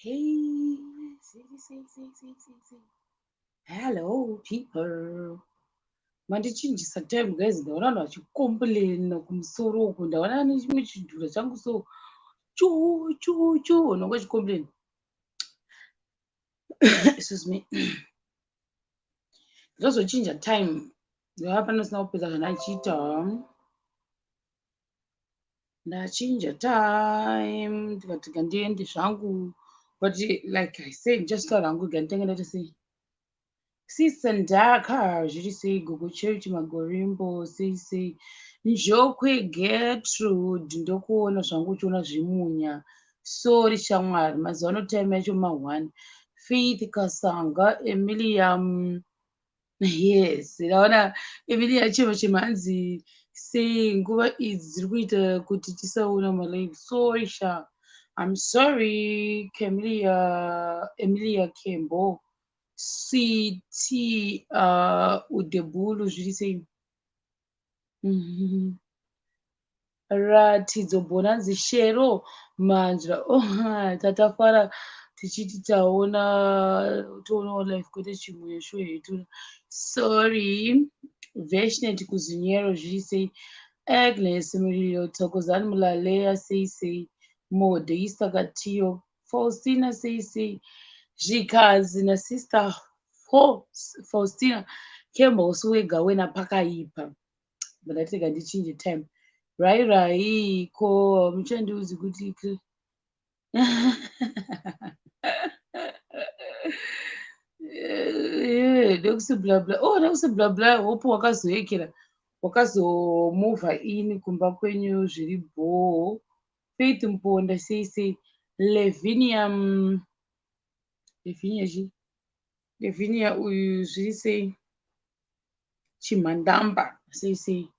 Hey, sei, sei, sei, sei, sei, sei. Hello people. Mandichinjisa time guys, ndaona vanhu vachicomplaina kumusoro uku, ndaona nechimwe chidhura changu so chu chu chu vanhu vanga vachicomplaina. Excuse me. Ndozochinja time. Ndava panosina kupedza zvandachiita. Ndachinja time ndikati gandiende zvangu but like I said ndichasvika hangu rega nditange ndaita sei. Sister Ndaka zviri sei gogo Charity Magorimbo sei sei Njokwe Gertrude ndokuona zvangu uchiona zvimunya sorry shamwari mazuva ano time yacho ma one Faith Kasanga Emiliam Yes, ndaona Emilia chema chema hanzi sei nguva idzi dziri kuita kuti tisaona malive. Sorry sha. I'm sorry Camilia Emilia Kembo. CT Udebulu zviri sei? Ratidzo Bonanzi Shero Manzva oh, tatafara tichiti taona toonawo life kwete chimwe sho hetu sorry Veshnet Kuzinyero zviri sei Agnes Muriro Thokozani Mulaleya sei sei Modesta Katiyo Faustina sei sei zvikanzi nasister Faustina Kembo usi wega wena pakaipa ndati rega ndichinje time rai rai ko muchandiudzi kuti nekusi bla bla oh nekusi bla bla hope wakazoyekera wakazomuvha in kumba kwenyu zviri bhoo faith mponda sei sei levinia levinia chi levinia uyu zviri sei Chimhandamba sei sei.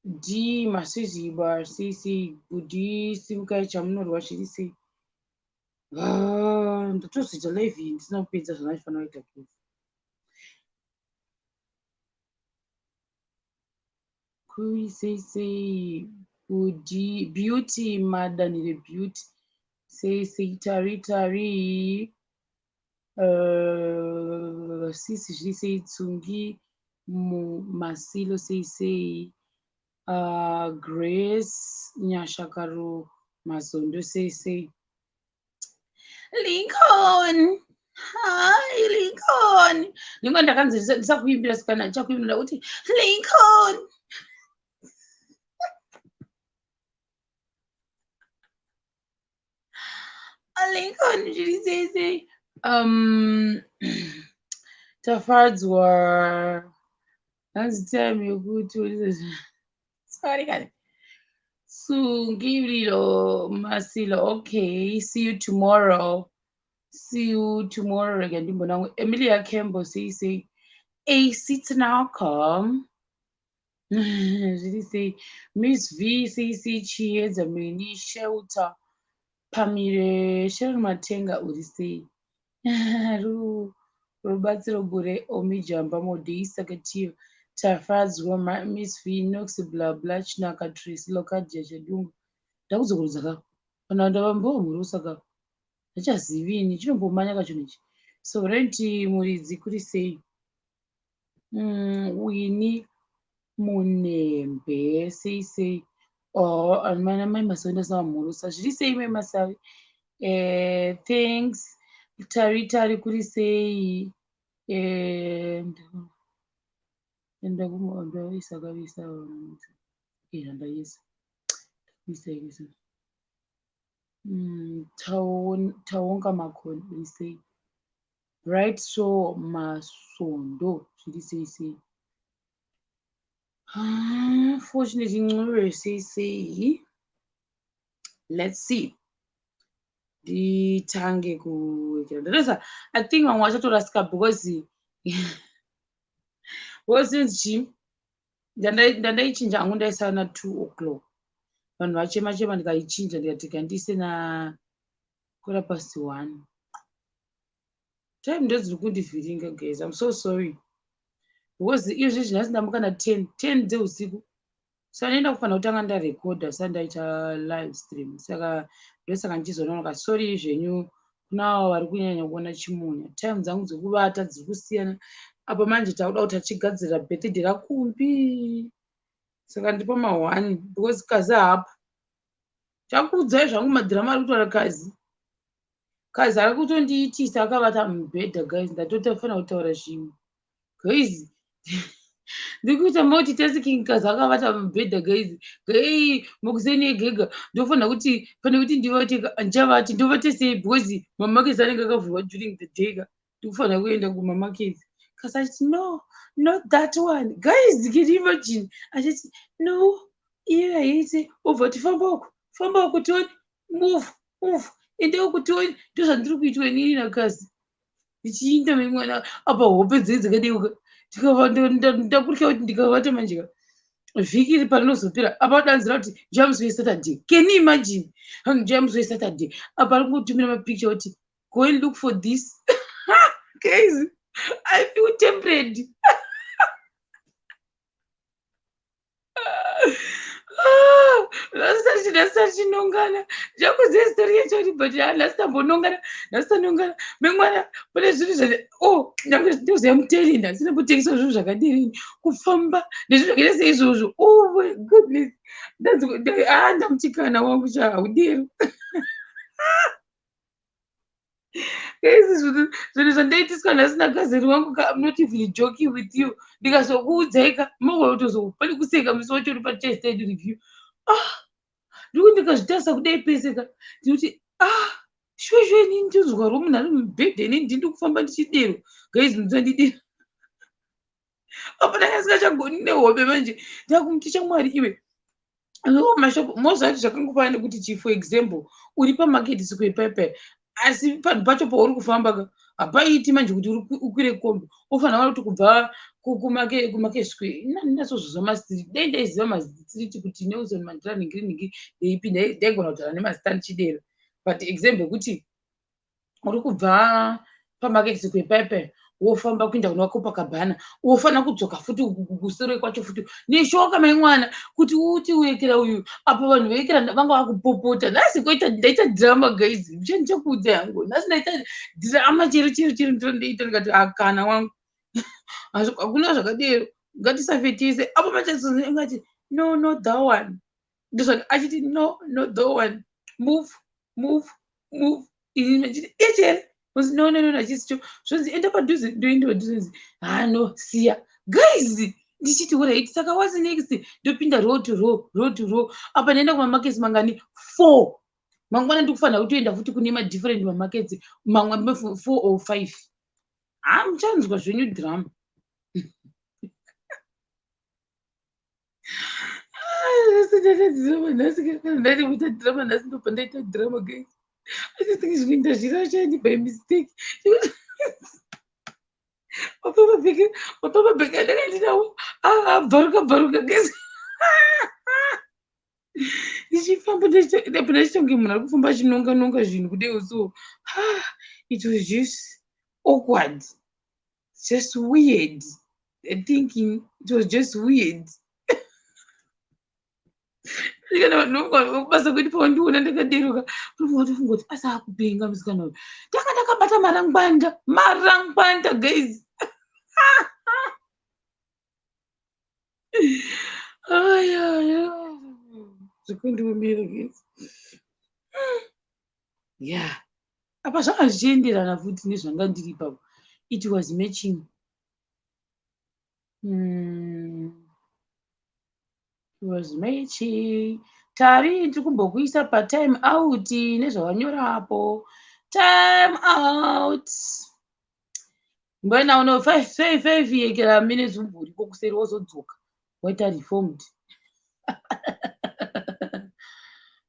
D Masiziba sei sei. Bhudhi simukai chamunorwa zviri sei. Ah, ndatozoita live iyi ndisina kupedza zvandaifanira kuita please. Kui sei sei. Bhudhi Beauty Madanhire Beauty sei sei. Tari tari. Sisi zviri sei Tsungi Masilo sei sei Grace Nyasha Karo Mazondo sei sei Lincoln Hi Lincoln Lincoln ndakanzi ndisakuimbira sikana ndichakuimbira kuti Lincoln Lincoln zviri sei sei tafadzwa hanzi time yekuti sorry kani sungiriro masilo okay see you tomorrow see you tomorrow rega ndimbona emilia campbell sei sei ac tanaka zviri sei miss v sei sei chiedza meni shelter pamire sharon matenga uri sei rubatsiro gure omijamba modisa katiyo tafadzwa miss v nox bla bla chinaka tracy locadia chadungu ndakudzokorodza ka kana ndavambomhurusa ka handichazivi ini chinombomanya kachinhu ichi sovereignty muridzi kuri sei Winnie Munembe sei sei oh mana mai Masawi ndasavamhorosa zviri sei mai Masawi eh, thanks Tari Tari kuri sei eh, ndaisa kavisa eh, ndaisa ndaisa isa Taonga Makoni uri sei Bright so masondo zviri sei sei. Ah, Fortunate Ncube sei sei. Let's see. Nditange kuwekera. Ndatosa I think vamwe vachatorasika because because since chii ndandaichinja hangu ndaisa na 2 o'clock. Vanhu vachema chema ndikaichinja ndikati kandiise na quarter past 1. Time ndodziri kundivhiringa guys. I'm so sorry. Because izvezvi nhasi ndamuka na 10, 10 dzeusiku. Saka ndinoda kufanira kutanga ndarekodha sati ndaita live stream. Saka ndosaka ndichizononoka. Sorry zvenyu kuna avo vari kunyanya kuona chimunya. Time dzangu dzekuvata dziri kusiyana. Apa manje takuda kuti tachigadzirira birthday raKumbi. Saka ndipo ma one because Kazi haapo. Chakuudzai zvangu madhirama ari kutaura Kazi. Kazi ari kutondiitisa akavata mubhedha guys. Ndatofanira kutaura zvimwe. Guys, ndiri kuita multitasking kazi akavata mubhedha guys. Gei makuseni egega ndofanira kuti pane kuti ndivate handichavati ndovate sei because mamakets anenge akavhurwa during the day ka. Ndikufanira kuenda kumamakets. Kazi achiti no, not that one. Guys, can you imagine? Achiti no, iye haiite. Obva kuti famba uko, famba uko tione, move, move. Enda uko tione. Ndozvandiri kuitwa inini naKazi. Ndichiinda memwana apa hope dzei dzakadeuka. Ndakutya kuti ndikavata manje ka. Vhiki iri parinozopera apa adanzira kuti njamusi weSaturday. Can you imagine? Njamusi weSaturday. Apa ari kungotumira mapicture kuti go and look for this. Guys, I feel tempted. Nhasi tachinongana ndichakuziva story yacho kuti but nhasi tambonongana, nhasi tanongana memwana pane zvinhu zva oh nyange ndoziva muterina ndisina kutengesa zvinhu zvakadini kufamba nezvinhu zvakaita seizvozvo. Oh my goodness, ndamuchikana wangu cha haudero. Guys, zvinhu zvandaitiswa nhasi nakazeri wangu ka, I'm not even joking with you. Ndikazokuudzai ka, mogona kutozopa nekuseka musi wacho uri patest and review. Ah, ndikuti ndikazvitarisa kudai pese ka, ndinoti ah, shuwa shuwa inini ndinozwarwa munhu ari mubhedha inini ndini ndikufamba ndichidero. Guys, mudzandidero. Apa ndanga ndisingachagoni nehove manje. Ndakumuti shamwari iwe. Mashoko moziva kuti zvakangofanana nekuti chi for example uri pamaketi square paipai asi panhu pacho pauri kufamba ka hapaiti manje kuti ukwire kombi ofanira kuti kubva kumake square ndinatsoziva mastreet dai ndaiziva mastreet kuti Nelson Mandela ningiri ningiri ndeipi ndaigona kutaura nemazita ndichidero but example yekuti uri kubva pamarket square paipai wofamba kuenda kuna Copacabana wofanira kudzoka futi kusure kwacho futi neshoka mai mwana kuti uti uekera uyu apo vanhu veekera vanga vakupopota nhasi koita ndaita drama guys ndichakuudza yangu nhasi ndaita drama chero chero chero ndiro ndaita ndikati akana wangu hakuna zvakadero ngatisafe tese apo machazongati no no that one ndozvati achiti no no that one move move move ini ndachiti ichere no no no achisicho zvonzi enda padhuze ndoenda padhuze nzi ha no siya guys ndichiti alright saka what's next ndopinda row to row row to row apa ndaenda kumamakets mangani 4 mangwana ndikufanira kutoenda futi kune madifferent mamakets mamwe 4 or 5 ha muchanzwa zvenyu drama. Ndaita drama nhasi ndobva ndaita drama guys. I just think zvimwe ndazvirashani by mistake. Mapapa bheke andanga ndinawo abvaruka bvaruka guys. Ndichifamba ndachiita kunge munhu ari kufamba achinonga nonga zvinhu kudai so. It was just awkward. Just weird. Thinking it was just weird. Kana vanhu vekubasa kwedu pavandiona ndakaderuka vanofunga kuti asi akupenga musikana uyu. Ndanga ndakabata marangwanda, marangwanda guys. Aya, zvikundiomera guys. Yeah. Apa zvanga zvichienderana futi nezvanga ndiri ipapo. It was matching. It was matching. Tari ndiri kumbokuisa patime out nezvawanyora apo. Time out. Mbona uno 5 5 5 yekera minutes umboriko kuseri wozodzoka. Waita reformed.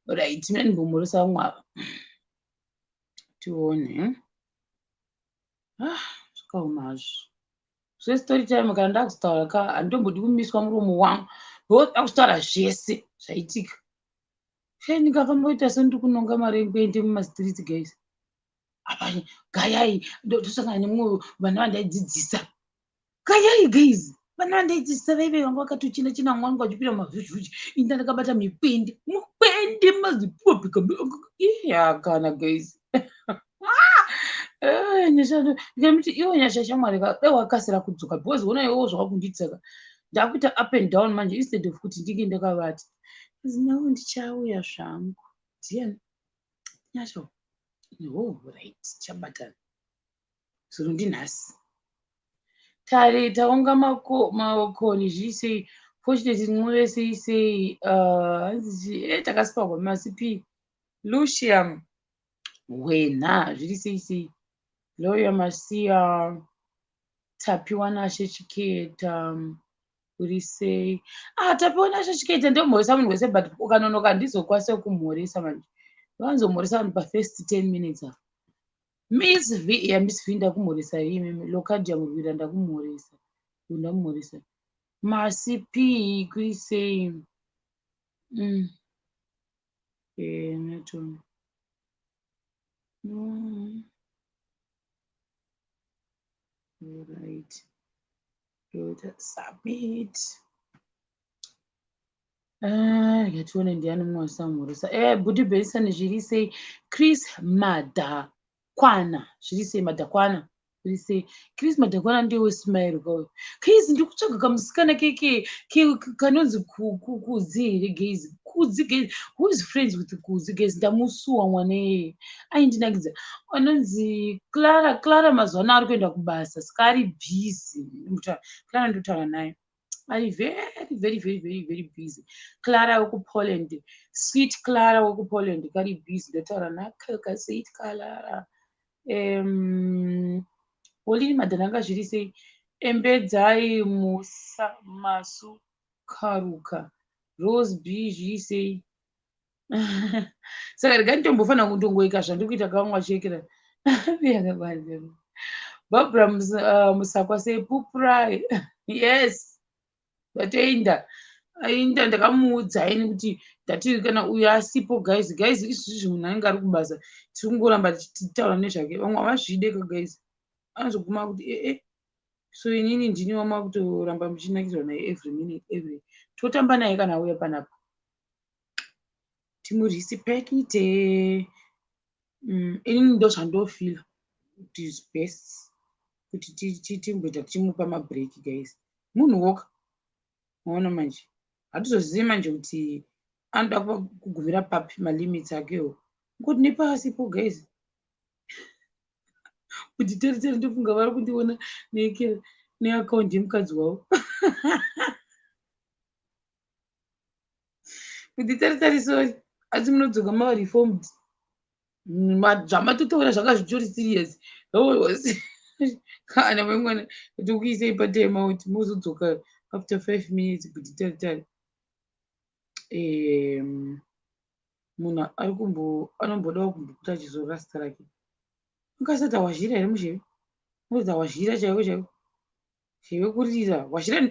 Right, mina ndimbomhoresa vamwe ava. Tione. Ah, zvakaoma hazvo. Zvestory time kana ndakuzotaura ka handitombodi kumiswa muromo wangu. Ndoda kutaura zvese zvaitika. Shai ndingafamba kuita sendiri kunonga marengwende mumastreets guys. Apa gayai ndosangana nemumwe vana vandaidzidzisa. Gayai guys. Vana vandaidzidzisa vaive vanga vakatochena chena, vamwe vanga vachipinda mumavhuzhuzhi. Ini ndakabata mikwende mukwende mazipuwa iya kana guys. Nyasha ndikamuti iwe Nyasha shamwari ka dai wakasira kudzoka because ona iwewo zvawakunditsaka ndakuita up and down manje instead of kuti ndinge ndakavata. No, ndichauya zvangu. Ndiani? Nyasha. Oh, right, tichabatana. Zuro ndinhasi. Tari taonga makoni zvii sei fortunate Ncube sei sei hanzi takasipagwa masipi Lucia Wena zviri sei sei Gloria Masia Tapiwa Nashe Chiketa uri sei. Ah, Tapiwa Nashe Chiketa ndomhoresa munhu wese but ukanonoka handizokwanisa kumhoresa manje. Vanzomhoresa vanhu pafirst 10 minutes apa. Miss V, ya Miss V ndakumhoresa imimi. Locadia Murwira ndakumhoresa. Ndakumhoresa. Masi P kuri sei? Natoni. Right. Toita submit. Ah, ngatione ndiani mumwe wasamhoresa. Bhuti Benson zviri sei? Chris Madhakwana. Zviri sei Madhakwana? Zviri sei? Chris Madhakwana ndiye wesmile kauyu. Chris ndikutsvaga kamusikana keke kanonzi Kudzi here guys? Kudzi guys. Who is friends with Kudzi guys? Ndamusuwa mwana iyeye. Aindinakidza. Anonzi Clara. Clara mazuva ano ari kuenda kubasa saka ari busy. Clara ndotaura naye. Ari very very very very very busy. Clara wekuPoland. Sweet Clara wekuPoland kari busy. Ndotaura nako ka sweet Clara. Olini Madhananga zviri sei? Embedzai Musa Masu Karuka. Rose B zviri sei? Saka regai nditombofanira kundongoika zvandiri kuita kamwe vachekera. Barbara Musakwa sei Pupurai. Yes. Ndatoenda. Ainda ndakamuudza ini kuti ndati kana uyu asipo guys guys isusu munhu anenge ari kubasa tiri kungoramba tichitaura nezvake vamwe havazvide ka guys anozoguma kuti so inini ndini wama kutoramba muchinakidzwa naye every minute every totamba naye kana auya panapa timurisipekite. Inini ndo zvandofila kuti is best kuti timboita tichimupa mabreak guys. Munhu woka maona manje hatizozivi manje kuti anoda kugumira papi malimits akewo ngoti nepasipo guys kuti teri teri ndofunga vari kundiona neakaundi yemukadzi wavo kuti teri teri sorry asi munodzoka mava reformed zvamatotaura zvanga zvitori serious kana maimwana kuti ukuisei patime out mozodzoka after 5 minutes kuti tari tari munhu ari kumbo anombodawo kumbokuti achizorora zita rake ungasati awazhira here muzheve unoti awazhira chaiko chaiko zheve kurira wazhira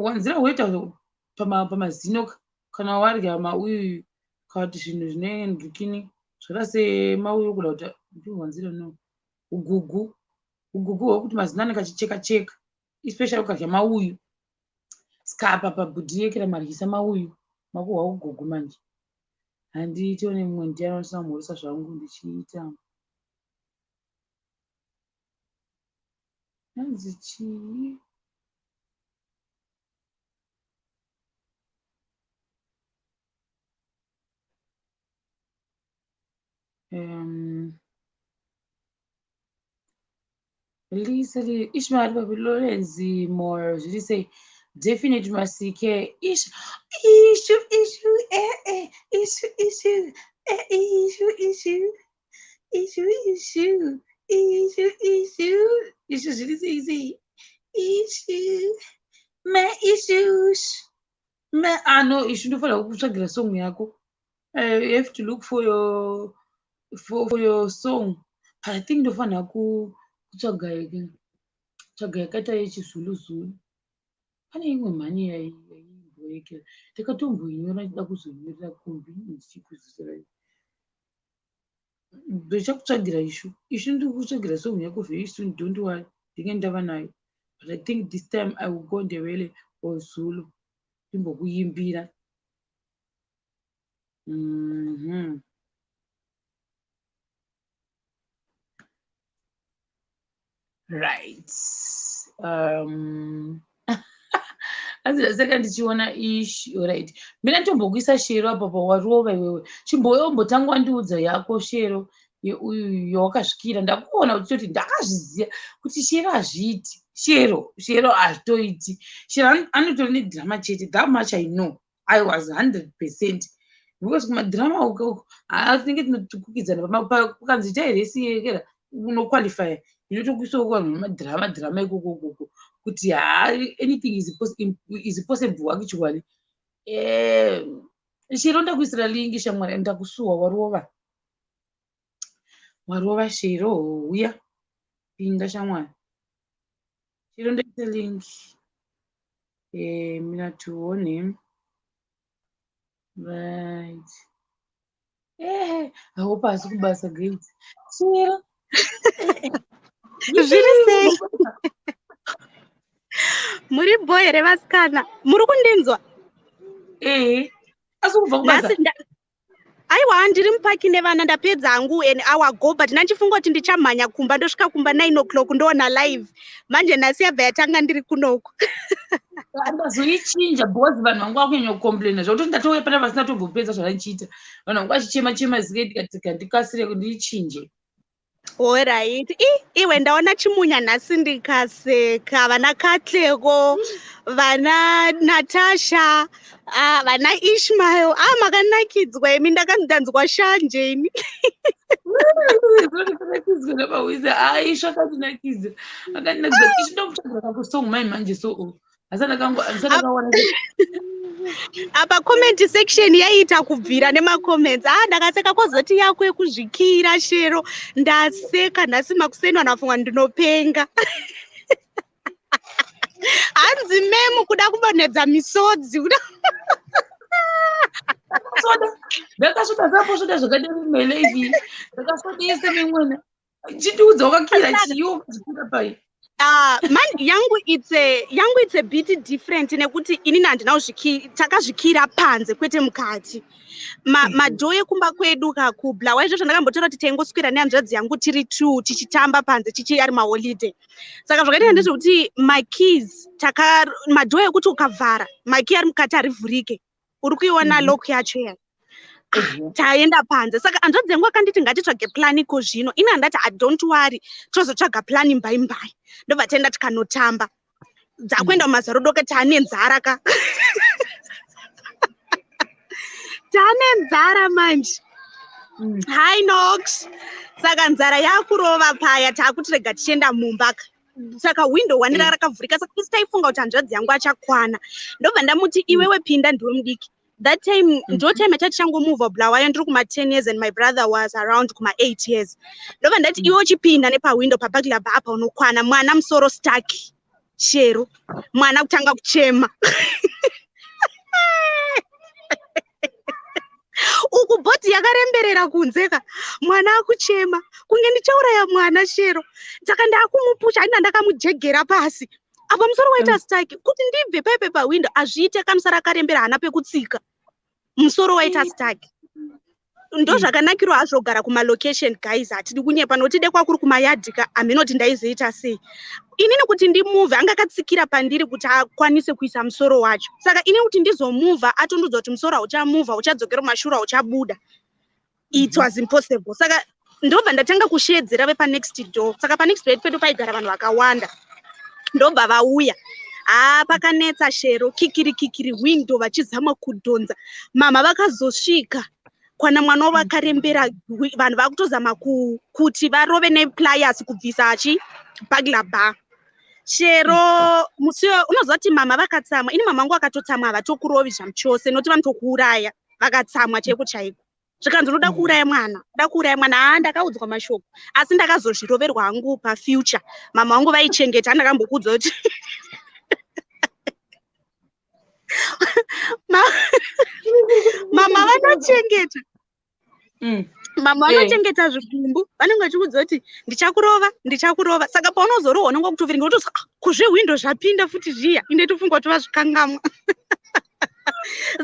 wanzira hunoita pamazino kana warya mauyu kana kuti zvinhu zvine ndukini zvakaita semauyu kuda kuti ndiwanzira no ugugu ugugu hwekuti mazino anenge achicheka cheka especially ukadya mauyu saka apa pabhudhi maryisa mauyu makuhwa ugugu manje handitione mumwe ndiani andisina kumhoresa zvangu ndichiita hanzi chii Lisa Ishmael papi Lorenzi Moyo zviri sei definite masike ishu ishu ishu ishu ishu ishu ishu ishu ishu ishu ishu ishu zviri sei sei ishu ma issues ma ah no ishu ndofanira kukutsvagira song yako. You have to look for your song but I think ndofanira kutsvaga tsvaga yakaita yechizulu zulu. Pane imwe mhani yaimboekera ndakatomboinyora ndichida kuzonyorera kombi ndichikuzisirai ndichakutsvagira ishu ishu ndiri kutsvagira song yako very soon, don't worry, ndinge ndava nayo. But I think this time I will go Ndebele or Zulu. Ndimbokuyimbira. Right. Hanzi ndaseka ndichiona ish. Right, mina nditombokuisa Shero apa pawarova iwewe. Chimbouya umbotanga wandiudza yako, Shero, uyu yawakasvikira. Ndakuona uchitoti ndakazviziva kuti Shero hazviiti. Shero, Shero hazvitoiti. Shero anotori nedrama chete. That much I know. I was 100% because kumadrama uko tinenge tinokukidzana. Kukanzi itai resi yekera, unoqualifya. Inotokuisawo kuvanhu vemadrama drama ikoko ukoko, kuti ha, anything is possible actually. Shero, ndakuisira link, shamwari. Ndakusuwa. Warova, warova, Shero. Uya, pinda, shamwari. Shero, ndaisa link. Mina tione. Right, hope asi kubasa. Great, Shero. Zviri sei? Muri bho here, vasikana? Muri kundinzwa? Ehe, asi kubva kubasa? Aiwa, ndiri mupaki nevana. Ndapedza hangu an hour ago, but ndandichifunga kuti ndichamhanya kumba, ndosvika kumba 9 o'clock, ndoona live. Manje nhasi yabva yatanga ndiri kunoku. Ndazoichinja because vanhu vangu vakunyanya kucomplaina, zvakuti ndatouya pana vasina tombopedza zvavandichiita. Vanhu vangu vachichema chema zike, ndikati ndikasire ndiichinje. Alright. I iwe, ndaona chimunya nhasi ndikaseka. Vana Katleko, vana Natasha, ah, vana Ishmael. Ah, makanakidzwa imi, ndakanzwa shanje imi. Nakidzwa namawisa. Aisha akandinakidza, akandinakidza. Ichi ndomutsvagira kakusong mai manje, so asi ndakawana. Apa comment section yaiita kubvira nemacomments. Ah, ndakaseka. Kwozoti yako yekuzvikira, Shero, ndaseka nhasi makuseni, vanhu vafunga ndinopenga. Hanzi memu kuda kubonedza misodzi. Ndakasvoda zaposvoda zvakadai mailevi. Ndakasvodisa mimwena. Chindiudza, wakakira chiyo chikira pai? Man, yangu it's a bit different, nekuti inini handina takazvikira panze, kwete mukati. Madoor ekumba kwedu kakubla waizvo zvandakambotaura kuti taingoswera nehanzvadzi yangu tiri two tichitamba panze, chichi ari maholiday. Saka zvakaitika ndezvekuti makeys taka madoor ekuti ukavhara, makey ari mukati harivhurike. Uri kuiona lock yacho ya? Taenda panze. Saka hanzvadzi yangu akanditi ngatitsvage plan iko zvino. Ini handati, "Ah, don't worry, tozotsvaga plan mbai mbai." Ndobva taenda tikanotamba. Dzakuenda mumazarodoka, taane nzara ka, taane nzara manje. Hi Nox. Saka nzara yakurova paya, taakuti rega tichienda mumba ka. Saka window one rakavhurika. Saka isi taifunga kuti hanzvadzi yangu achakwana. Ndobva ndamuti, "Iwewe pinda, ndiwe mudiki." That time ndo time yatati Bulawayo. Ndiri kuma-10 years and my brother was around kuma-8 years. Ndobva ndati, "Iwe uchipinda nepawindow paburglar apa, unokwana." Mwana musoro stuck, Shero. Mwana kutanga kuchema uku, body yakaremberera kunze ka. Mwana akuchema kunge ndichauraya mwana, Shero. Saka ndaakumupusha, handina, ndakamujegera pasi apa, musoro waita stuck. Kuti ndibve paipe pawindow hazviite, kamusoro akarembera, haana pekutsika, musoro waita stuck. Ndo zvakanakirwa hazvo kugara kumalocation, guys. Hatidi kunyepa, nokuti de kwakuri kumayadhika, haminoti ndaizoita sei inini kuti ndimuvhe. Anga akatsikira pandiri kuti akwanise kuisa musoro wacho. Saka inini kuti ndizomuvha, atondiudza kuti musoro hauchamuvha, uchadzokera kumashure, hauchabuda. It was impossible. Saka ndobva ndatanga kushedzera vepanext door. Saka panext door pedu paigara vanhu vakawanda, ndobva vauya. Haa, pakanetsa, Shero. Kikiri kikiri window, vachizama kudhonza. Mama vakazosvika kwana mwana wavo akarembera. Vanhu vakutozama kuti varove nepliers kubvisa achi burglar bar. Shero, musi unoziva kuti mama vakatsamwa, ini mama vangu akatotsamwa, havatokurovi zvamuchose, nokuti vanotokuuraya vakatsamwa chaiko chaiko. Zvikanzi, "Unoda kuuraya mwana, uda kuuraya mwana." Haa, ndakaudzwa mashoko, asi ndakazozviroverwa hangu pafuture. Mama vangu vaichengeta. Ndakambokuudza kuti mama vanochengeta. Mama vanochengeta zvigumbu, vanenge vachikuudza kuti ndichakurova, ndichakurova. Saka paunozorohwa unenge wakutovhiringa, wototi, "Ah, kuzvehwindo zvapinda futi zviya." Inde tofunga kuti vazvikangamwa.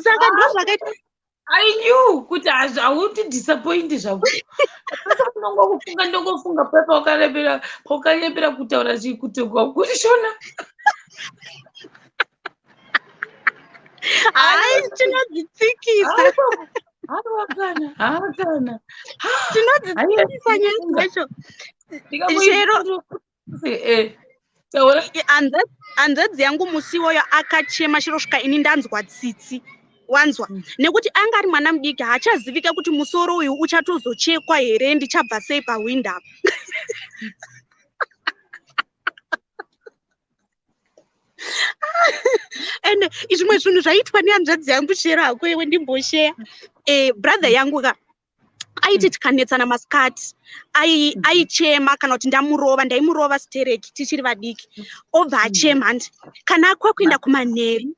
Saka ndo zvakaita. I knew kuti hauti disappoint zvako. Ndongokufunga, ndongofunga pa paukarembera kutaura chikutegwa kuti Shona. Hai, tinodzitsikisa. Hakana, hakana. Tinodzitsikisa nyaya dzacho. Chero Taura. Hanzvadzi yangu musi iwoyo akachema chero svika ini ndanzwa tsitsi, wanzwa? Nekuti anga ari mwana mudiki, haachazivika kuti musoro uyu uchatozochekwa here, ndichabva sei pahwindo apa. Ende zvimwe zvinhu zvaiitwa nehanzvadzi yangu, chero hako iwe ndimbosheya, brother yangu ka, aiti tikanetsana masikati, aichema kana kuti ndamurova. Ndaimurova stereki tichiri vadiki, obva achema. Handi kana akwakuenda kumanheru,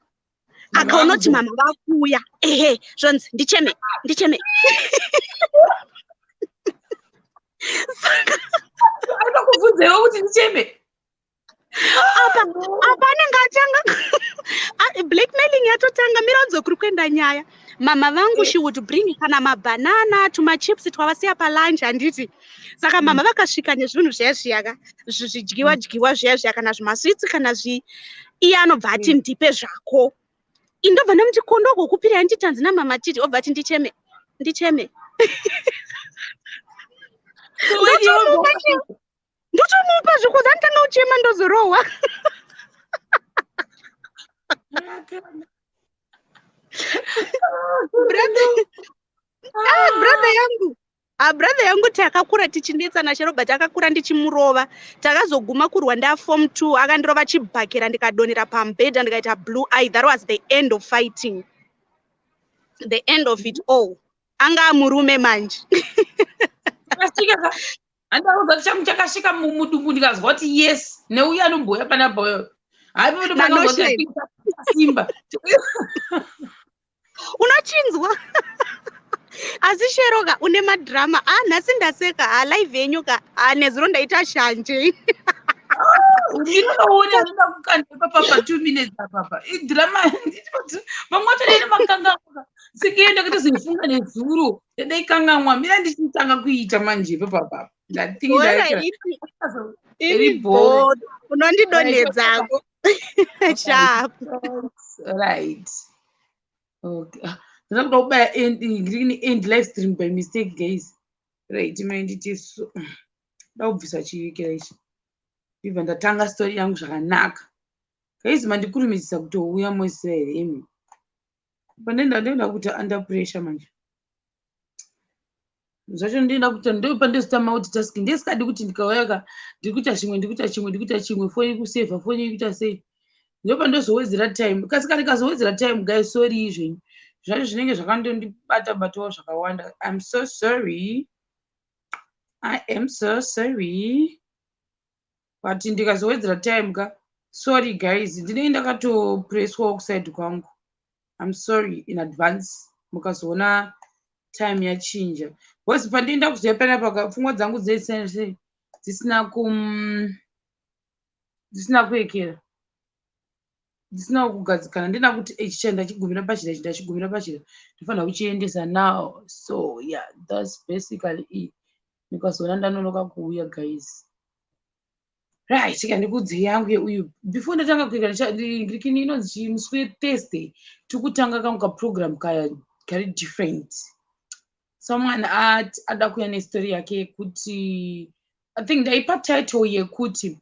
akaona kuti mama vakuuya, ehe, zvonzi, "Ndicheme, ndicheme." Aida kubvunza kuti ndicheme. Apa anenge atanga blackmailing, yatotanga miraudzo kuri kuenda nyaya. Mama vangu, she would bring kana mabhanana, tumachips twavasiya palunch, handiti? Saka mama vakasvika nezvinhu zviya zviyaka, zvidyiwa dyiwa zviya zviya, kana zvimaswitsi kana zvii, iye anobva ati, "Ndipe zvako." Indobva ndamuti, "Kondogokupira handitanzi namama titi." Obva ati, "Ndicheme, ndicheme." Ndotomupa zvikuzi anotanga kuchema, ndozorohwa. Brother yangu, brother yangu, takakura tichinetsana chero, but akakura ndichimurova. Takazoguma kurwa ndaform 2. Akandirova chibhakera, ndikadonera pamubhedha, ndikaita blue eye. That was the end of fighting, the end of it all. Anga murume manje. Chakasvika, handaudza kuti changu chakasvika mudumbu, ndikazwa kuti yes, neuyo anombouya panapa haipaasimba. Unochinzwa. Asi sheroka une madhirama a nhasi ndaseka. Ha, live yenyu ka, ha, nezuro ndaita shanje. Ndinoona anoda kukanda ipapa pa 2 minutes apapa idrama. Vamwe vacho nene makangamwa sikiyo, ndakatozoifunga nezuro, ndadaikangamwa. Mira ndichitanga kuita manje ipapapa. Iri bho, unondidonhedzako sharp. Right, okay, ndinoda kuda kubaya end, end live stream by mistake, guys. Right, mainditi so da kubvisa chivikira ichi, ndibva ndatanga story yangu zvakanaka. Guys, mandikurumidzisa kutouya moziva here imi? Pandenda ndoenda kuita under pressure manje zvacho. Ndinoenda kuita, ndopandozita multitasking. Ndisikadi kuti ndikauya ka, ndiri kuita chimwe, ndiri kuita chimwe, ndiri kuita chimwe, foni kusevha, foni ikuita sei, ndopandozowedzera time. Kasi kana ndikazowedzera time, guys, sorry zvenyu. Zvacho zvinenge zvakandondibata batawo zvakawanda. I'm so sorry, I am so sorry, but ndikazowedzera time ka, sorry guys, ndinenge ndakatopreswawo kuside kwangu. I'm sorry in advance mukazoona time yachinja, because pandinoenda kuzoya panapa, pfungwa dzangu dzese dzisina kuekera, dzisina kugadzikana. Ndina kuti ichi cha ndachigumira pachira, ichi ndachigumira pachira, ndofanira kuchiendesa now. So yeah, that's basically it. Ndikazoona ndanonoka kuuya, guys. Right, kandikudzei yangu yeuyu before ndatanga kuita ndikini inonzi musi weThursday, tiri kutanga kangu kaprogram kaya kari different. Someone ada kuuya nestori yake yekuti, I think ndaipa title yekuti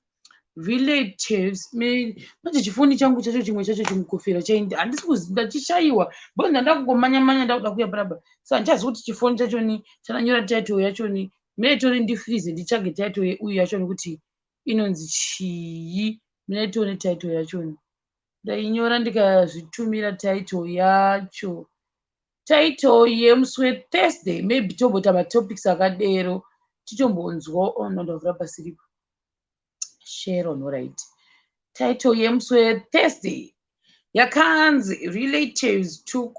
relatives. Manje chifoni changu chacho chimwe chacho chimukofera chaindi handisi kuzi ndachishayiwa, because ndanda kungomanya manya, ndakuda kuuya panapa, so handichazivi kuti chifoni chachoni chandanyora title yachoni. Mine ndifreeze, nditsvage title yeuyu yachoni kuti inonzi chii. Mine tione title yachoni ndainyora, ndikazvitumira title yacho, title yemusi weThursday. Maybe tomboita matopics akadero, titombonzwa. Oh no, ndavhura pasiripo. Sharon, right, title yemusi weThursday yakanzi "Relatives took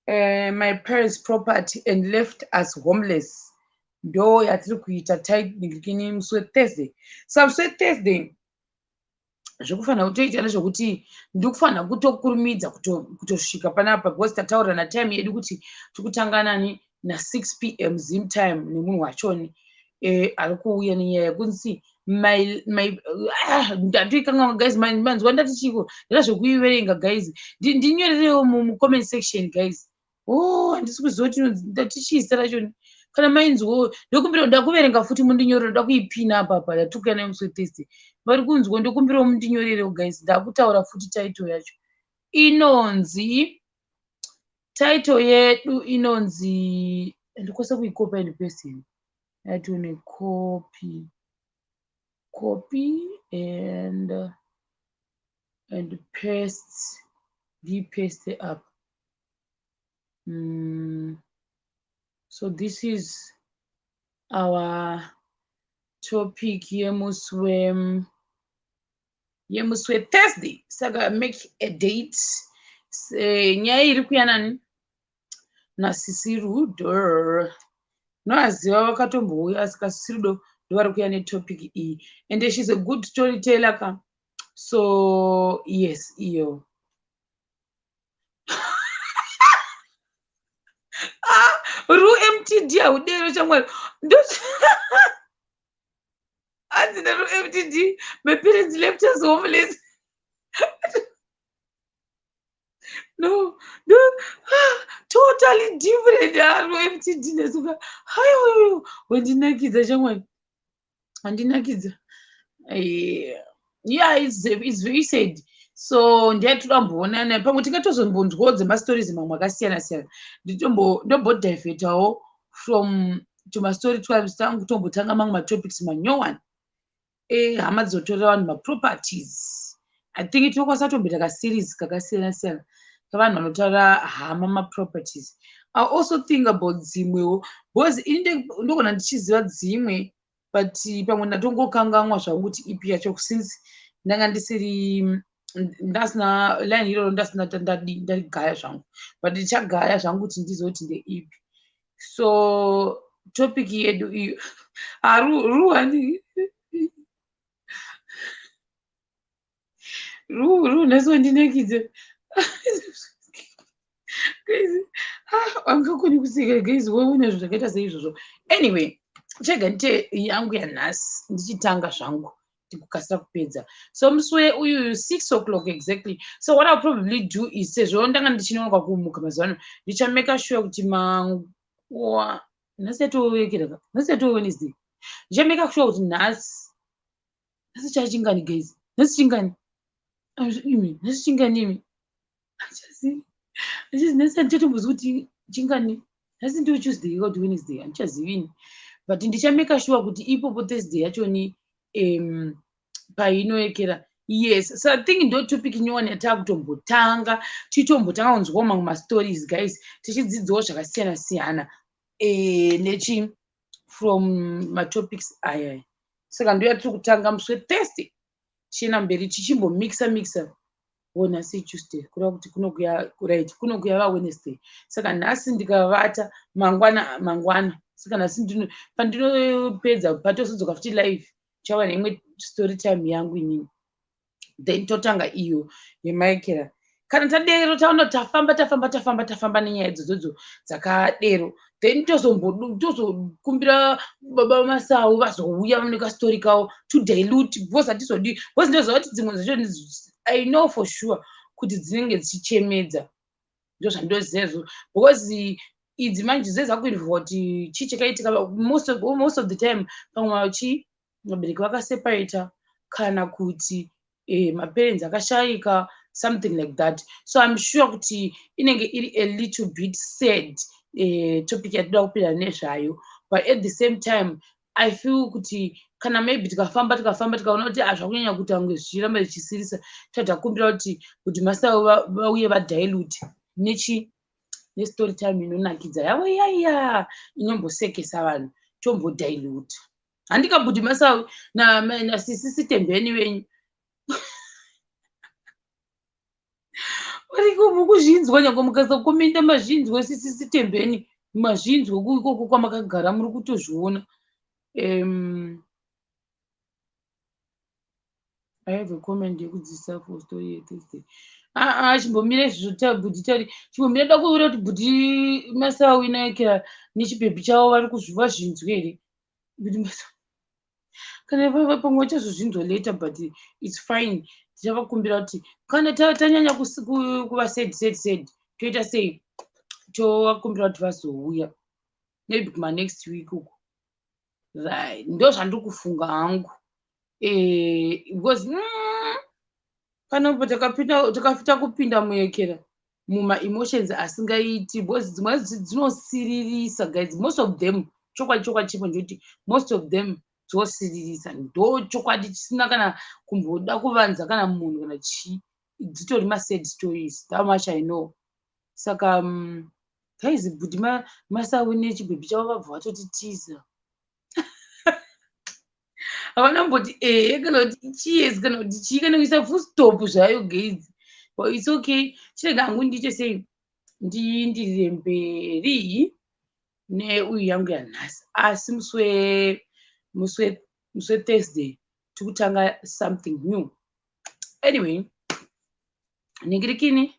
my parents' property and left us homeless." Ndo yatiri kuita tinikini musi weThursday. Sa musi weThursday zvekufanira kutoita ndezvekuti ndikufanira kutokurumidza kutosvika panapa, because tataurirana time yedu kuti tikutanga nani, na6 p.m. Zim time, nemunhu wachoni ari kuuya nenyaya yekunzi ah, ndatoikanganwa, guys. Manzwa ndati chiko? Ndada zvekuiverenga, guys. Ndinyorerewo mucomment section, guys. Oh, handisi kuziva kuti ndati chii zita rachoni. Kana mainzwawo, ndokumbira ndakuverenga futi, mundinyorere. Ndoda kuipina apapa yatikuya nayo musi weThursday. Vari kunzwa, ndokumbirawo mundinyorerewo, guys. Ndakutaura futi title yacho inonzi, title yedu inonzi, ndikwanisa kuicopy and paste here? Yatione, copy, copy and paste, ndipaste up. So this is our topic yemusi weThursday. Saka make a date. Nyaya iri kuyanani nasisi Rudo. Noaziva vakatombouya, asi kasisi Rudo ndovari kuuya netopic iyi, and she's a good storyteller ka. So yes, iyo. Ah, ru MTD haudero chamwari. Hanzi neru MTD, "My parents left us homeless." No, no, ah, totally different. Ru MTD nesuka hayo, wandinakidza chamwari, wandinakidza. Yeah, it's very sad. So ndiyatoda kumboonana pamwe, tingatozombonzwawo dzemastories mamwe akasiyana siyana. Ndombodivhetawo from tumastori twangu, tombotanga mamwe matopics manyowani ehama dzotorera vanhu maproperties. I think tinokwanisa kutomboita kaseries kakasiyana siyana kavanhu vanotaura hama maproperties. I also think about dzimwewo, because ini ndogona ndichiziva dzimwe, but pamwe ndatongokanganwa zvangu kuti ipi yacho, since ndanga ndisiri, ndasina line iroro, ndasina ndarigaya zvangu, but ndichagaya zvangu kuti ndizive kuti ndeipi. So topic yedu iyo ruhani ru nhasi wandinakidza, guys. Angakoni kuseka, guys. Weune zvinhu zvakaita seizvozvo. Anyway, chega ndite yangu yanhasi, ndichitanga zvangu tikukasira kupedza. So musi weuyu 6 o'clock exactly. So what I'll probably do is, sezvo ndanga ndichinonoka kumuka mazuva ano, ndichamake sure kuti manguva nhasi yatowekera, nhasi yatove Wednesday, ndichamake sure kuti nhasi, nhasi chachingani, guys? Nhasi chingani imi? Nhasi chingani imi? Handichazivi, nhasi handichatombozivi kuti chingani. Nhasi ndiyo Tuesday kuti Wednesday, handichazivi ini, but ndichamake sure kuti ipopo Thursday yachoni painoekera. Yes, so I think ndo topic nyowani yataakutombotanga, tichitombotanga kunzwawo mamwe mastories, guys, tichidzidzawo zvakasiyana siyana nechi from matopics aya. Saka ndo yatiri kutanga musi weThursday, tichienda mberi tichimbomixa mixa. Wo nhasi Tuesday, kureva kuti kunokuya, right, kunokuya vaWednesday. Saka nhasi ndikavata, mangwana, mangwana. Saka nhasi pandinopedza, patozodzoka futi live, chava neimwe story time yangu inini, then totanga iyo yemaikera. Kana tadero, taona tafamba, tafamba, tafamba, tafamba nenyaya idzodzo dzakadero, then tozokumbira baba Masau vazouya nekastori kavo to dilute, because hatizodi, because ndoziva kuti dzimwe dzacho, I know for sure kuti dzinenge dzichichemedza. Ndo zvandoziva izvo, because idzi manje dzedzakuinvolva kuti chii chakaitika. Most of the time pamwe chi vabereki vakaseparata, kana kuti maparents akashayika, something like that. So I'm sure kuti inenge iri a little bit sad topic yatinoda kupinda nezvayo, but at the same time I feel kuti kana maybe tikafamba, tikafamba, tikaona kuti hazvakunyanya kuita kunge zvichiramba zvichisirisa, tatakumbira kuti master vauye vadilute nechi nestory time inonakidza yavo iyaiya inombosekesa vanhu, tombodiluta. Handikabhudhi Masawi nasisi Sitembeni venyu variko, mukuzvinzwa? Nyange mukasakomenda, mazvinzwa, sisi Sitembeni. Mazvinzwa ikoko kwamakagara muri kutozviona. I have a comment yekudzidzisa for story yeThursday. Aa, ah, chimbomira izvozvo bhudhi tari, chimbomira da kuura kuti bhudhi Masawi naekera nechibhebhi chavo vari kuzviva zvinzwe here? Bhudhi Masawi kana pamwe vachazozvinzwa later, but it's fine. Tichavakumbira kuti kana tanyanya kuva sad sad sad, toita sei, tovakumbira kuti vazouya maybe kuma next week uko, right? Ndo zvandiri kufunga hangu, because panopo takafita kupinda muyekera mumaemotions asingaiti, because dzimwe dzinosiririsa, guys. Most of them, chokwadi chokwadi chipo ndekuti most of them dzosiririsa. Ndo chokwadi chisina kana kumboda kuvanza kana munhu kana chii. Dzitori masad stories, that much I know. Saka guys, bhudhi Masawi nechibhebhi chavo vabva vatotitiza. Havana kumboti ehe kana kuti cheers kana kuti chii kana kuisa full stop zvayo, guys. But it's okay. Chirega hangu ndiite sei, ndiindirire mberi neuyu yangu yanhasi. Asi musi weThursday tikutanga something new. Anyway, ningirikini,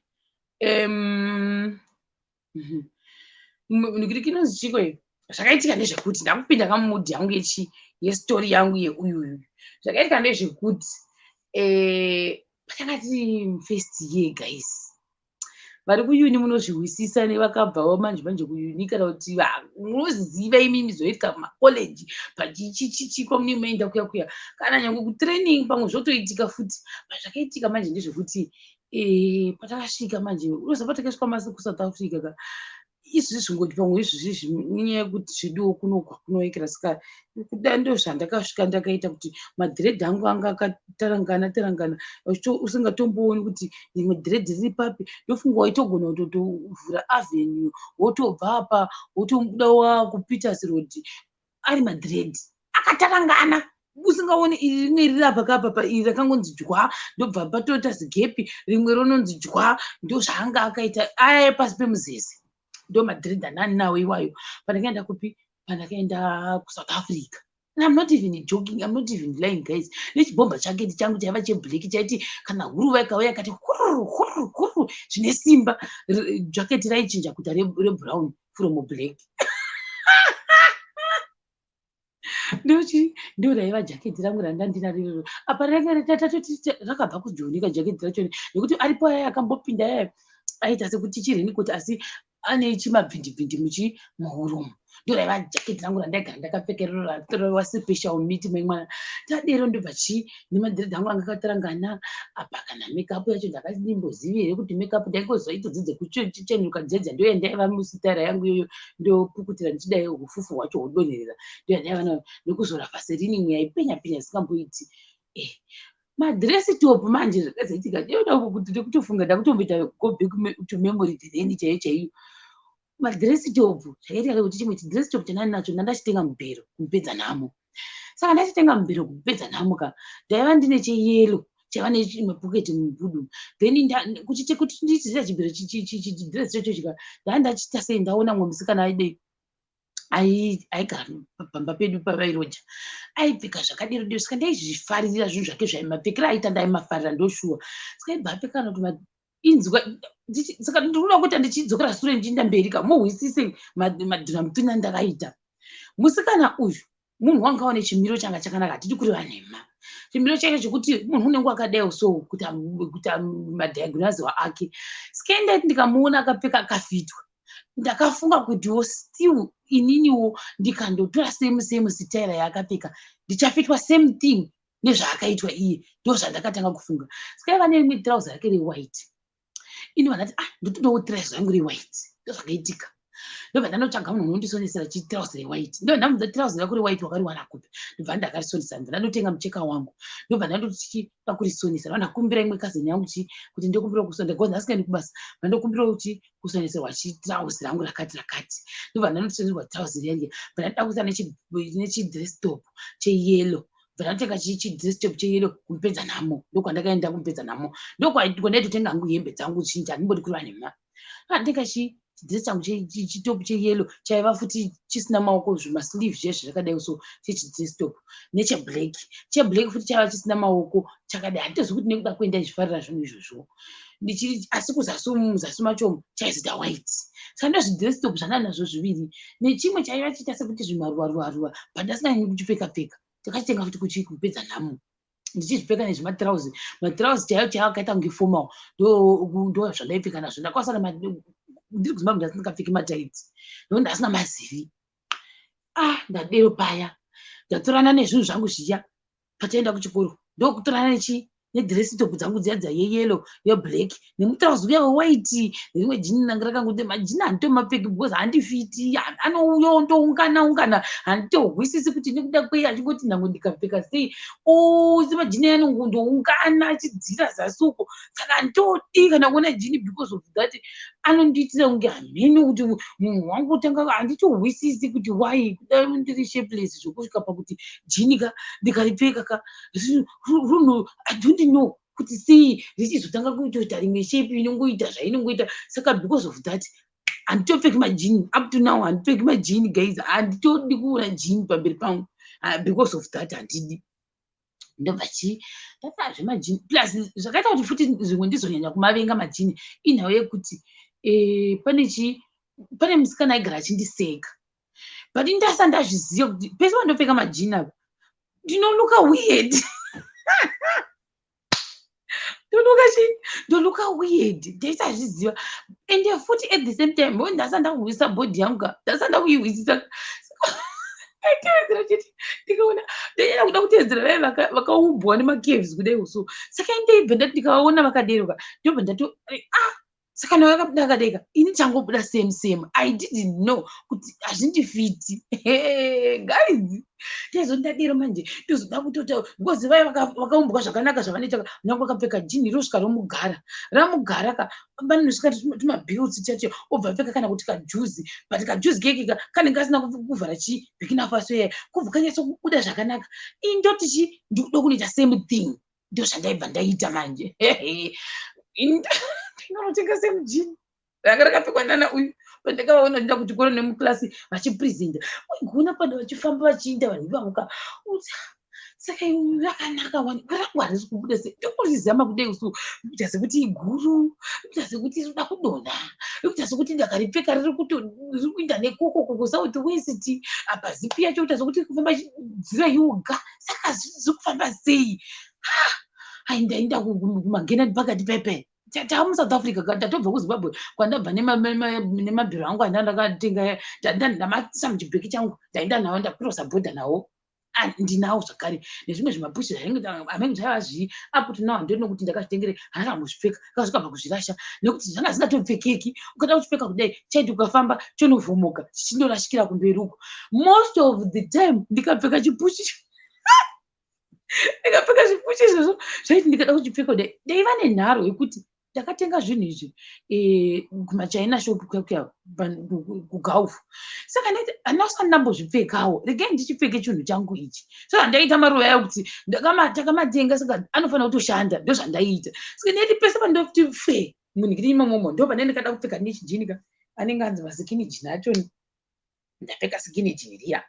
ningirikini onzi chiko iyo. Zvakaitika ndezvekuti ndakupinda kamumood yangu yechi yestory yangu yeuyuyu. Zvakaitika ndezvekuti patanga tiri first year, guys, vari kuuni munozvihwisisa, nevakabvawo manje manje kuuni, kana kuti munoziva imimi zvoitika kumakoleji pachichichichi kwamunenge maenda kuya kuya, kana nyange kutraining pamwe zvotoitika futi. Zvakaitika manje ndezvekuti patakasvika manje, unoziva patakaiswa masi kuSouth Africa ka, izvizvi zvingoti pamwe izvizvi nenyaya yekuti zveduwo kuno kwakunoekera. Saka kuda ndo zvandakasvika ndakaita kuti madhiredhi angu anga akatarangana tarangana, usingatombooni kuti rimwe dhiredhi riri papi. Ndofunga waitogona kutotovhura avenue, wotobva apa wotobuda wakuPeters Road, ari madhiredhi akatarangana, usingaoni iri rimwe riri apa kapa, iri rakangonzi jwa, ndobva patoita zigepi, rimwe rononzi jwa. Ndo zvaanga akaita aya pasi pemuzeze. Ndo madhiredhi anani nawo iwayo pandakaenda kupi, pandakaenda kuSouth Africa. And I'm not even joking, I'm not even lying, guys. Nechibhomba chaketi changu chaiva cheblack, chaiti kana huruva ikauya ikati hururu hururu hururu zvine simba, jaketi raichinja kuita rebrown from black. Ndochi ndo raiva jaketi rangu randandinaro iroro. Apa ranga tatoti rakabva kuJoni kajaketi racho, nekuti aripo aya akambopinda aya aita sekuti chiraincoat, asi ane chimabvindibvindi muchi muhurumu. Ndo raiva jaketi rangu randaigara ndakapfeka iroro, ratoreva special meet memwana. Tadero ndobva chi nemadhiredhi angu anga akatarangana apa. Kana makeup yacho ndakandimbozivi here kuti makeup, ndaingoziva idzodzi dzekuchenuka dzedza. Ndo yandaiva musitaira yangu iyoyo, ndopukutira ndichidai, ufufu hwacho hwodonherera. Ndo yandaiva nayo, nekuzora vaseline imwe yaipenya penya isingamboiti. Madress top manje, zvakazoitika ndinoda kuti ndikutofunga, ndakutomboita go back to memory lane chaiyo chaiyo. Madress top, zvakaitika kuti chimwe chidress top chandani nacho ndandachitenga mubhero kumupedza nhamo. Saka ndachitenga mubhero kumupedza nhamo ka, ndaiva ndine cheyellow chaiva nechimwe mubudu. Then kuti ndichiziva chibhero chidress chacho chika, ndaa ndachiita sei, ndaona mumwe musikana aidei aigara pamba pedu pavairoja, aipfeka zvakadero dero. Saka ndaizvifarira zvinhu zvake zvaimapfekero aita, ndaimafarira, ndoshuwa. Saka aibva apfeka kana kuti inzwa. Saka ndinoda kuita ndichidzokera sure ndichienda mberi ka, muhwisise madhunamutuni andakaita. Musikana uyu munhu wanga wane chimiro changa chakanaka, hatidi kureva nhema. Chimiro chake chekuti munhu unenge wakadaiwo so kuita madiagnosis ake. Saka ndaiti ndikamuona akapfeka akafitwa, ndakafunga kutiwo still ininiwo ndikandotora same same sitaira yaakapfeka, ndichafitwa same thing nezvaakaitwa iye. Ndo zvandakatanga kufunga. Saka iva nerimwe trouser rake rewhite, ini vandati, "Ah, ndotodawo trouser yangu rewhite." Ndo zvakaitika. Ndobva ndanotsvaga munhu unondisonesera chitrauser rewhite. Ndobva ndamudza, "Trouser rako rewhite wakariwana kupi?" Ndobva ndakarisonesa. Ndobva ndandotenga mucheka wangu, ndobva ndandoti kurisonesa. Ndakumbira imwe cousin yangu chi kuti ndokumbira kusona, because ndasingaendi kubasa. Ndandokumbira kuti kusoneserwa chitrauser rangu rakati rakati. Ndobva ndandosonerwa trouser riya riya. Bva ndada kuisa nechidress top cheyellow. Bva ndatenga chidress top cheyellow kumupedza nhamo. Ndokwandakaenda kumupedza nhamo, ndokwandaitotenga hangu hembe dzangu zhinji, handimbodi kureva nhema. Ndandenga chi Chidress changu chitop cheyellow chaiva futi chisina maoko, zvimasleeve zvezvo zvakadai so, chechidress top necheblack, cheblack futi chaiva chisina maoko chakadai. Handitozivi kuti nekuda kwei ndaizvifarira zvinhu izvozvo. Asi kuzasi, muzasi macho chaizoita white. Saka ndozvidress top zvandanga nazvo zviviri, nechimwe chaiva chiita sekuti zvimaruva ruva ruva, but ndasinganyanyi kuchipfeka pfeka. Takachitenga futi kuchi kupedza nhamo, ndichizvipfeka nezvimatirauzi, matirauzi chaivo chaivo akaita kunge formal. Ndo zvandaipfeka nazvo. Ndakawasana ndiri kuZimbabwe, ndasingapfeki matights nokuti ndasina mazivi. Ah, ndadero paya ndatorana nezvinhu zvangu zviya pataenda kuchikoro, ndokutorana nechi nedress top dzangu dziya dziya, yeyellow, yeblack, nemutirauzi uya wewhite, nerimwe jini ranga rakangote. Majini handitomapfeki because handifiti, anouya ondoungana ungana. Handitohwisisi kuti nekuda kwei achingoti nhango ndikapfeka sei ose majini anongondoungana achidzira zasi uko. Saka handitodi kana kuona jini because of that. Anondiitira kunge hameno kuti munhu wangu utanga. Handitohwisisi kuti why kudai ndiri shapeless zvokusvika pakuti jini ka ndikaripfeka ka runhu, I don't know kuti sei richizotanga kutoita rimwe shape inongoita zvainongoita. Saka because of that handitopfeki majini. Up to now handipfeki majini, guys. Handitodi kuona jini pamberi pangu because of that handidi. Ndobva chii ndapfeka zvemajini. Plus zvakaita kuti futi zvimwe ndizonyanya kumavenga majini inhau yekuti pane chii, pane musikana aigara achindiseka, but ndasa ndazviziva kuti pese pandopfeka majini apa ndinolooka weird. Ndolooka chii? Ndolooka weird. Ndaisazviziva. Ende futi at the same time o ndasa ndakuhwisisa body yangu ka, ndasa ndakuihwisisa. Ndaitevedzera chete, ndikaona ndanyanya kuda kuteedzera vaya vakaumbwa nemacurves kudai so. Saka indaibva ndati ndikavaona vakadero ka, ndobva ndato, ah, saka nawe akabuda akadai ka, ini changobuda same same. I didn't know kuti hazvindifiti, guys. Taizoti ndadero manje tozoda kutota because vaya vakaumbwa zvakanaka zvavanoita, nyange vakapfeka jini rosvika romugara, ramugara ka, vanosvika tumabhilts chacho, obva apfeka kana kuti kajuzi, but kajuzi keke ka kanenge kasina kuvhara chi Burkina Faso yaya, kubva kanyatso kubuda zvakanaka. Indoti chi ndikuda kunoita same thing. Ndo zvandaibva ndaita manje, ndinonotenga same jean ranga rakapfekwa nana uyu. Pandakavaona vachienda kuchikoro nemuklasi vachipresenta, waigona pano vachifamba vachiinda vanhu ivavo ka. Saka iwe rakanaka wani, rangu harisi kubuda sei? Ndokurizama kudai usu, kuita sekuti iguru, kuita sekuti rinoda kudonha, kuita sekuti ndakaripfeka riri kuenda nekoko kusouth west. Apa zipi yacho kuita sekuti kufamba chidzira yoga. Saka zviri kufamba sei? Ai, ndaenda kumagena pakati pepe taa muSouth Africa, ndatobva kuZimbabwe kwandabva nemabhiro angu anda ndakatenga, ndamaisa muchibheki changu, ndaenda nawo, ndacrossa border nawo. Ndinawo zvakare nezvimwe zvimapushi zvainge amene zvaiva zvii. Up to now handoni nokuti ndakazvitengere, handina kambozvipfeka. Akasvika pakuzvirasha nekuti zvanga zvingatopfekeki. Ukada kuchipfeka kudai chaiti ukafamba chonovhomoka chichindorashikira kumberi uko. Most of the time ndikapfeka chipushi, ndikapfeka zvipushi izvozvo, zvaiti ndikada kuchipfeka kudai, ndaiva nenharo yekuti ndakatenga zvinhu izvi kumachina shop kuya kuGulf. Saka ndaiti handina kusati ndambozvipfekawo, regai ndichipfeke chinhu changu ichi. Saka ndaita maruva aya kuti takamatenga, saka anofanira kutoshanda. Ndo zvandaiita. Saka ndaiti pese pandoti fe munhikiri imomomo, ndo pane ndikada kupfeka nechijini ka, anenge anzi maskinny jean achoni. Ndapfeka skinny jean riya,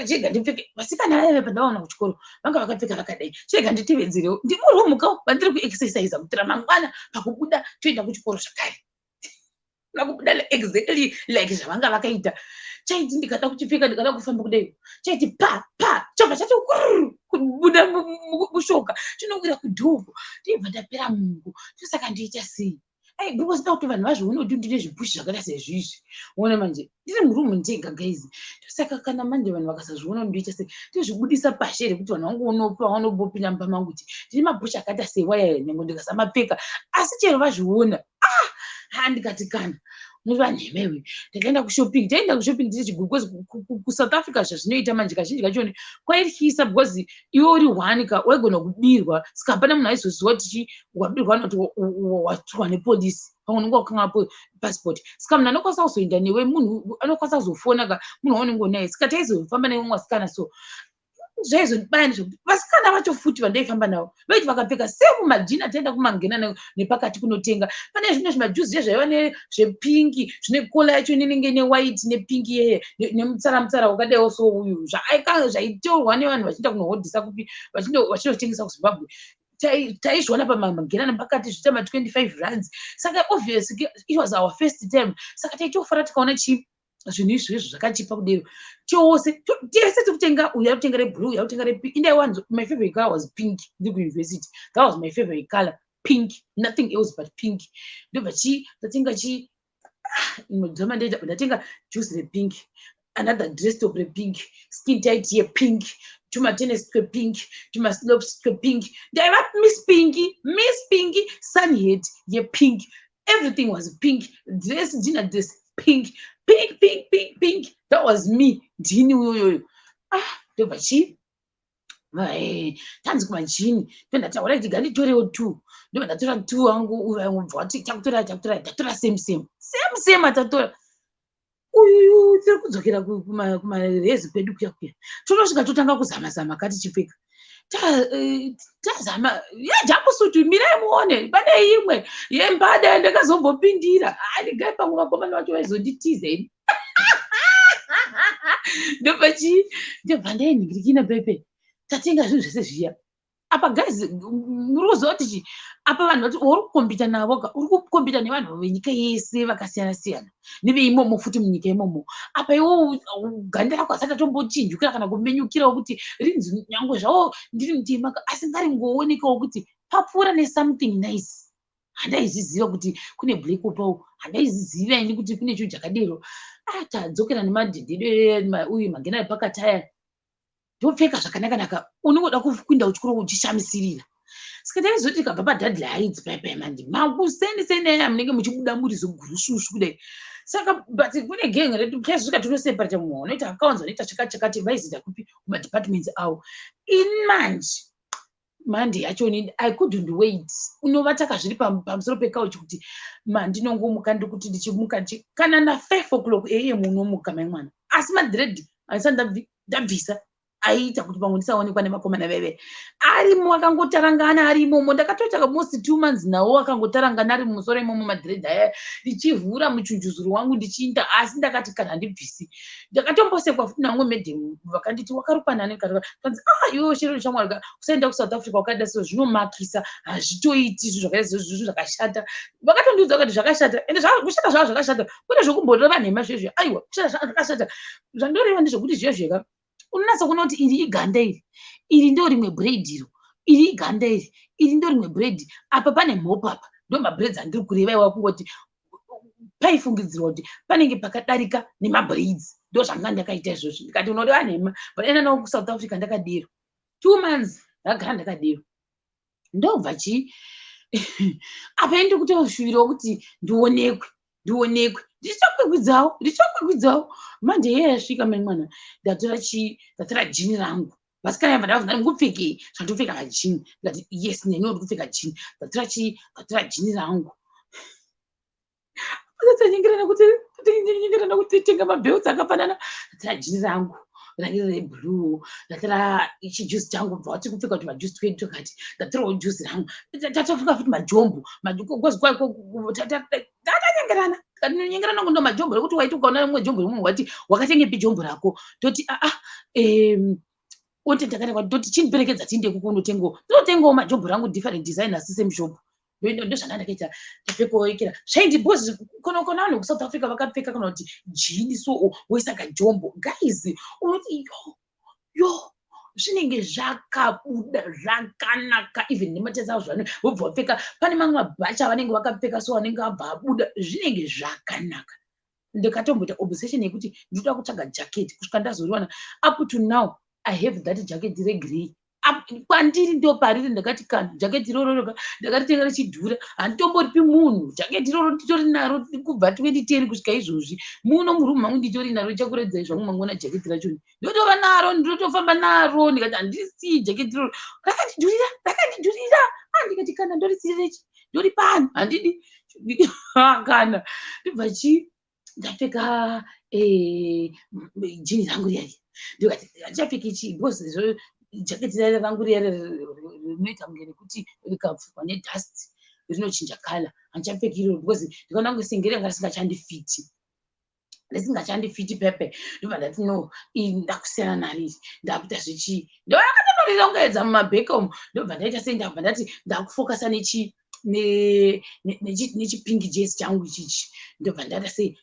chega ndipfeke. Vasikana vaive pandavaona kuchikoro vanga vakapfeka vakadai, chega nditevedzerewo. Ndimurumuka vandiri kuexercisa kuitira mangwana pakubuda toenda kuchikoro zvakare, vakubuda exactly like zvavanga vakaita. Chaiti ndikada kuchipfeka, ndikada kufamba kudai, chaiti pa pa, chobva chati kubuda mushoka, chinowira kudhoko, ndibva ndapera mungu. Tosaka ndoita sei? Ai, because da kuti vanhu vazvione kuti ndine zvipushi zvakaita sezvizvi. Ona manje ndiri murumu ndega, guys. Tosaka kana manje vanhu vakasazviona, ndoita sei? Tozvibudisa pashe here kuti vanhu vangoona vanobopinda mumba mangu kuti ndine mapushi akaita sewaya, nyange ndikasamapfeka? Asi chero vazviona, ah ha, ndikati kana muri vanhemewe. Ndakaenda kushopping, taenda kushopping tiri chiguru because kuSouth Africa zvazvinoita manje kazhinji kachoni kwaityisa, because iwe uri one ka waigona kubirwa. Saka hapana munhu aizoziva kuti chi wabirwa noti watorwa nepolisi, pamwe unenge wakanga passport. Saka munhu anokwanisa kuzoenda newe, munhu anokwanisa kuzofona ka munhu waunenge unaye. Saka taizofamba nemumwe wasikana, so Zvaizondibaya ndezvekuti vasikana vacho futi vandaifamba navo vaiti vakapfeka same majeans ataenda kumangena nepakati kunotenga, pane zvimwe zvimajuzi zvaiva nezvepink, zvine collar yacho inenge newhite nepink yeye nemutsara mutsara wakadaiwo. So uyu zvaiteurwa nevanhu vachienda kunohodhisa kupi, vachinotengesa kuZimbabwe, taizviona pamagena nepakati zviita ma25 rands. Saka obviously it was our first time, saka taitofara tikaona chii, zvinhu izvozvo zvakachipa kudero. Chose tese tikutenga, uyu akutenga reblue, uyu akutenga repink. Indaiwanzo, my favorite color was pink. Ndiri kuuniversity, that was my favorite color, pink, nothing else but pink. Ndobva chii, ndatenga chii, imwe drama ndaita, ndatenga juzi repink, another dress top repink, skin tight yepink, tumatennis twepink, tumaslops twepink. Ndaiva Miss Pinky, Miss Pinky, sunhat yepink, everything was pink, dress, dinner dress pink, pink, pink, pink, pink. That was me, ndini uyoyoyo. Ah, ndobva chii, tanzi kumajeans, ndondati alright, ganditorewo two. Ndobva ndatora two angu. Bva wati takutora, takutora, tatora same, same, same, same atatora uyuyu. Tiri kudzokera kumarezi kwedu kuya kuya, tonosvika totanga kuzama zama katichipfeka. Tazama yejumpsuit, mirai muone, pane imwe yembada yandakazombopindira. Andigai pamwe vakomana vacho vaizonditiza ini. Ndobva chii, ndobva ndainhingirikina pepe. Tatenga zvinhu zvese zviya apa, guys, muri kuziva kuti chi apa vanhu vati uri kucompeta navo ka, uri kucompeta nevanhu venyika yese vakasiyana siyana neveimomo futi munyika imomo. Apa iwo ganda rako asati atombochinjukira kana kumenyukirawo kuti rinzi nyange zvavo ndiri mutema, asi ngaringoonekawo kuti papfuura nesomething nice. Handaizviziva kuti kune black opal, handaiziziva ini kuti kune chinhu chakadero. Tadzokera nemadhedhedo uyu magena epakati aya, ndopfeka zvakanaka-naka, unongoda kupinda kuchikoro uchishamisirira. Saka taizoti tikabva paDudley Heights paipai manje makuseni seni aya, munenge muchibuda muri zogurusvusvu kudai. Saka but kune gang redu, taizosvika tonoseparata, mumwe unoita accounts, vanoita chakati chakati, vaizoita kupi, kumadepartments avo. Ini manje Monday yachoni I couldn't wait. Unovataka zviri pamusoro pecouch kuti mandinongomuka, ndikuti ndichimuka kana na5 o'clock am unomuka mai mwana, asi madreads andisati ndabvisa aiita kuti pamwe ndisaonekwa nemakomana veve arimo akangotarangana ari imomo. Ndakatoita almost 2 months nawo akangotarangana ari mumusoro imomo madreads aya, ndichivhura muchunjuzuru wangu ndichiinda, asi ndakati kana ndibvisi. Ndakatombosekwa futi namwe madam, vakanditi wakarukwa nani? Kanzi, "Ah, iwe Shero shamwari, usaenda kuSouth Africa wakada so, zvinomakisa, hazvitoiti zvinhu zvakaita zvinhu zvakashata." Vakatondiudza kuti zvakashata, ende kushata zvava zvakashata, kwete zvokumboreva nhema zvezvo. Aiwa, kushata zvakashata, zvandoreva ndezvekuti zvezveka unonatsa kuona kuti iri iganda iri, iri ndo rimwe braid iro, iri iganda iri, iri ndo rimwe braid, apa pane mhopo, apa ndo mabraids andiri kureva iwa. Kungoti paifungidzirwa kuti panenge pakadarika nemabraids, ndo zvanga ndakaita izvozvo. Ndikati unoreva nhema, but enda nawo kuSouth Africa ndakadero 2 months, ndakagara ndakadero. Ndobva chii, apa indi kutoshuvirawo kuti ndionekwe, ndionekwe, ndichakwikwidzawo, ndichakwikwidzawo. Manje iye yasvika mai mwana, ndatora chii, ndatora jean rangu. Vasikana yabva ndavabvunza, "Mukupfekei?" Zvandopfeka majeans. Ndikati, "Yes, neniwo ndikupfeka jean." Ndatora chii, ndatora jean rangu. Tanyengerana kuti, tanyengerana kuti tenga mabelts akafanana. Ndatora jean rangu riri reblue, ndatora chijuzi changu. Bva wati kupfeka kuti majuzi twedu twakati, ndatorawo juzi rangu, tatopfeka futi majombo. Tatanyengerana, tikanyengerana ndo majombo ekuti waiti ukaona rimwe jombo rimwe wati, "Wakatengepi jombo rako?" Toti, "Aa, ote ndakati," toti, "Chindiperekedza tiinde kuko unotengawo." Ndinotengawo majombo rangu, different design asi same shop. Ndozvanga ndakaita, ndapfekawo ikira zvaindi, because kana ukaona vanhu vekuSouth Africa vakapfeka kana kuti jean so, woisa kajombo, guys, unoti yo yo, zvinenge zvakabuda zvakanaka, even nematesa avo zvano vobva vapfeka. Pane mamwe mabhachi avanenge vakapfeka so anenge abva abuda, zvinenge zvakanaka. Ndikatomboita obsession yekuti ndinoda kutsvaga jacket kusvika ndazoriwana. Up to now I have that jacket regrey kwandiri, ndo pariri. Ndakati kana jaketi iroro ndakaritenga richidhura, handitomboripi munhu. Jaketi iroro nditori naro kubva 2010 kusvika izvozvi, muno murumu mangu nditori naro. Ndichakuredzai zvangu mangwana jaketi racho, ndotova naro, ndinotofamba naro. Ndikati handisii jaketi iroro, rakandidhurira, rakandidhurira. Ah, ndikati kana ndorisirechi, ndori pano, handidi kana. Ndibva chii, Ndapfeka jini rangu riya riya, ndikati handichapfeki ichi because jaketi riya rangu riya rinoita kunge rekuti rikapfukwa nedust rinochinja colour. Handichapfeki iroro because ndikaona kunge senge ranga risingachandifiti, risingachandifiti pepe. Ndobva ndati, "No, iri ndakusiyana naro iri, ndakuita zvechii." Ndovakatonorirongedza mumabheki umu. Ndobva ndaita sei? Ndabva ndati ndakufocusa nechi nechipink jezi changu ichichi. Ndobva ndaita sei?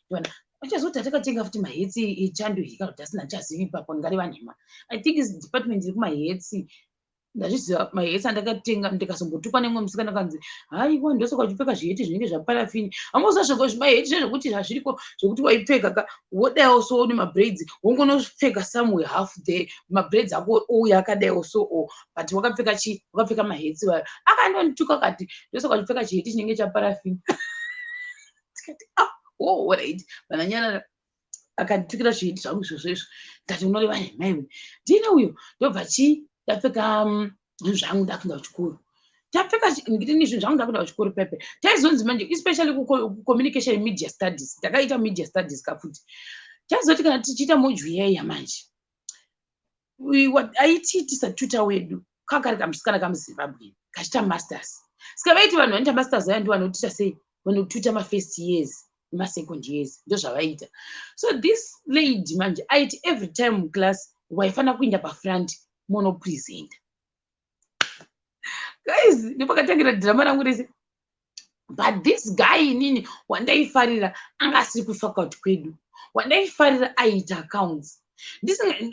Achazoti tatakatenga futi mahats echando here kana kuti asina, ndichazivi ipapo, ndingareva nhema. I think department iri kumahats, ndazviziva mahats andakatenga. Ndikazombotukwa nemumwe musikana, kanzi, "Haiwa, ndosaka uchipfeka zviheti zvinenge zvaparafini." Hamuziva zveko zvimaheti zvezvekuti zvazviriko zvokuti waipfeka ka, wodaiwo so nemabraids, wongonopfeka somewhere half there, mabraids ako ouya akadaiwo so o, but wakapfeka chi wakapfeka mahats wayo. Akandondituka kati, "Ndosaka uchipfeka chiheti chinenge chaparafini." Tikati, "Ah, oh, right." Vananyarara, akanditukira zviheti zvangu izvozvo izvo. Ndati, "Unoreva nhema iwe, ndine uyo." Ndobva chii, ndapfeka zvinhu zvangu, ndakuenda kuchikoro. Tapfeka ndini zvinhu zvangu, ndakuenda kuchikoro pepe. Taizonzi manje, especially kucommunication media studies, ndakaita media studies kafuti, taizoti kana tichiita module yaiya manje, aitiitisa tutor wedu kakari kamusikana kamuZimbabwe kachiita masters. Saka vaiti vanhu vanoita masters aya ndo vanotiita sei, vanotuta mafirst years nemasecond years, ndo zvavaita. So this lady manje aiti every time muclass waifanira kuinda pafront monopresenta. Guys, ndopakatangira dhirama rangu rese. But this guy inini wandaifarira anga asiri kufaculty kwedu. Wandaifarira aiita accounts.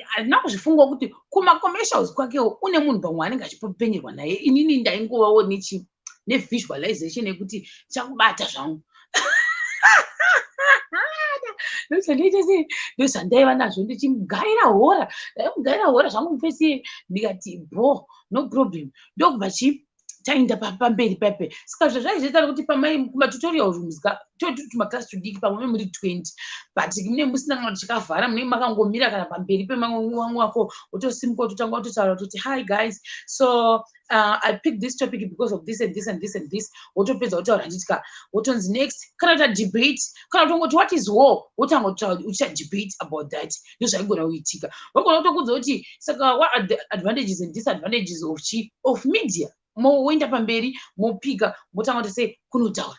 Handina kuzvifungawo kuti kumacommercials kwakewo une munhu pamwe anenge achipenyerwa naye. Inini ndaingovawo nechi nevisualization yekuti chakubata zvangu, ndozvandaita sei, ndozvandaiva nazvo. Ndichimugaira hora, ndaimugaira hora zvangu mufesi. Ndikati, "Bo, no problem." Ndokubva chi taenda pamberi pepe. Saka zvazvaizoita kuti kumatutorial rooms ka, tumaklasi tudiki, pamwe muri 20, but mune musina kana kuti chakavhara, munenge makangomira kana pamberi pemamwe wako, wotosimuka, wototanga wototaura kutoti, "Hi guys, so I picked this topic because of this and this and this and this." Wotopedza wotaura, handiti? Wotonzi, "Next." Kana kuita debate, kana kutongoti, "What is war?" Wotanga kutaura, uchiita debate about that. Ndozvaigona kuitika. Wagona kutokudza kuti, "Saka what are the advantages and disadvantages of chi of media?" Woenda pamberi, mopika, motanga kuti sei, kunotaura.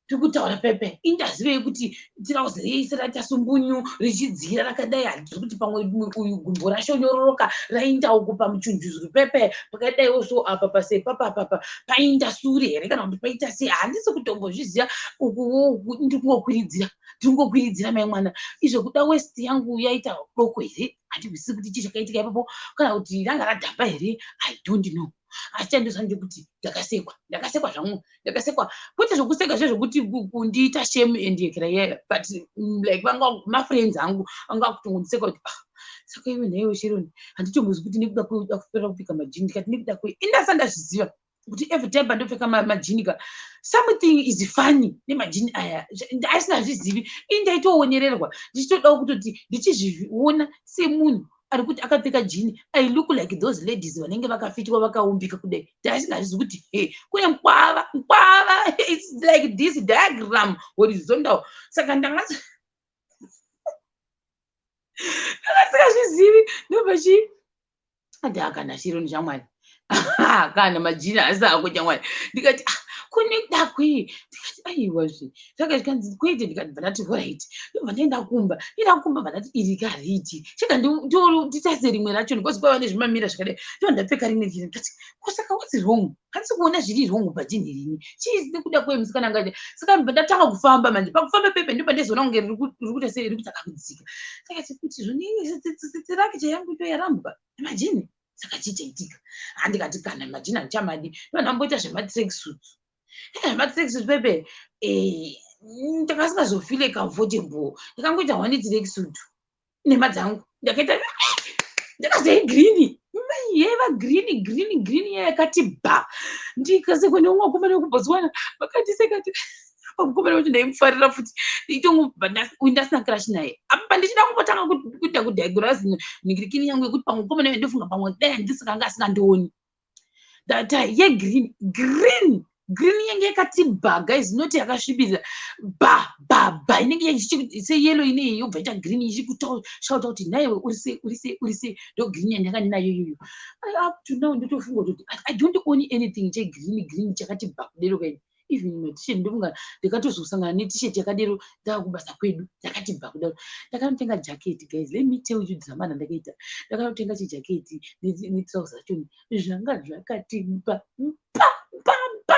Tiri kutaura pepe, indazivei kuti tirauzi rese raita sumbunyu richidzira rakadai. Handiri kuti pamwe uyu gumbo rashonyororoka rainda uku pamuchunjuzuru pepe, pakadaiwo so apa pasepapapapa painda sure here kana kuti paita sei, handisi kutombozviziva. Ukuwo ndiri kungokwiridzira, ndiri kungokwiridzira mai mwana izvo. Kuda waist yangu yaita doko here? Handizwisisi kuti chii chakaitika ipapo, kana kuti ranga radhamba here, I don't know. Asi chandoziva ndekuti ndakasekwa, ndakasekwa zvangu, ndakasekwa. Kwete zvokuseka zvezvokuti kundiita shame and yekera iyaya, but like vanga mafriends angu anga kutongondiseka kuti, "Ah, saka iwe nhaiwe Sharon, handitombozi kuti nekuda kweuda kupera kupfeka majini." Ndikati, "Nekuda kwei?" Indasa ndazviziva kuti every time pandopfeka majini ka, something is funny nemajini aya. Asingazvizivi ini, ndaitoonererwa, ndichitodawo kutoti ndichizviona semunhu ari kuti akapfeka jini, I look like those ladies vanenge vakafitwa, vakaumbika kudai. Ndasingazvizi kuti he kune mukwava, mukwava. It's like this diagram, horizontal. Saka ndanga ndakasingazvizivi. Ndobva chii, ati, "Akana Sharon shamwari, kana majini asi ako shamwari." Ndikati, "Ah, kune dakwei?" Ndikati, "Aiwazve." Saka zvikanzi, "Kwete." Ndikati, bva ndati, "Alright." Ndobva ndaenda kumba. Ndaenda kumba, bva ndati, "Iri kariti chega nditarise rimwe racho," because kwaiva nezvimamira zvakadai. Ndobva ndapfeka rimwe riri. Ndikati, "Kosaka what's wrong? Handisi kuona zviri wrong pajini rini. Chii nekuda kwemusikana angati?" Saka ndobva ndatanga kufamba manje. Pakufamba pepe ndobva ndazoona kunge riri kuita sei, riri kutanga kudzika. Saka kuti zvoni structure yangu ndo yarambwa nemajini, saka chii chaitika? Handikati, "Kana majini handichamadi." Ndobva ndamboita zvematracksuits, zvematracksuits pepe. Ndakasingazofeel comfortable. Ndakangoita one tracksuit nema dzangu, ndakaita ndakazai green, yaiva green, green, green yakati bha. Ndikasekwa neumwe vakomana vekuBotswana, vakandiseka. Mukomana wacho ndaimufarira futi, ndasina crush naye apa. Ndichida kumbotanga kuita kudiagnose nhingirikini yangu yekuti pamwe mukomana uyu, ndofunga pamwe dai handisakanga asingandioni. Ndati yegreen, green. Green yenge yakati ba, guys, not yakasvibirira ba ba ba, inenge seyellow ineyi yobva ita green, ichikushauta kuti naiwe uri sei, uri sei, uri sei. Ndo green yandanga ndinayo iyoyo. Up to now ndotofunga kuti I don't own anything chegreen, green chakati ba kudero kaini. Even maT-shirt, ndofunga ndakatozosangana neT-shirt yakadero ndava kubasa kwedu, yakati bva kudaro. Ndakanotenga jacket. Guys, let me tell you drama randakaita. Ndakanotenga chijaketi netrauser rachoni, zvanga zvakati pa pa pa pa,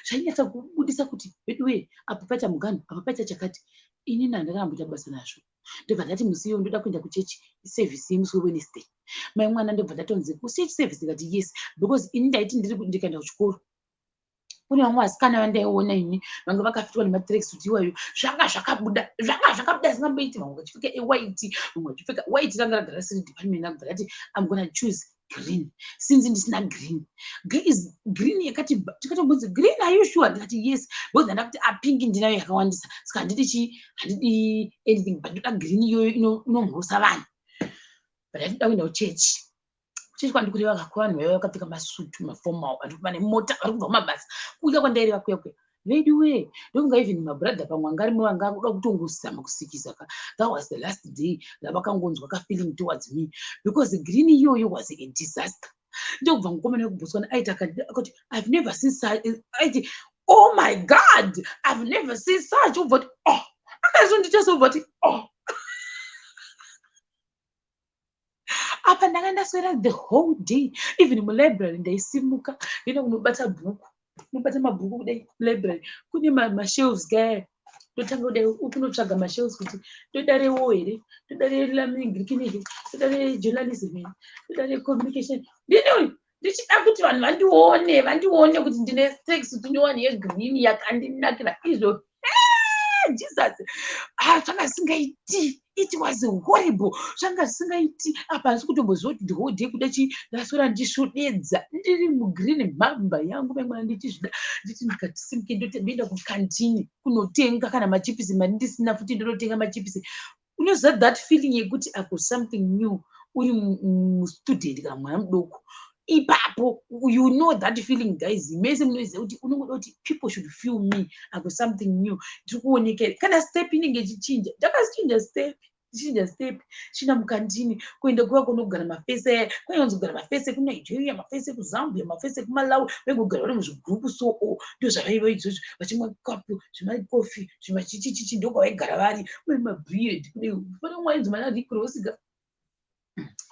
zvainyatsa kubudisa kuti veduwe, apa paita muganhu, apa paita chakati. Inini handakamboita basa nazvo. Ndobva ndati musi iyoyo ndoda kuenda kuchechi service yemusi weWednesday. Mai mwana, ndobva ndatonzi kuchechi service, ndikati yes, because ini ndaiti ndiri ndikaenda kuchikoro kune vamwe vasikana vandaiona ini vanga vakafitwa nematracksuit iwayo, zvanga zvakabuda, zvanga zvakabuda singamboiti. Vamwe vachipfeka ewhite, vamwe vachipfeka white, ranga ragara siri department yangu. Ndati I'm gonna choose green since ndisina green. Guys, green yakati, tikatombonzi, "Green, are you sure?" Ndikati yes, because ndanda kuti apink ndinayo yakawandisa, saka handidi chi handidi anything, but ndoda green iyoyo inomhurusa vanhu. But handida kuenda kuchechi. Kuchechi kwandikureva kakuvanhu vaiva vakapfeka masutu maformal, vari nemota, vari kubva kumabasa. Kuuya kwandaireva kuya kuya, veduwe, ndokunga even mabrother pamwe anga arimo vanga kuda kutongozama kusikisa ka. That was the last day ravakangonzwa kafeeling towards me, because green iyoyo was a disaster. Ndokubva mukomana wekuBotswana aiti akati, "I've never seen such." Aiti, "Oh my God, I've never seen such." Ubva kuti, "Oh." Akazondichasobva kuti, "Oh." Apa ndanga ndaswera the whole day. Even mulibrary ndaisimuka ndoenda kunobata bhuku, unobata mabhuku kudai. Mulibrary kune mashelves gaya, ndotanga kudai ukunotsvaga mashelves kuti ndoda rewo here, ndoda relamingirikini here, ndoda rejournalism here, ndoda recommunication. Ndini ndichida kuti vanhu vandione, vandione kuti ndine tracksuit nyowani yegreen yakandinakira izvo. Jesus, ah, zvanga zvisingaiti. It was horrible, zvanga zvisingaiti. Apa hasi kutomboziva kuti the whole day kuda chi ndaswera ndichisvodedza ndiri mugreen mhamba yangu maimwana, ndichizvida. Nditi ndikati simuke ndoenda kukantini kunotenga kana machipisi, mari ndisina futi, ndonotenga machipisi. Unoziva that feeling yekuti ako something new, uri mustudent kana mwana mudoko ipapo? You know that feeling, guys, mese munoziva kuti unongoda kuti people should feel me, ako something new, ndiri kuonekera. Kana step inenge ichichinja, ndakachinja step, chinja step china mukandini kuenda kuva kunogara mafesi aya. Kwainonzi kugara mafesi ekuNigeria, mafesi ekuZambia, mafesi ekuMalawi, vaingogara vari muzvigurupu. So o ndo zvavaiva izvozvo, vachimwa kapu, zvimakofi, zvimachichichichi, ndokwavaigara vari uye mabeard kudai. Pane umwe ainzi mana Rick Ross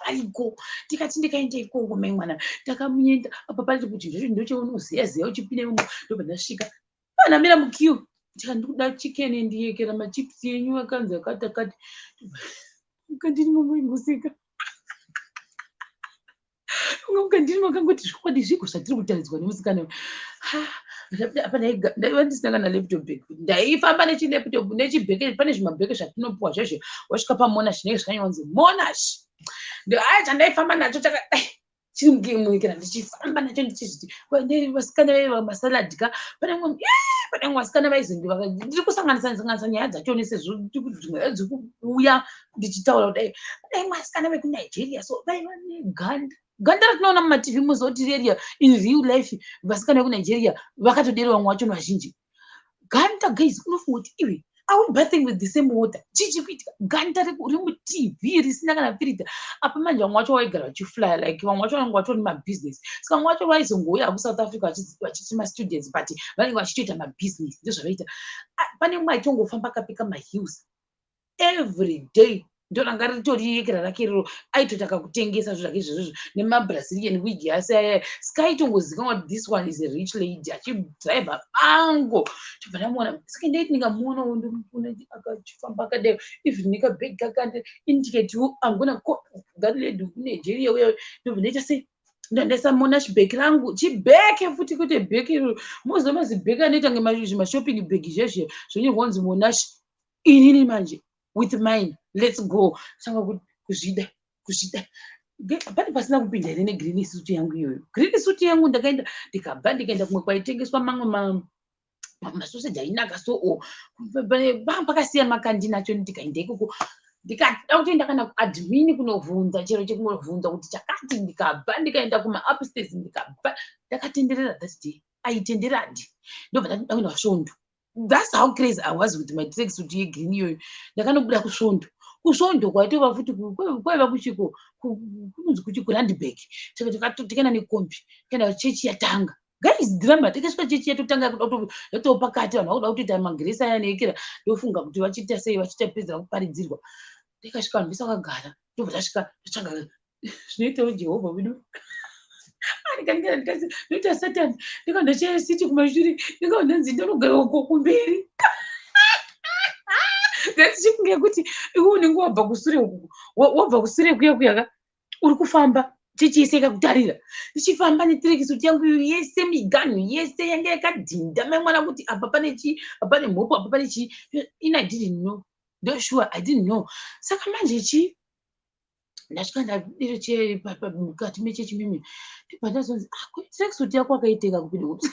ariko. Tikati ndikaenda ikoko, mai mwana, takamuenda apa pari kuti zvacho ndochaunoziya ziya uchipinda imomo. Ndobva ndasvika, vanamira muqueue, ndikati ndikuda chicken, ndiyekera machips yenyu akanzi akati akati. Mukandini momoingoseka, mukandini makangoti zvokwadi zviko zvatiri kutaridzwa nemusikana. Apa ndaiva ndisina kana laptop bag, ndaifamba nechilaptop nechibheke. Pane zvimabheke zvatinopiwa zvezvo wasvika paMonash, zvinenge zvakanyorwa kunzi Monash. Aya chandaifamba nacho chaka chiri munyikira, ndichifamba nacho ndichizviti vasikana vaiva masalad ka. Pane mumwe vasikana vaizonge, ndiri kusanganisa sanganisa nyaya dzacho sezvo dzimwe dziri kuuya ndichitaura kudai. Pane vamwe vasikana vekuNigeria, so vaiva neganda, ganda ratinoona mumaTV, muzoti reria in real life vasikana vekuNigeria vakatodero. Vamwe vacho vazhinji ganda, guys, unofunga kuti iwe, are we bathing with the same water? Chii chiri kuitika? Ganda remuTV risina kana filter. Apa manje vamwe vacho vaigara vachiflya, like vamwe vacho vanenge vatori mabusiness, saka vamwe vacho vaizongouya kuSouth Africa vachiti mastudents, but vanenge vachitoita mabusiness, ndozvavaita. Pane mumwe aitongofamba akapfeka maheels every day, ndoranga ritori yekera rake iroro, aitoti akakutengesa zvo zvake izvozvozvo nemaBrazilian wig asi aya. Saka aitongozikanwa kuti this one is a rich lady, achidhiraivha bango. Tobva ndamuona, saka ndaiti ndingamuonawo, ndomuona akachifamba akadai, even nekabhegi kakande indicate, I'm gonna call that lady kuNigeria uya. Ndobva ndaita sei? Ndandaisa Monash bhegi rangu, chibheke futi, kwete bheki iro moziva, mazibheki anoita zvimashopping bag zvezve zvonyorwa kunzi Monash. Inini manje with mine, let's go. Tanga kuzvida kuzvida, pane pasina kupinda here negreen suit yangu iyoyo? Green suit yangu, ndakaenda, ndikabva ndikaenda kumwe kwaitengeswa mamwe masoseji ainaka. So o pakasiyana makandini acho, ndikaenda ikoko, ndikada kutoenda kana kuadmin kunovhunza, chero chekunovhunza kuti chakati. Ndikabva ndikaenda kumaupstairs, ndikabva ndakatenderera that day. Aitenderadi. Ndobva ndatoda kuenda kusvondo. That's how crazy I was with my tracksuit yegreen iyoyo. Ndakanobuda kusvondo. Kusvondo kwaitova futi kwaiva kuchiko kunonzi kuchi kuRandburg. Tikaenda nekombi, tikaenda chechi yatanga. Guys, drama. Tikasvika chechi yatotanga, yatova pakati, vanhu vakuda kutoita magresi aya neekera. Ndofunga kuti vachiita sei, vachitapedzera kuparidzirwa. Tikasvika, vanhu vese vakagara. Ndobva tasvika, totsvaga zvinoitawo Jehovha wedu, ndoita Satani. Ndikandachaya seat kumashure, ndikaondanzi ndinogara uko kumberi. Ngatichifunge kuti iwe unenge wabva kusure uku, wabva kusure kuya kuyaka, uri kufamba chechi yese ikakutarira. Ndichifamba netracksuit yangu yese, miganhu yese yanga yakadhinda mai mwana, kuti apa pane chii, apa pane mhopo, apa pane chii. In I didn't know, ndo sure I didn't know. Saka manje chii, ndasvika, ndadiro mukati mechechi mimi, ndibva ndazonzi, "Ah, tracksuit yako wakaitenga kupinda kupi?"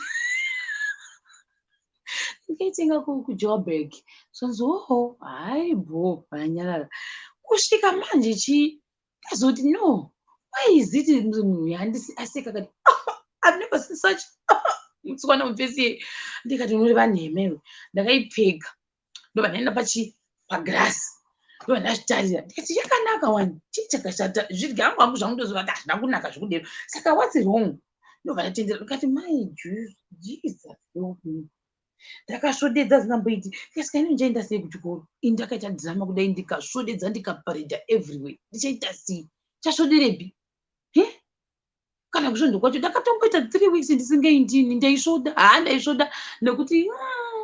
"Ndikaitenga kuJoburg." Zvonzi, "Oho, hai bo." Vanyarara kusvika manje chii, ndazoti, "No, why is it?" Munhu yandisi aseka akati, "I've never seen such mutswana mupesi." Ndikati, "Unoreva nhema iwe." Ndakaipfeka, ndobva ndaenda pachi pagirasi, ndobva ndazvitarira. Ndikati, "Yakanaka wani, chii chakashata?" Zvidya hangu hangu zvangu, ndoziva kuti hazvina kunaka zvekudero, saka what's wrong? Ndobva ndatendera. Ndikati, "My Jesus, help me." Ndakasvodedza zingamboiti. Ndikasika, "Ini ndichaenda sei kuchikoro ini ndakaita drama kudai?" Ndikasvodedza, ndikapareda everywhere. Ndichaita sei? Chasvoderepi he? Kana kusvondo kwacho ndakatomboita 3 weeks ndisingaindini. Ndaisvoda, haa, ndaisvoda nekuti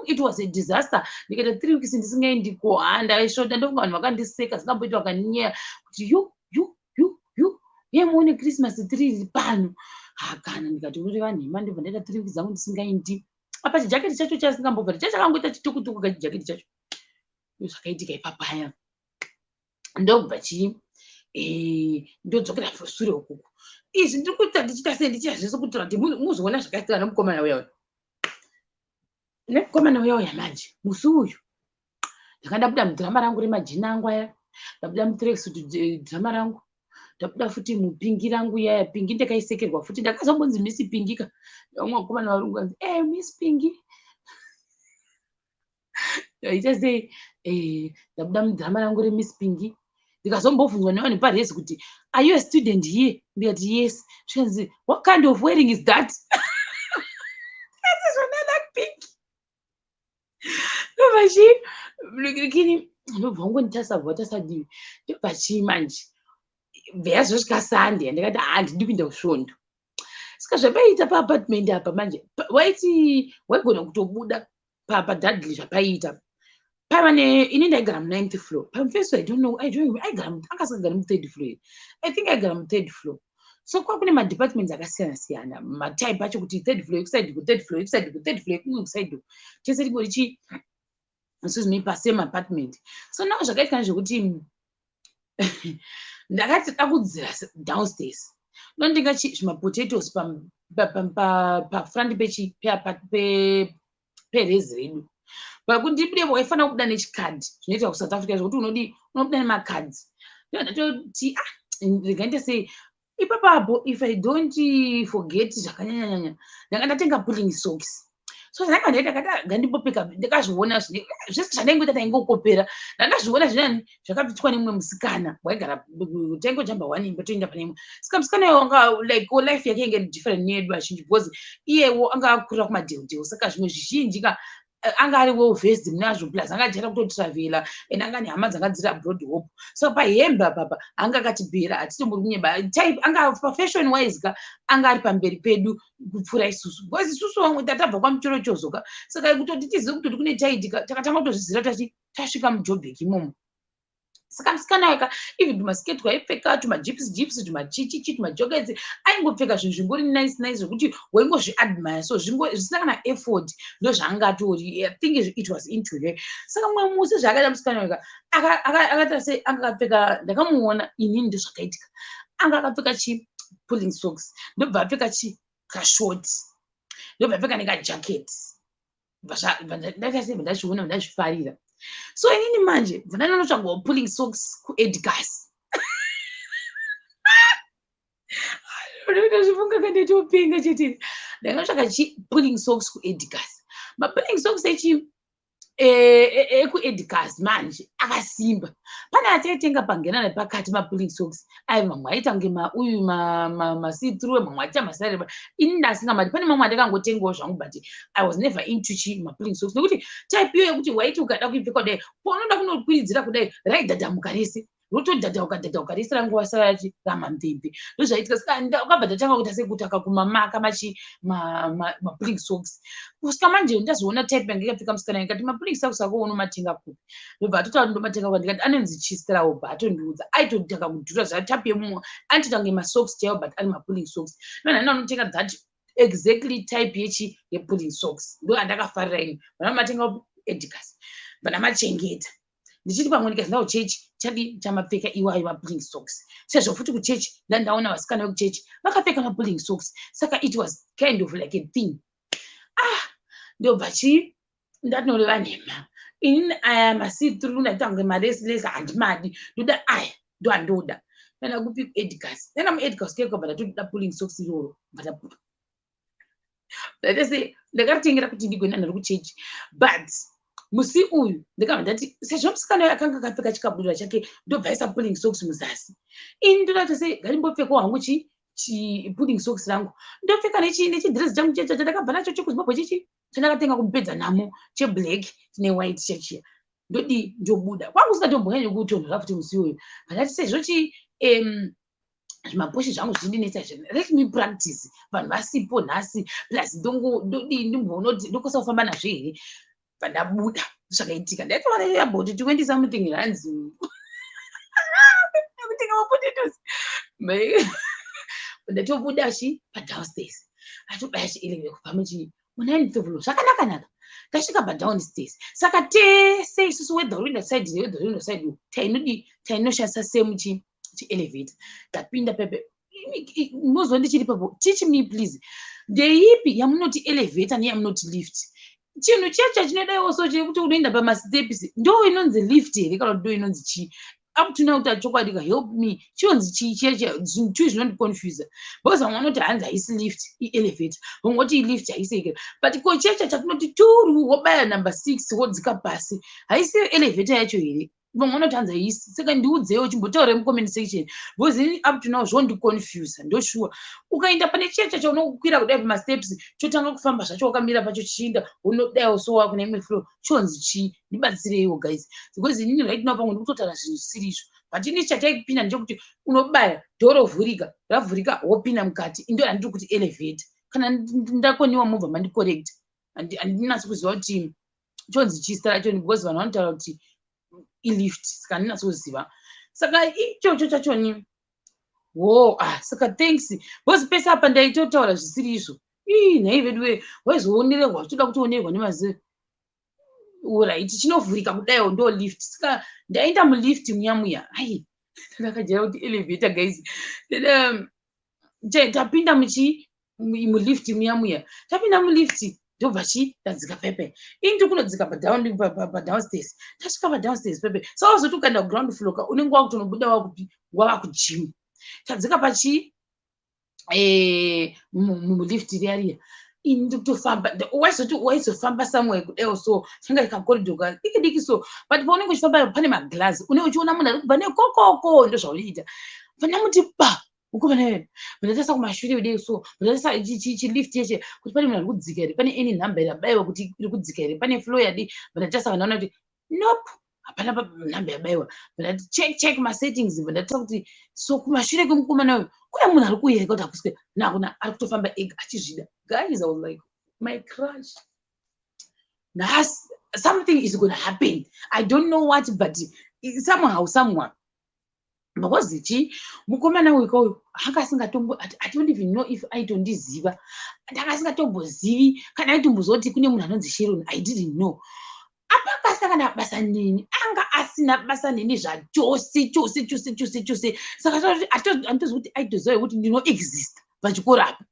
it was a disaster. Ndikaita 3 weeks ndisingaindiko. Haa, ndaisvoda. Ndofunga vanhu vakandiseka zingamboiti, vakanyeya kuti, "Yu yu yu yu, ye muone Christmas tree iri pano." Hakana, ndikati, "Unoreva nhema." Ndobva ndaita 3 weeks dzangu ndisingaindi. Apa chijaketi chacho chasingambobva chachakangoita chitukutuku kachijaketi chacho. Zvakaitika ipapaya, ndobva chii, ndodzokera sure ukuku. Izvi ndiri kuita, ndichiita sei, ndichiita zvese kuitira kuti muzoona zvakaitika nemukomana uya uya, nemukomana uya uya. Manje musi uyu ndanga ndabuda mudhirama rangu remajini angu aya, ndabuda mutracksuit dhirama rangu, ndabuda futi mupink rangu yaya. Pink ndakaisekerwa futi, ndakazombonzi Miss Pink ka. Vamwe vakomana varungu vanzi, "Miss Pink." Ndaita sei, ndabuda mudhirama rangu reMiss Pink. Ndikazombobvunzwa nevanhu paresi kuti, "Are you a student here?" Ndikati, "Yes." Zvikanzi, "What kind of wearing is that?" Ndikati, "Zvona that pink." Ndobva chii kini, ndobva wangonditarisa, bva watarisa divi. Ndobva chii manje, bva yazosvika Sunday, ndikati, "Handidi kuenda kusvondo." Saka zvapaiita paapartment apa manje, waiti waigona kutobuda paDudley. Zvapaiita paiva ne, ini ndaigara muninth floor pamufeso. I don't know, I don't, aigara, anga asingagari muthird floor here? I think aigara muthird floor. So kwa kune madepartments akasiyana siyana, matype acho, kuti third floor ekuside, kuthird floor ekuside, kuthird floor ekumwe kuside, tese tingori chi, excuse me, pasame apartment. So now zvakaitika ndezvekuti ndakati dakudzira downstairs, ndondenga zvimapotatoes pafront pechi perezi redu. Pakuti ndibudepo waifanira kubuda nechikadhi, zvinoita kuSouth Africa zvokuti unodi unobuda nemakadhi. Ndodatoti, "Ah, rega ndite sei ipapapo." If I don't forget zvakanyanyanyanya, ndanga ndatenga pulling socks. So zvandanga ndaita, kati ngandipopeka. Ndakazviona zvese zvandaingoita, ndaingokopera. Ndandazviona zvinani zvakapitwa nemumwe musikana waigara, taingojamba one imba toenda pane imwe. Saka musikana iwo anga like life yake inge different neyedu azhinji, because iyewo anga akurira kumadheudheu. Saka zvimwe zvizhinji ka anga ari well versed munazvo, plus anga ajaira kutotravhela and anga nehama dzanga dziri abroad hope. So pahembe apapa anga akatibhera, hatitombori kunyeba. Type anga pafashion wise ka, anga ari pamberi pedu kupfuura isusu, because isusu vamwe tatabva kwamuchorochozo ka. Saka kutoti tizive kutoti kune taitika, takatanga kutozvizira tachi tasvika muJobek imomo. Saka musikana weka, even tumasiketi twaipfeka, tumajipsi jipsi, tumachichichi, tumajoketsi, aingopfeka zvinhu zvingori nice nice, zvekuti waingozviadmire. So zvisina kana effort, ndo zvaanga atori. I think it was into her. Saka mumwe musi zvaakaita musikana weka, akaita sei, anga akapfeka, ndakamuona inini, ndo zvakaitika, anga akapfeka chi pulling socks, ndobva apfeka chi kashort, ndobva apfeka nekajacket. Ndaita sei, ndazviona, ndazvifarira. So inini manje bva ndanonotsvagawo pulling socks kuEdgars. Ndozvifunga kanditopenga chete. Ndakanotsvaka chi pulling socks kuEdgars. Mapulling socks echi ekuEdgars manje akasimba. Pane ataitenga pangena nepakati mapulling socks ai, mamwe aita kunge mauyu masee-through, mamwe aita masareba. Ini ndasingamadi. Pane mamwe andakangotengawo zvangu, but I was never into chi mapulling socks, nekuti type iyo yekuti waiti ukada kuipfeka kudai, paunoda kunokwiridzira kudai, raidhadhamuka rese, rotodhadhauka dhadhauka rese, ranguva sarachi ramamvemve. Ndozvaitika. Saka ndakabva ndatanga kuita sekutaka kumamaka machi mapulling socks, kusvika manje ndazoona type yange ikapfeka musikana. Ikati, "Mapulling socks ako unomatenga kupi?" Ndobva atotaura kuti ndomatenga kupi. Ndikati, "Anonzi Chistraub." Atondiudza, aitotanga kudhura zvatype yemumwe, anotoita kunge masocks chaiwo, but ari mapulling socks. Nonhani anotenga that exactly type yechi yepulling socks, ndo andakafarira ini. Vana matenga Edgars, vana machengeta, ndichiti pamwe ndikaenda kuchechi chadi chamapfeka iwayo mapulling socks, sezvo futi kuchechi ndandaona vasikana vekuchechi vakapfeka mapulling socks. Saka it was kind of like a thing. Ah, ndobva chi ndatinoreva nhema inini. Aya masee-through ndaita kunge malesi lesi, handimadi. Ndoda aya, ndo andoda. Nana kupi? Edgars. Nana muEdgars kekobva ndatoda pulling socks iroro. Ndaita se ndakaritengera kuti ndigoenda naro kuchechi, but musi uyu ndakabva ndati, sezvo musikana uyu akanga akapfeka chikabudura chake, ndobva aisa pulling socks muzasi, ini ndoda kuti sei ngarimbopfekawo hangu chi pulling socks rangu, ndopfeka nechidhirezi changu checho chandakabva nacho chekuZimbabwe, chichi chandakatenga kumupedza namo, cheblack newhite chechiya. Ndodii? Ndobuda kwangu usingatombonyanyi kutonhora futi musi uyu. Pandati sezvo chi zvimapushi zvangu zvindinetsa izvi, let me practice vanhu vasipo nhasi, plus ndodii, ndimboona kuti ndokwanisa kufamba nazvo here. Pandabuda, zvakaitika, ndaitova about 20 something rands kutenga mapotatoes. Ndatobuda chi padownstairs, atobaya chielevator kubva muchi munine floor zvakanaka naka. Tasvika padownstairs, saka tese isusu, whether uri side, whether uri side, tainodi tainoshandisa same chi chielevator. Tapinda pepe, mozwa ndichiri papo, teach me please, ndeipi yamunoti elevator neyamunoti lift? Chinhu checha chinodaiwo so chekuti unoenda pamasteps, ndo inonzi lift here, kana kuti ndo inonzi chii? Up to now, kuti chokwadi ka, help me, chinonzi chii cheche? Zvinhu two zvinondiconfusa, because vamwe vanoti hanzi haisi lift, ielevator, vamwe voti ilift, haisi. But ko checha chatinoti turu, wobaya number 6, wodzika pasi, haisi elevator yacho here? Vamwe vanoti hanzi haisi. Saka ndiudzewo, chimbotaura mucomment section, because ini up to now zvondiconfusa. Ndoshuwa ukaenda pane checha chaunokwira kudai pamasteps, chotanga kufamba zvacho, wakamira pacho, chichiinda, unodaiwo so wakune imwe floor, chonzi chii? Ndibatsireiwo guys, because inini right now pamwe ndikutotaura zvinhu zvisiri izvo. But ini chataipinda ndechekuti unobaya dhoo, rovhurika, ravhurika, wopinda mukati. Indo handiri kuti elevator. Kana ndakoniwa, mobva mandicorrect. Handinatsi kuziva kuti chonzi chii zita racho, because vanhu vanotaura kuti ilift, saka handinatsi kuziva. Saka ichocho chachoni wo. Ah, saka thanks, because pese apa ndaitotaura zvisiri izvo. Ii, nhai vedu wee, waizoonererwa uchitoda kutoonerwa nemazivo. Alright, chinovhurika kudaiwo ndo lift. Saka ndaenda mulift muya muya. Ai, ndakajaira kuti elevator, guys. Tapinda muchi mulift muya muya, tapinda mulift, ndobva chi ndadzika pepe. Ini ndiri kunodzika padownstairs. Tasvika padownstairs pepe, saka wazoti ukaenda kuground floor ka, unenge wakutonobuda wakupi? Wava kugym. Tadzika pachi mulift riya riya, ini ndikutofamba, waizoti waizofamba somewhere kudaiwo so, changa kacorridor kadiki diki so, but paunenge uchifamba pane maglazi, unenge uchiona munhu ari kubva nekokoko. Ndo zvaunoita. Pandamuti ba mukomana, ndatarisa kumashure kudai so, ndatarisa chilift cheche kuti pane munhu ari kudzika here, pane any number yabayiwa kuti iri kudzika here, pane floor yadi. Ndatarisa, vandaona kuti nope, hapana nhamba yabayiwa. Ndati check check masettings, ndatarisa kuti so kumashure kwemukomana uyu kune munhu ari kuuya kuti hakuswe nakuna, ari kutofamba ega achizvida. Guys, I was like, my crush, nhasi something is gonna happen. I don't know what, but somehow, someone, because chi mukomana uyu kauyu anga asingatombo, I don't even know if aitondiziva. Ndanga asingatombozivi kana aitombozoti kune munhu anonzi Sharon. I didn't know. Apa anga asina kana basa neni, anga asina basa neni zvachose chose chose chose chose. Saka handitozivi kuti aitoziva kuti ndinoexista pachikoro apa.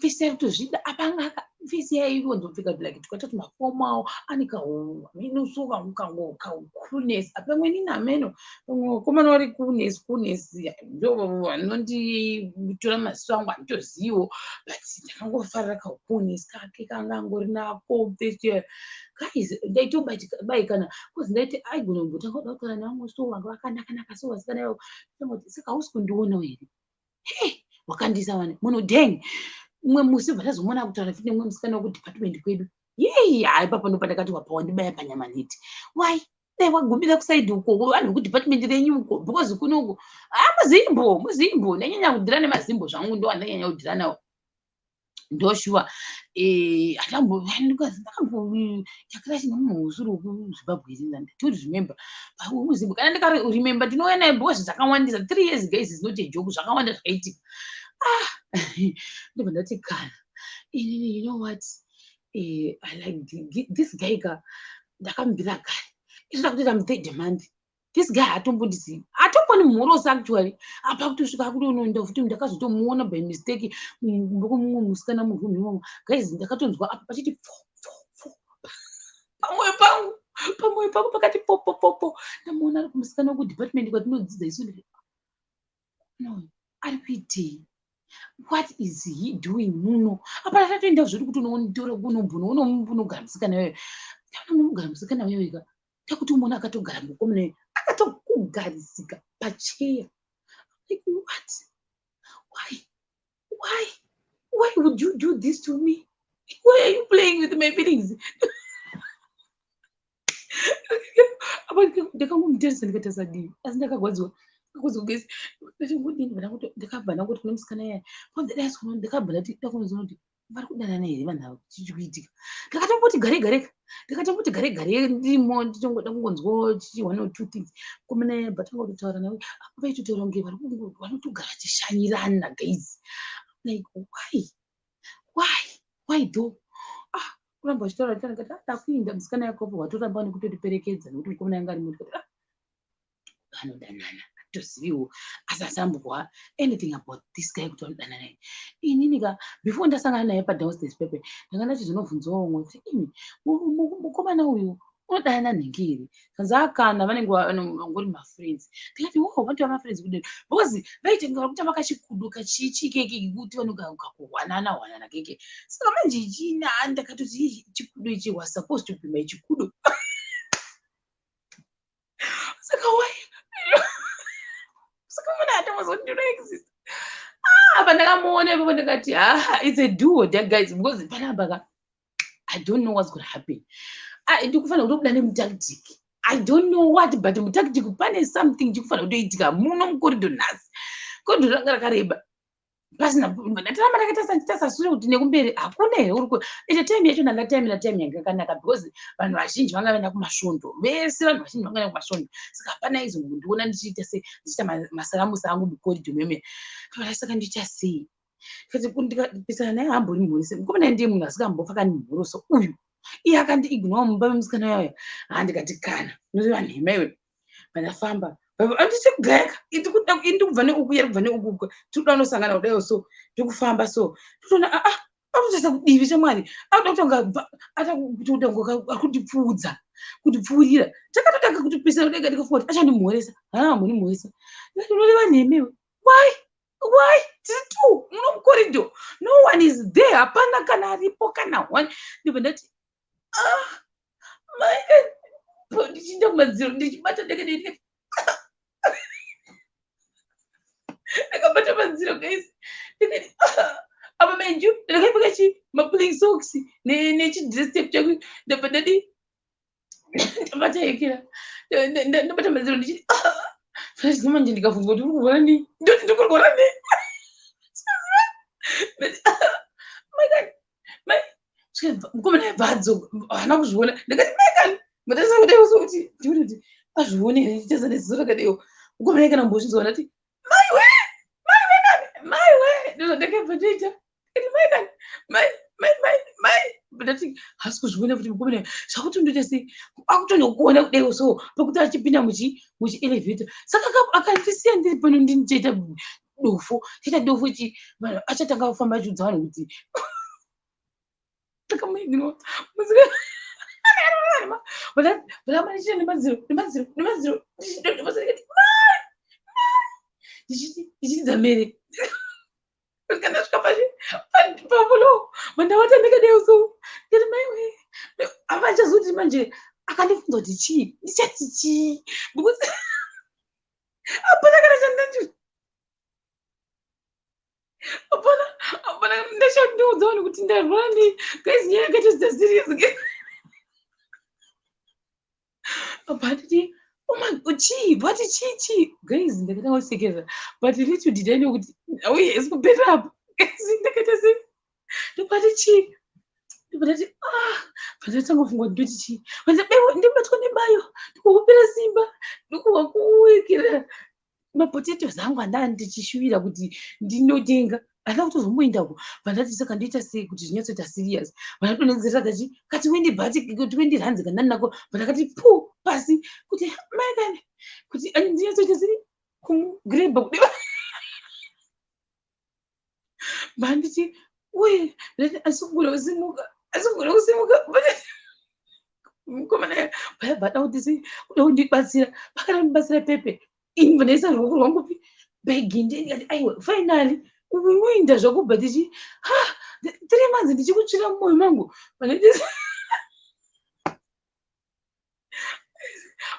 Pese kutozvida apa anga Face yaiwanzopfeka like tukatatu maformal, ane kahameno, so kacoolness. Pamwe nini hameno, pamwe vakomana vari coolness, coolness ndo vanonditora maziso angu, handitoziviwo, but ndakangofarira kacoolness kake kanga angori nako. Face, guys, ndaitobaikana because ndaiti aigona kumbotanga kuda kutaura nevamwe, so vanga vakanakanaka, so vasikana ivavo. Saka hausi kundionawo here? He, wakandisa vane munhu deng. Umwe musi bva ndazomuona kutaura futi nemumwe musikana wekudepartment kwedu. Yei, hai, papo ndo pandakati wapa wandibaya panyama nhete. Why dai wagumira kuside uko, vanhu vekudepartment renyu uko? Because kuno uko, ha, muzimbo, muzimbo ndanyanya kudhira nemazimbo zvangu, ndo andanyanya kudhira nawo, ndoshuwa. Ndakambochakira chine munhu usiri wekuZimbabwe, ndoti remember muzimbo, kana ndikaremember ndinouya naye, because zvakawandisa. 3 years, guys, is not a joke. Zvakawanda zvakaitika. Ah, ndobva ndati kana inini, you know what, I like this guy ka. Ndakamubvira kare, izvoda kutoita muthird month. This guy hatombondizivi, hatomboni mhorosi actually. Apa kutosvika akutonoenda futi, ndakazotomuona by mistake mumwe musikana muroom imomo. Guys, ndakatonzwa apa pachiti fo fo fo pamwoyo pangu, pamwoyo pangu pakati po po po po. Ndamuona ari kumusikana wekudepartment kwatinodzidza isu. No, ari kuitei? What is he doing muno? Apa tatoenda zviri kuti unotora kunombonogara musikana weyo, unomugara musikana weyo ika takuti umuona akatogara mukomana akatokugarisika pacheya. Like, what? Why, why, why would you do this to me? Why are you playing with my feelings? Apa ndakangomutarisa, ndikatarisa dii, asi ndakagwadziwa, ndakagwadziwa guys. Ndakabva ndangoti kune musikana yaya, ndakabva ndati ndakunoziva kuti vari kudanana here vanhu ava? Chichi kuitika? Ndakatomboti gare gareka, ndakatomboti gare gare ndimo, ndichongoda kungonzwawo chichi one or two things. Komana batanga kutotaura nawe apa, vaitotaura kunge vanotogara vachishanyirana. Guys, like, why, why, why though? Ah, kuramba vachitaura vachitaura, ndikati, ah, ndakuinda musikana yakopo watoramba nekutotiperekedza nekuti mukomana yanga ari ndikati, ah, vanodanana, hatoziviwo, asi asambwa anything about this guy kuti vanodanana naye. Inini ka, before ndasangana naye padownstairs pepe, ndanga ndachizonobvunzawo umwe kuti, imi, mukomana uyu unodanana nhingi here? Kanzi akana, vanenge vangori mafriends. Ndikati, wo, vanotova mafriends kudini? Because vaitenga vari kutamba kachikudo kachichikeke kuti vanokakuhwanana hwanana keke. Saka manje ichina, ndakatoti chikudo ichi was supposed to be my chikudo. Saka why? Saka munhu atomazoti ndinoexist. Ah, pandakamuona ipapo ndikati, ah, it's a do or die, guys, because panapa ka, I don't know what's gonna happen. Ah, ndikufanira kutobuda nemutactic. I don't know what, but mutactic pane something chikufanira kutoitika muno mucorridor nhasi. Corridor ranga rakareba, pasina ndatiramba ndakatarisa, ndichitarisa sure kuti nekumberi hakuna here uri. Ite time yacho ndanga time natime yanga yakanaka, because vanhu vazhinji vanga vaenda kumasvondo vese, vanhu vazhinji vanga vaenda kumasvondo, saka hapana aizongondiona ndichiita se ndichiita masaramusi angu mucorridor meme. Saka ndiita sei? Ndikapesana naye, hambori mhorese mukomana, ndiye munhu asingambofa akandimhorosa uyu. Iye akandiignore mumba memusikana yayo. Ha, ndikati kana unoreva nhema iwe. Pandafamba andichikugayaka, ndikubva neuku, yari kubva neuku, tiri kuda kunosangana kudaiwo, so ndikufamba, so totoona, aa, akutotarisa kudivi shamwari, akuda kutonga akundipfuudza, kundipfuurira. Takatotanga kutopesana kudai, ndikafunga kuti achandimhoresa. Haa, ambondimhoresa. Ndikati, unoreva nhema iwe. Why, why? Tiri two muno mucorridor, no one is there, hapana kana aripo, kana one. Ndobva ndati, ah, mai, ndichiinda kumadziro ndichibata, ndakadai ndakabata madziro, guys. Ndikati, apa mind you, ndakapfeka chi mapulling socks nechidress tape changu. Ndabva ndadi ndabata hekera, ndabata madziro ndichiti, zvino manje ndikabvunzwa kuti uri kurwara nei, ndoti ndiri kurwara nei? Mai, mukomana yabva adzoka, haana kuzviona. Ndikati, mai, matarisa kudai so kuti ndione kuti azvione here, ndichitaza neziso rakadaiwo. Mukomana kana mbozvinzwa, ndati, maiwe, maiwe kani, maiwe. Ndozvandakabva ndoita, ndikati, mai kani, mai, mai, mai, mai. Ndati haasi kuzviona kuti mukomana zvakuti ndoita sei, akutondokuona kudaiwo so pekuti achipinda muchi muchielevator. Saka akandisiya ndiri pano, ndinichaita dofo, chaita dofo chi vanhu achatanga kufamba achiudza vanhu kuti Ndakamuignore. Ndichiti nemadziro, nemadziro, nemadziro, ndichiti dzamere. Kusvika ndasvika pashi pafloor, mandawata ndakadai so. Ndikati, "Maiwe." Havachazoti manje akandibvunza kuti chii, ndichati chii? Because hapana kana chandati, hapana, hapana. Ndachandiudza vanhu kuti ndarwara nei. Guys, nyaya yakaita serious. Apa nditi, "Oh my, chii?" Vati, "Chii, chii?" Guys, ndakatanga kusekerera, but little did I know kuti auye isi kupera apa. Guys, ndakaita sei? Ndobati, "Chii?" Ndobva ndati, "Ah." Pandatanga kufunga kuti ndoti chii, ndibatwa nebayo, ndikukupera simba, ndikuva kuwekera mapotatoes angu andaa ndichishuvira kuti ndinotenga, handina kutozomboendako. Vandati, "Saka ndoita sei kuti zvinyatsoita serious?" Vandadonhedzera kachi kati 20 baht, 20 rands kandandinako. Vandakati pu pasi kuti mai kani, kuti ndinyatsoita sei kumugrabha kudeva. Vanditi uye, ndati asikugona kusimuka, asikugona kusimuka. Mukomana payabva ada kuti sei, kuda kundibatsira, pakada kundibatsira pepe, ini ndaisa ruoko rwangu pi bhegi. Ndikati, "Aiwa, finally unoinda zvakubva." Tichi ha 3 months ndichikutsvira mumwoyo mangu.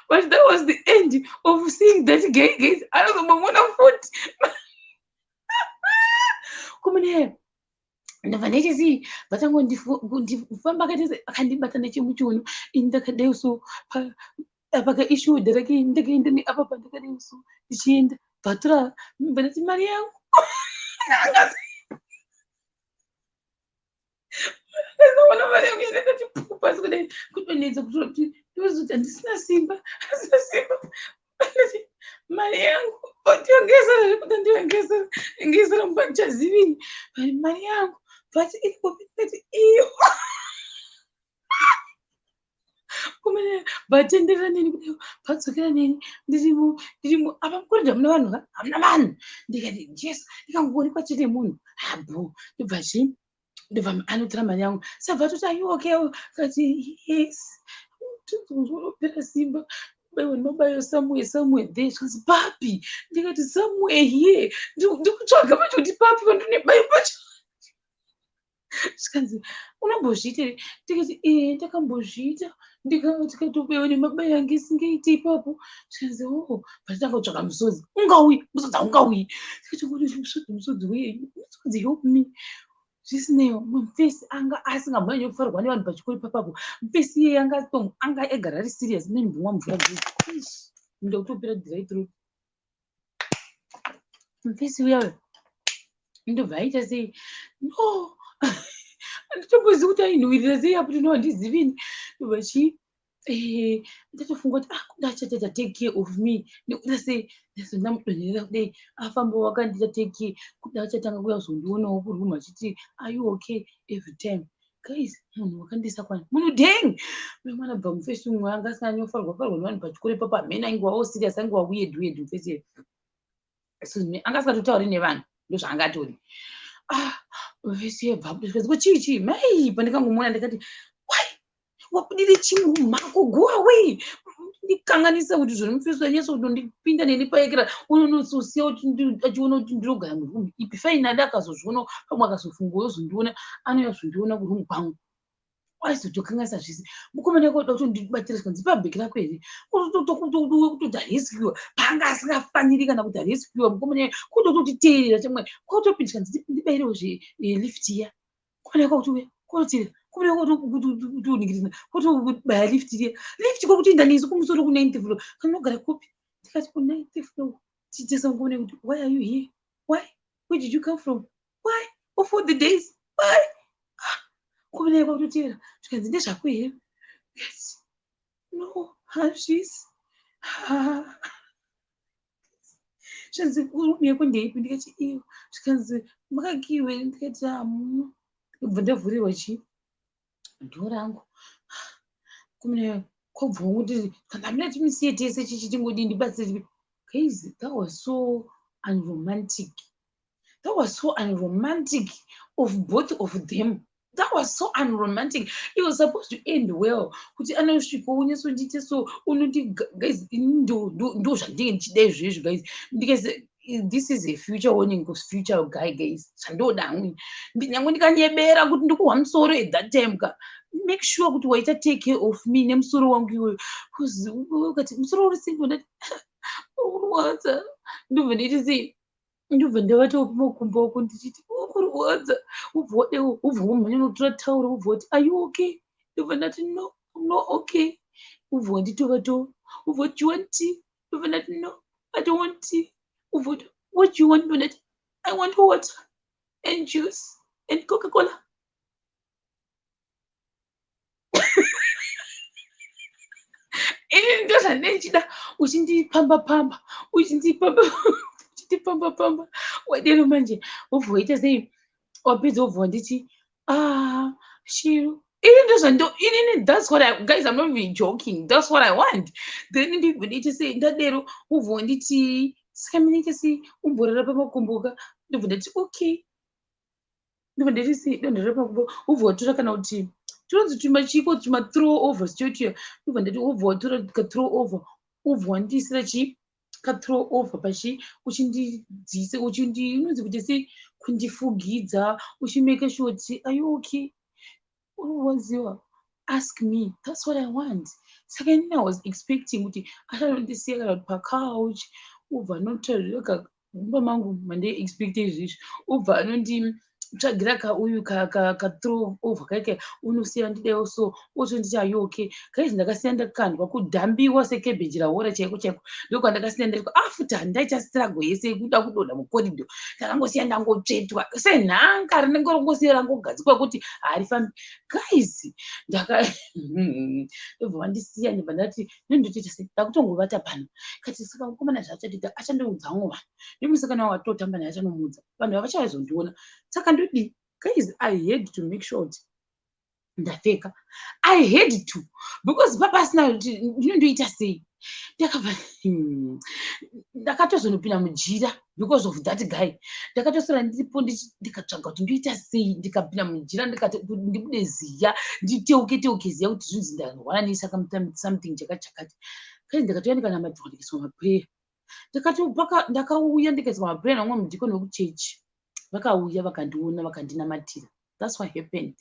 But that was the end of seeing that guy. Guys, anozombomuona futi kumune? Ndabva ndechisi vatangondifamba, akaita akandibata nechemuchiuno, ini ndakadai so apa kaishoulder rake, ndakaenda neapa pandakadai so ndichienda, bvatura ndati, "Mari yangu." Ndaona mari yangu yandakati pu pasi kudai, kudonhedza kutoti ndozoti handisina simba, handisina simba. Ndati, "Mari yangu." Ndiongesera zvekuti ndiongesera ngesera mumba, ndichazivini mari yangu. But iripo? Ndati, "Iyo." Kumene vatenderera neni kudai, vadzokera neni, ndirimo, ndirimo apa mukoridha muna vanhu ka, hamuna vanhu. Ndikati, "Jesu." Ndikangoonekwa chete munhu habo, ndobva chii, ndobva anotora mari yangu. Sabva toti, "Are you okay?" Kati, "Yes." Unopera simba, baiwa nemabayo somewhere, somewhere there. Zvikanzi, "Papi?" Ndikati, "Somewhere here." Ndikutsvaga pacho kuti papi pandine bayo pacho. Zvikanzi, "Unombozviita here?" Ndikati, "Ee, ndakambozviita, ndikatobewa nemabayo ange isingaiti ipapo." Zvikanzi, "O." Panditanga kutsvaga musodzi, ungauyi musodzi, haungauyi. Ndikati, "Musodzi, musodzi wei? Musodzi, help me." Zvisinei, mufesi anga asingambonyanyi kufarirwa nevanhu pachikoro ipapapo. Mufesi iyeye anga egara ari serious. Nenimbomwa mvura, nda kutopera dry throat. Mufesi uya uya ndobva aita sei? No, handitombozivi kuti ainhuhwirira sei apo, tino handizivini. Ndobva chii, ndatofunga kuti, ah, kuda achatoita take care of me nekuda sei, ndamudonherera kudai, afamba wakandiita take care, kuda achatanga kuuya kuzondionawo kuroom achiti, "Are you okay?" every time. Guys, munhu wakandisa kwani munhu dang mwana bva mufesi umwe anga asinganyofarwa farwa nevanhu pachikoro ipapo. Hamene aingewawo serious, aingewa weird weird mufesi. Excuse me, anga asingatotauri nevanhu, ndozvaangatori. Ah, mufesi yebva abuda, chii chii mai. Pandikangomuona ndikati, "Wai, wabudire chimwe mako, go away." Ndikanganisa kuti zvoni mufesi wanyatso kutondipinda neni paekera, unonosiya achiona kuti ndinogara muroom ipi. Finally akazozviona, pamwe akazofunga ozondiona, anouya kuzondiona kuroom kwangu, aizotokanganisa zvese. Mukomana wako uda kutondibatira, zvikanzi, "Pabheki rako here?" Kutoti arescuewa paanga asingafaniri kana kuti arescuewa. Mukomana kuda kutotiteerera chamwe, kwakutopinda, zvikanzi, "Ndibairewo zvelift iya." Mukomana wako kutouya koteera, kutoningirina, kutobaya lift riya, lift kwakutoenda nesu kumusoro kuninth floor. "Kana unogara kupi?" Ndikati, "Kuninth floor." Tichitesa mukomana kuti, "Why are you here? Why? Where did you come from? Why? Of all the days, why?" Mukomana kwakutoteera, zvikanzi, "Ndezvako here?" Ndikati, "No, hazvisi." Zvikanzi, "Room yako ndeipi?" Ndikati, "Iyo." Zvikanzi, "Makakiwe?" Ndikati, "Hamuna." Ndobva ndavhurirwa chii, door rangu. Kumene kwabva kuti kana hamina timisiye tese chichi tingodii, ndibatsire. Guys, that was so unromantic, that was so unromantic of both of them. That was so unromantic. It was supposed to end well, kuti anosvika unyatsondiite so, unoti, guys, ndo zvandinge ndichida izvezvi, guys. Ndikase, this is a future warning future guy, guys. Zvandoda hamwe, nyange ndikanyebera kuti ndikuhwa musoro at that time ka, make sure kuti waita take care of me nemusoro wangu iwoyo, because ukati musoro uri simple, ndati urikurwadza, ndobva ndaiti sei, ndobva ndavatawo pamakumbo ako ndichiti urikurwadza, ubva wadewo, ubva wamhanya unotora tauro, ubva wati, "Are you okay?" Ndobva ndati, "No, I'm not okay." Ubva wanditova tova, ubva wati, "You want tea?" Ndobva ndati, "No, I don't want tea." Ubva wati, "What do you want?" Ndobva ndati, "I want water and juice and Coca Cola." Ini ndo zvandinenge uchindipamba pamba, uchindipamba, uchindipamba pamba. Wadero manje, wobva waita sei, wapedza wobva wanditi, "Ah, Shiro." Ini ndozvando inini, that's what I, guys, I'm not even joking, that's what I want. Then ndibva ndiite sei, ndadero wobva wanditi, "Saka minaita sei, umborara pamakumbo ka." Ndobva ndati, "Okay." Ndobva ndati sei, donhorera pamakumbo, wobva watora kana kuti tunonzi tumachiko, tuma throw overs chotuya. Ndobva ndati, wobva watora ka throw over, wobva wandiisira chi ka throw over pachi, uchindidzise, uchindi unonzi kuti sei, kundifugidza, uchimake sure kuti, "Are you okay?" Waziwa, ask me, that's what I want. Saka inini I was expecting kuti achanondisiya kana kuti pacouch, ubva anotaura mumba mangu mandaiexpecta izvizvi, ubva anonditsvagira kauyu kathrow over kaike, unosiya ndidaiwo so, otonditi, "Are you okay?" Guys, ndakasiya ndakandwa kudhambiwa sekebheji raora chaiko chaiko. Ndokwandakasiya ndaitwa after ndaita struggle yese yekuda kudonha mucorridor. Ndakangosiya ndangotsvetwa senhanga rinenge rongosiya rangogadzikwa kuti harifambi. Guys, ndaka ndobva vandisiya, ndobva ndati, nondotoita sei, ndakutongovata pano kati. Saka mukomana zvaachatoita, achandoudza vamwe vanhu, nemusikana watotamba naye achanomuudza, vanhu havachazondiona. Saka ndodii? Guys, I had to make sure kuti ndapfeka. I had to, because papasina kuti ndinondoita sei. Ndakabva ndakatozonopinda mujira because of that guy. Ndakatosara ndiripo, ndikatsvaga kuti ndoita sei, ndikapinda mujira, ndikati ndibude ziya, nditeuke teuke ziya kuti zvinzi ndarwara neisaka something chakati chakati. Kai, ndakatouya ndikanamatirwa, ndikaiswa maprayer. Ndakauya ndikaiswa maprayer namumwe mudhikoni wekuchechi. Vakauya vakandiona, vakandinamatira. That's what happened,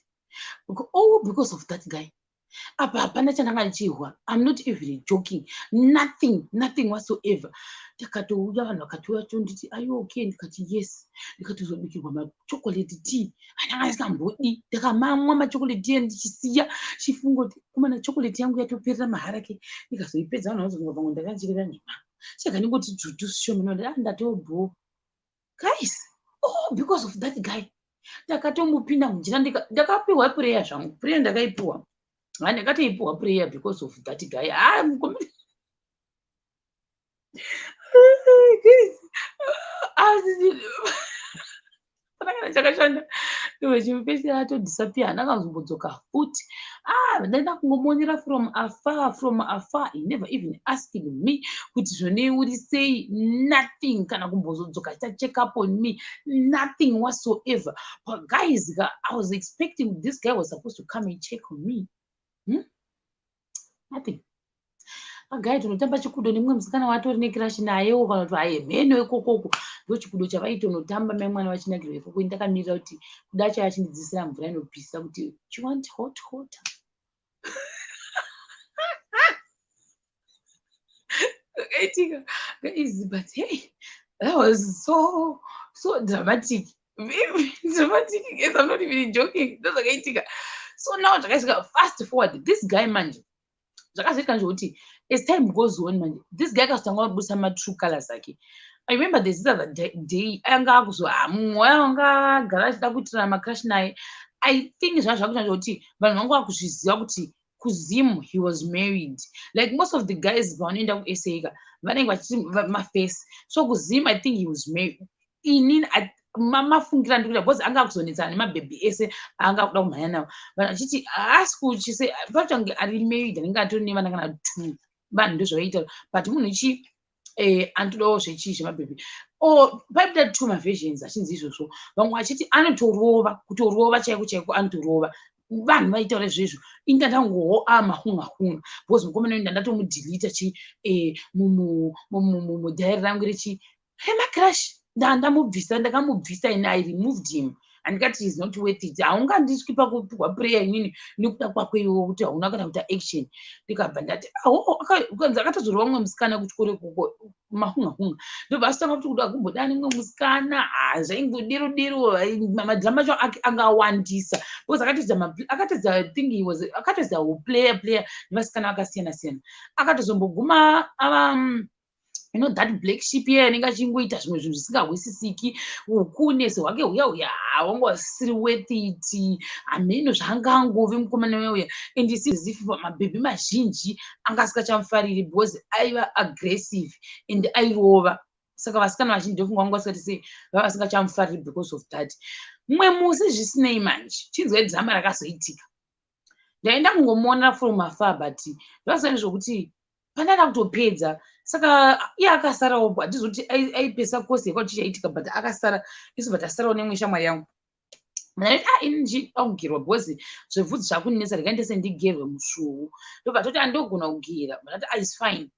all because of that guy. Apa hapana chandanga ndichihwa. I'm not even joking, nothing, nothing whatsoever. Ndakatouya, vanhu vakatouya tonditi, "Are you okay?" Ndikati, "Yes." Ndikatozobikirwa machocolate tea andanga ndisingambodi. Ndakamamwa machocolate tea ndichisiya chifungo kuti kumana chocolate yangu yatoperera mahara ke. Ndikazoipedza, vanhu vazonga pamwe ndakachireva nhema. Saka ndingoti dzvutu shoma, ndatobho. Guys, oh, because of that guy ndakatomupinda mujira. Ndakapiwa prayer zvangu, prayer ndakaipiwa, ndakatoipiwa prayer because of that guy. Ah, mukomana, guys, kana chakashanda chimupesi atodisappear, haana kazombodzoka futi. Ah, ndaida kungomuonera from afar, from afar. He never even asked me kuti zvone uri sei, nothing, kana kumbozodzoka achiita check up on me, nothing whatsoever. But guys, I was expecting this guy was supposed to come and check on me, Nothing. Agai tinotamba chikudo nemumwe musikana watori necrush nayewo, kana kuti haye mheno ikokoko, ndo chikudo chavaitonotamba mai mwana vachinakirwa ikoko. Ndakamirira kuti kuda chayo achindidzidzisira mvura inopisa kuti, "You want hot water?" Zvakaitika, guys, but hey, that was so so dramatic, very dramatic. Yes, I'm not even joking, ndozvakaitika. So now zvakaitika, fast forward, this guy manje, zvakazoitika ndezvekuti as time goes on manje, this guy akazotanga kubudisa matrue colors ake. I remember this other day anga akuzo, mumwe anga agara achida kuitirana macrush naye. I think zvanga zvakuita ndezvekuti vanhu vanga vakuzviziva kuti kuZim he was married. Like most of the guys vanoenda kuSA ka, vanenge vachiti mafesi. So kuZim I think he was married. Inini mafungira ndikuita because anga akuzonetsana nemabhebhi ese anga kuda kumhanya nawo, vanhu vachiti haasi kuchise pachange ari married, anenge atori nevana kana two. Vanhu ndozvavaita, but munhu chi Anotodawo zvechii, zvemabhebhi. O paibuda two maversions achinzi izvozvo, vamwe vachiti anotorova, kutorova chaiko chaiko anotorova. Vanhu vaitaura izvezvo. Inga ndangowo amahunga hunga because mukomana uyu ndandatomudhilita chi mudhayari rangu rechi remacrush. Ndandamubvisa, ndakamubvisa ini. I removed him. Handikati is not worth it. Haungandiswi pakupiwa prayer inini nekuda kwako iwewo, kuti hauna kana kuita action. Ndikabva ndati aho, kanzi akatozorova mumwe musikana kuchikoro ikoko. Mahunga hunga, ndobva asitanga kuti kuda kumbodana nemumwe musikana. Zvaingodero dero, madrama acho angawandisa because akatoedza, I think he was, akatoedza player player nevasikana vakasiyana siyana. Akatozomboguma ava that black sheep iye anenge achingoita zvimwe zvinhu zvisingahwisisiki. Ukunesi hwake huya huya wanga usiri worth it. Hameno zvaangangove mukomana uya uya, and as if mabhebhi mazhinji anga asingachamufariri because aiva aggressive and airova. Saka vasikana vazhinji, ndofunga vanga vasikati sei, vava vasingachamufariri because of that. Mumwe musi, zvisinei manje, chinzwa drama rakazoitika. Ndaenda kungomuonera from afar, but zvasani zvokuti pandada kutopedza, saka iye akasarawo. Handizi kuti aipesa kosi yekwa chichaitika, but akasara. Isu bva tasarawo nemwe shamwari yangu. Ndati, "Ah, ini ndichida kugerwa because zvebvudzi zvakundinetsa, regai ndese ndigerwe musvuwu." Ndobva toti, "Andogona kugera." Ndati, "Ah, is fine."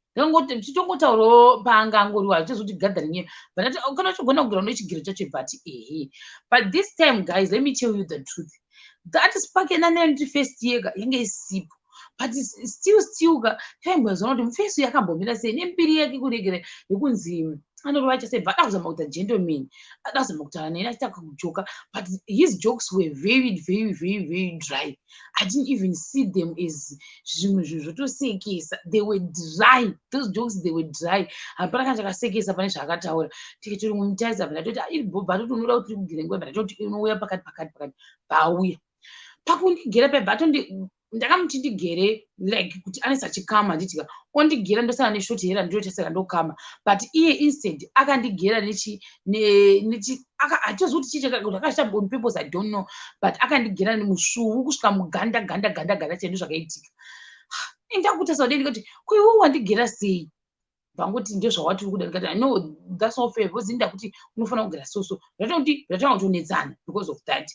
Titongotaurawo paanga angoriwo, hatichazoti gathering iyo. But ndati, "Kana uchigona kugera, unochigero chacho." Bvati, "Ehe." But this time, guys, let me tell you the truth, that spark yananditi first year yange isipo, but still ka taimbozoona kuti mufesi yakambomira sei nembiri yake, kuregera yekunzi anorova chasebva. Ada kuzama kuita gentleman, ada kuzama kutaura neni achiita kujoka, but his jokes were very, very, very, very dry. I didn't even see them as zvimwe zvinhu zvotosekesa. They were dry, those jokes, they were dry. Hapana kana chakasekesa pane zvaakataura. Tikatori mumutarisa, bva ndatoti iri bhobha, atoti, "Unoda kuti tikugere nguva?" Bva ndatoti, "Unouya pakati pakati pakati." Bauya pakundigera paibva atondi, ndakamuti ndigere like kuti anesa chikama, handitika ondigera, ndosara neshort hair, ndinotasara ndokama. But iye instead akandigera nechi nechi, hatizi kuti chii kuti akazviita on purpose, I don't know, but akandigera musvuwu kusvika muganda ganda ganda ganda. Chendo zvakaitika, indakutarisa kudei, ndikati, "Kuiwe wandigera sei?" Vangoti, "Ndezvawati uri kuda." Ndikati, "No, that's not fair, because ndakuti unofanira kugera soso." Ndatoti ndatanga kutonetsana because of that.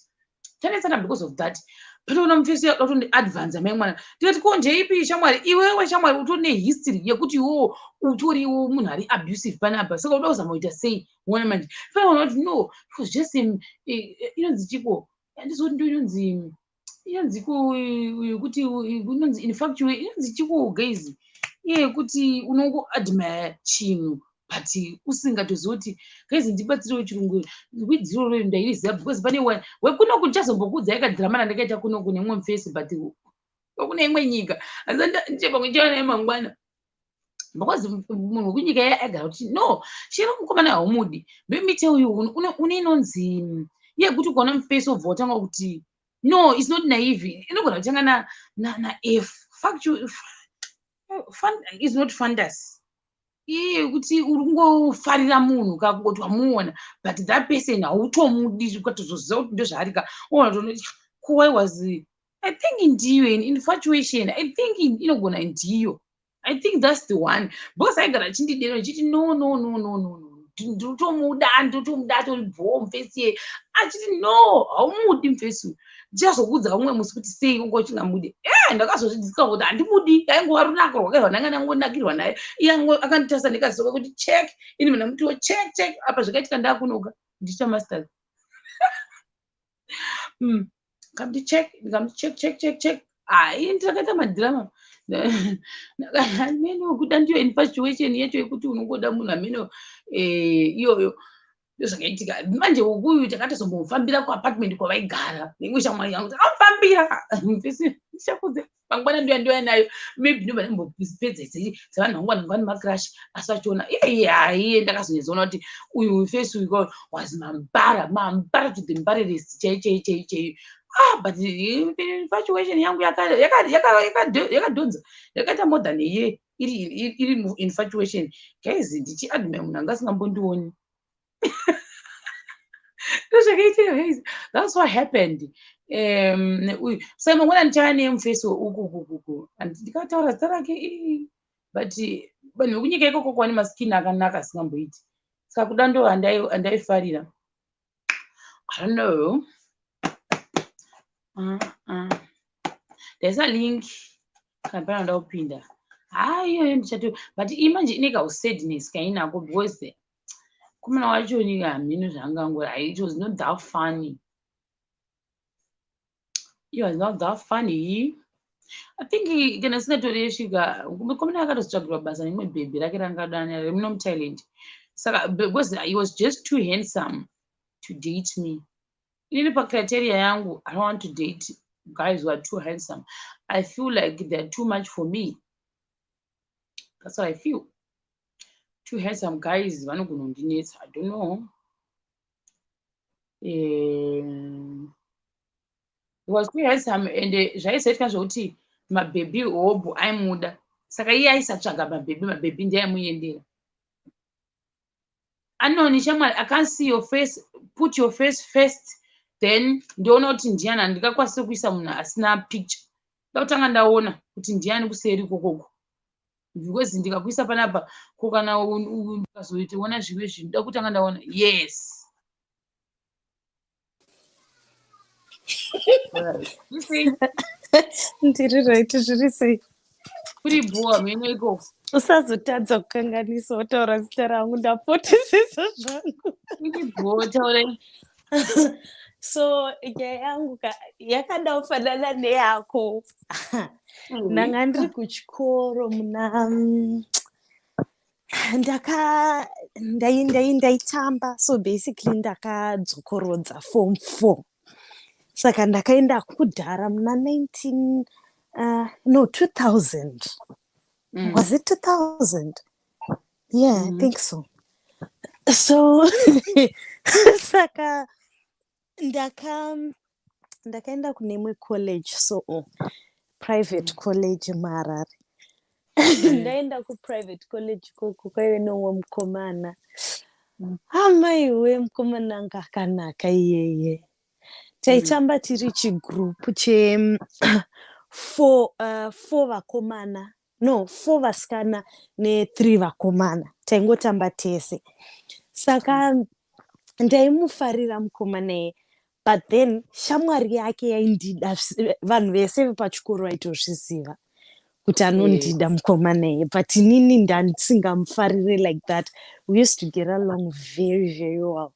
Tanetsana because of that. Patoona mufesi atondi-advansa mai mwana. Ndikati, "Ko ndeipi shamwari? Iwewe shamwari, utori nehistory yekuti iwewo utoriwo munhu ari abusive panapa, saka uda kuzama kuita sei?" Uona manje, fana kuti no, it was just inonzi chiko, handizi kuti ndo inonzi kuti inonzi infatuation, inonzi chiko, guys, iye yekuti unongoadmire chinhu but usingatozivi kuti, guys, ndibatsirewo chirungu widziroro ndairiziva, because pane wekunoku ndichazombokuudzai kadhirama randakaita kunoku nemumwe mufesi, but kune imwe nyika. Asi ndichepamwe ndichaona mangwana, because munhu wekunyika iya aigara kuti, "No, chero mukomana haumudi." Let me tell you, une inonzi iye yekuti ukaona mufesi wobva watanga kuti, no, it's not naive, inogona kutanga na F, is not fantasy, iye yekuti uri kungofarira munhu kakungoti wamuona, but that person hautomudi, ukatozoziva kuti ndozvaari ka, oona ko why was, I think ndiyo infatuation, I think inogona ndiyo. I think that's the one, because aigara achindidera achiti, "No, no, no, no, no, no, ndinotomuda, ndinotomuda, atori bhoo mufesi ye." Achiti, "No, haumudi mufesi uyu, ndichazokuudza umwe musi kuti sei unga uchingamudi." E, ndakazozvidzika kuti handimudi, aingova runako rwake rwandanga ndangonakirwa naye. Iye akanditarisa ndikaziva kuti check, ini mina mutiwo check check. Apa zvakaitika ndakunoka ndichiita masters. Kamuti check, ndikamuti check check check check. Hai, ndakaita madhirama ameno. Kuda ndiyo infatuation yacho yekuti unongoda munhu, ameno iyoyo. Ndozvakaitika manje. Ukuyu takatozombofambira kuapartment kwavaigara neimwe shamwari yangu. Takamufambira, ndichakudze mangwana, ndoya ndoya nayo, maybe ndobva ndambopedza dzevanhu vangu vanenge vane macrush, asi vachiona iye haiye. Ndakazonyatsoona kuti uyu face uyu was mambara mambara to the mbarerest chai chai chai chai. Ah, but infatuation yangu yakadhonza, yakaita more than a year iri infatuation, guys, ndichiadmire munhu anga asingambondioni. Ndozvakaitika, guys, that's what happened. Uyu saka mangwana ndichava nemufesi ukukukuku, ndikataura zita rake, but Vanhu vekunyika ikoko kwane maskin akanaka asingamboiti. Saka kuda ndo andaifarira. I don't know. Ndaisa link kana pana ndoda kupinda. Haa, iyoyo ndichato, but iyi manje ine kausadness kainako because kumana wacho ni hameno zvaangangori. It was not that funny. It was not that funny. I think kana singatori mukomana akatozotsvagirwa basa nemwe bhebhi rake rangadana remuno muThailand. Saka because he was just too handsome to date me. Inini pacriteria yangu, I don't want to date guys who are too handsome. I feel like they're too much for me. That's what I feel. Too handsome guys vanogona kundinetsa. I don't know. He was too handsome and zvaizoitika zvokuti mabhebhi hobho aimuda, saka iye aisatsvaga mabhebhi, mabhebhi ndiaimuendera. Anoni shamwari, I can't see your face. Put your face first, then ndoona kuti ndiani. Handingakwanisi kuisa munhu asina picture. Nda kutanga ndaona kuti ndiani kuseri ikokoko, because ndikakuisa panapa ko kana ndikazoitoona zvimwe zvinhu, nda kutanga ndaona. Yes. You see? Ndiri right, zviri sei? Kuri bhowa mheno ikoko. Usazotadza kukanganisa wataura zita rangu, ndapotesesa zvangu. Iri bhowa, taurai. So nyaya yangu yakada kufanana neyako. Ndanga ndiri kuchikoro muna ndaka ndai ndai ndaitamba. So basically ndakadzokorodza form 4, saka ndakaenda kudhara muna 19 no, 2000. Was it 2000? Yeah, I think so. So saka ndakaenda kune imwe college, so private college muHarare. Ndaenda kuprivate college ikoko, kwaive neumwe mukomana. Amaiwe, mukomana anga akanaka iyeye. Taitamba tiri chigroup che four vakomana, no, four vasikana nethree vakomana. Taingotamba tese. Saka ndaimufarira mukomana iye, but then shamwari yake yaindida. Vanhu vese vepachikoro vaitozviziva kuti anondida mukomana iye, but inini ndandisingamufarire like that. We used to get along very, very well.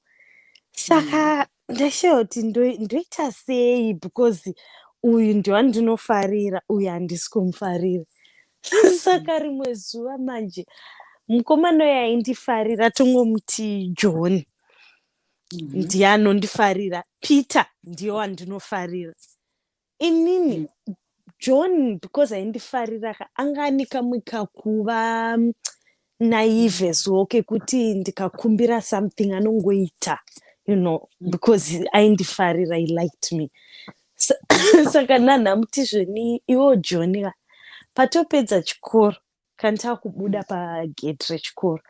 Saka ndashayiwa kuti ndoita sei, because uyu ndewandinofarira, uyu handisi kumufarira. Saka rimwe zuva manje mukomana uyu aindifarira, tongomuti John, ndiye anondifarira, Peter ndiye wandinofarira inini. John, because aindifarira ka, anga ane kamwe kakuva naive so kekuti ndikakumbira something anongoita because aindifarira, he liked me. Saka nhanhamuti zveni, iwo John ka, patopedza chikoro, kana takubuda pagate rechikoro,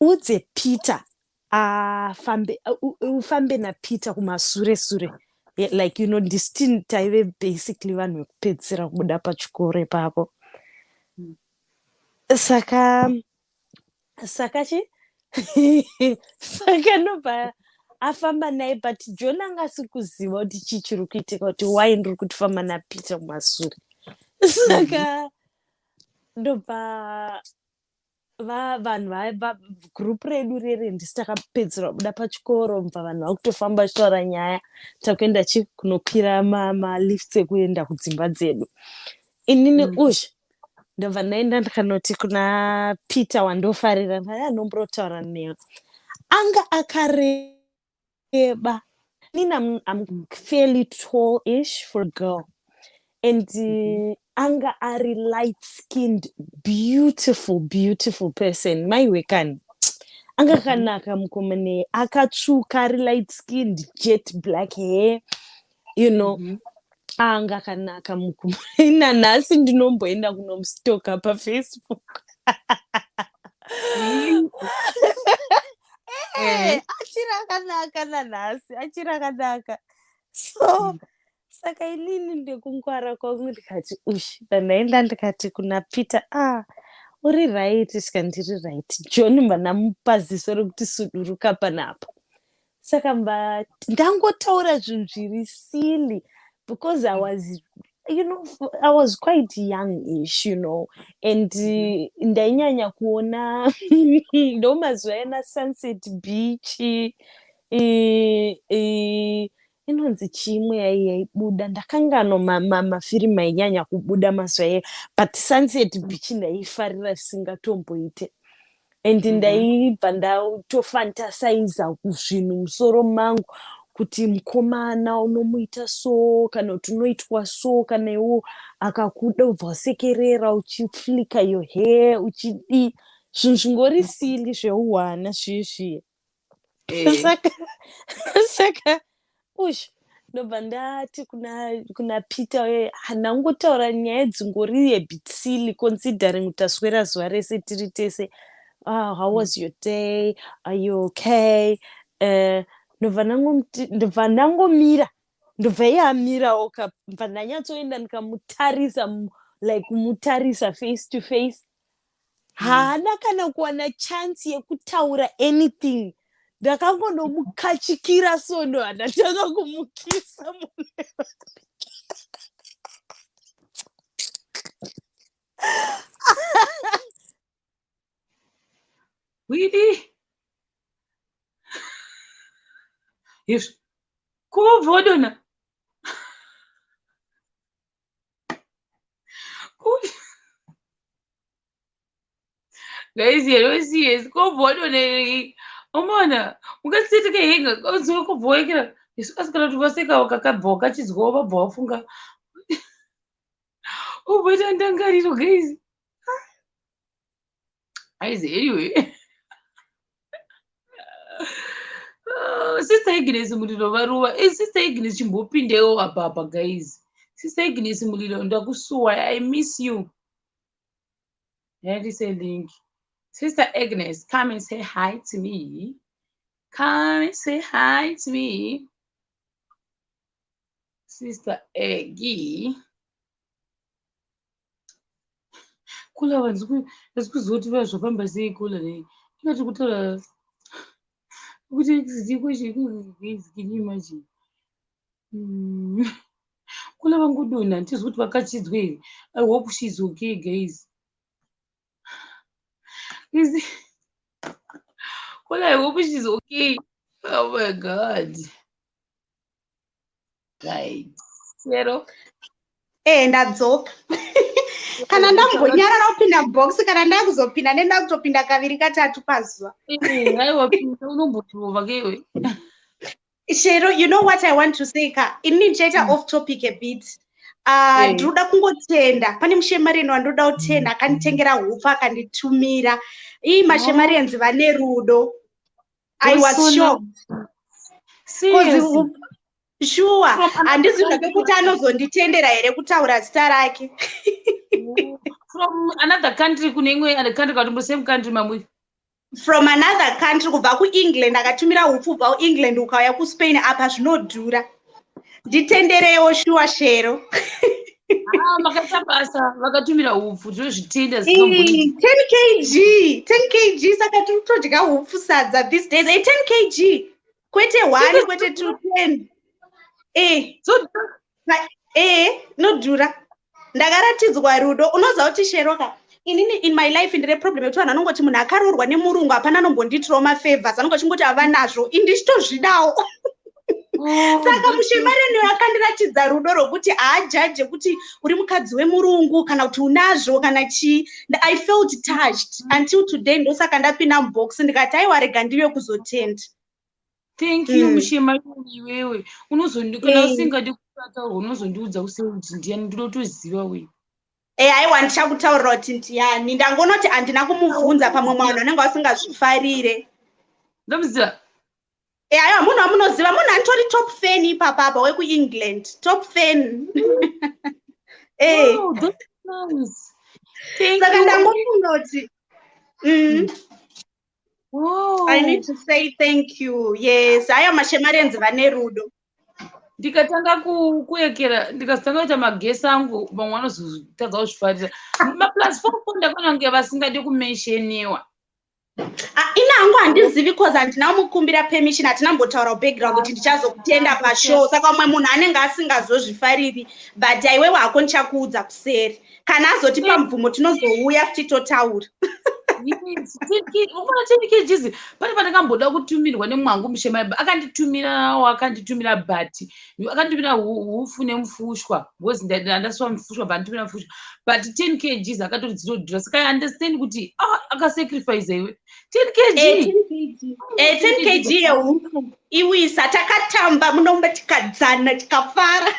udze Peter afambe, ufambe naPeter kumasure sure. Yeah, like ndisiti taive basically vanhu vekupedzisira kubuda pachikoro ipapo. Saka chi saka ndobva afamba naye, but John anga asiri kuziva kuti chii chiri kuitika, kuti why ndiri kutifamba naPeter kumasure. Saka ndobva vanhu group redu rere, ndisi takapedzisira kubuda pachikoro, mubva vanhu vakutofamba vachitaura nyaya, takuenda chi kunokwira malifts ekuenda kudzimba dzedu. Inini uzha ndobva ndaenda ndikanoti kuna Peter wandofarira, anombotaura newe. Anga akareba. Inini I'm fairly tall ish for a girl, and anga ari light skinned, beautiful, beautiful person. Maiwe kani, anga akanaka mukomane, akatsvuka, ari light skinned, jet black hair. Anga akanaka mukomane. Nanhasi ndinomboenda kunomustoka paFacebook. Really? Achiri akanaka nanhasi, achiri akanaka. So saka inini ndekungwara kwangu ndikati ush, ndandaenda ndikati kuna Peter, ah, Uri right? Svika ndiri right. John mba ndamupa ziso rekuti suduruka panapa. Saka mba ndangotaura zvinhu zviri silly because I was quite youngish and ndainyanya kuona ndo mazuva ena Sunset Beach, inonzi chimwe yaibuda, ndakanganwa mafirimu ainyanya kubuda mazuva iyayo, but Sunset Beach ndaifarira zvisingatomboite and ndaibva ndatofantasaiza zvinhu musoro mangu kuti mukomana unomuita so kana kuti unoitwa so, kana iwo akakuda ubva wasekerera, uchiflika your hair, uchidii, zvinhu zvingori silly zveuhwana zviye. Saka ush, ndobva ndati kuna Peter uye, handangotaura nyaya dzingori a bit silly considering kuti taswera zuva rese tiri tese. How was your day? Are you okay? Ndobva ndangomira, ndobva iye amirawo ka, bva ndanyatsoenda ndikamutarisa, like kumutarisa face to face. Haana kana kuwana chance yekutaura anything. Ndakangonomukachikira so, ndo handatanga kumukisa munhu. Widi izvi kubva wadonha. Guys, you're serious? Kubva wadonha, umona ungasitike henga uziwe kubva waikira isu, asi kana kuti waseka kakabva wakachizwa, wabva wafunga, ubvaita ndangariro. Guys, guys, anyway. Sister Agnes Mulilo varuva. Sister Agnes, chimbopindewo apa apa, guys. Sister Agnes Mulilo, ndakusuwa. I miss you. Yandise link. Sister Agnes, come and say hi to me. Come and say hi to me, Sister Aggie. Kula vanzi kuziva kuti zvafamba sei. Kula nei ingati kutaura kuti guys, can you imagine? Kula vangodonha, handizwi kuti vakachidzwe here. I hope she's okay, guys. Is kula, I hope she's okay. Oh my God. Right, Shero. Ndadzoka. Kana ndambonyarara kupinda mubox, kana ndakuzopinda, nenda kutopinda kaviri katatu pazuva. Aiwa, unombotirova kewe. Shero, you know what I want to say ka? Inini ndichaita off topic a bit. Ndinoda kungotenda, pane mushemareni wandoda kutenda akanditengera hupfu akanditumira. Ii, mashemarens vane rudo. I was shocked. Seriously? Sure, handizi zvake kuti anozonditendera here kutaura zita rake. From another country, kune imwe country, katombo same country mamwe? From another country, kubva kuEngland. Akatumira hupfu kubva kuEngland ukauya kuSpain apa zvinodhura. Nditenderewo shuwa, Shero. Ah, makaita basa, vakatumira hupfu, tinozvitenda. 10 kg, 10 kg. Saka tiri kutodya hupfu sadza these days. 10 kg, kwete 1, kwete 2, 10. Nodhura. Ndakaratidzwa rudo. Unoziva kuti, Shero ka, inini in my life ndine problem yekuti vanhu vanongoti munhu akaroorwa nemurungu hapana anombondiitirawo mafavors, anonge achingoti ava nazvo, indichitozvidawo. Saka mushemareni akandiratidza rudo rwokuti haajaje kuti uri mukadzi wemurungu kana kuti unazvo kana chii. I felt touched until today. Ndosaka ndapinda mubox ndikati, aiwa, rega ndive kuzotenda. Thank you, mushemareni iwewe. Unozondi kana usingadi kutaurwa, unozondiudza usei kuti ndiani, ndinotoziva we. Aiwa, ndichakutaurira kuti ndiani. Ndangonoti handina kumubvunza, pamwe vanhu vanenge vasingazvifarire. Ndomuziva. Aiwa, munhu wamunoziva, munhu anitori top fan ipapapa wekuEngland, top fan. Oh, that's nice. Thank Saka you. ndangofunga kuti Wow. I need to say thank you. Yes, aya mashemarenzi vane rudo. Ndikatanga kuyekera, ndikazotanga kuita magesi angu, vamwe vanozotadza kuzvifarira. Maplus four four ndakaona kunge vasingadi kumensheniwa. Ah, ina hangu handizivi, cause handina kumukumbira permission, hatina mbotaura background kuti ndichazokutenda pashow, saka umwe munhu anenge asingazozvifariri, but aiwewe hako ndichakuudza kuseri. Kana azotipa mubvumo, tinozouya futi totaura. Ukona 10 kgs, pane pandakamboda kutumirwa nemwangu mushema, akanditumirawo, akanditumira, but akanditumira hufu nemufushwa, because ndasiwa mufushwa, but anditumira mufushwa, but 10 kgs akatori dzinodhura, saka I understand kuti, ah, akasacrifice iwe 10 kg. 10 kg yehufu iwisa, takatamba munomba, tikadzana, tikafara.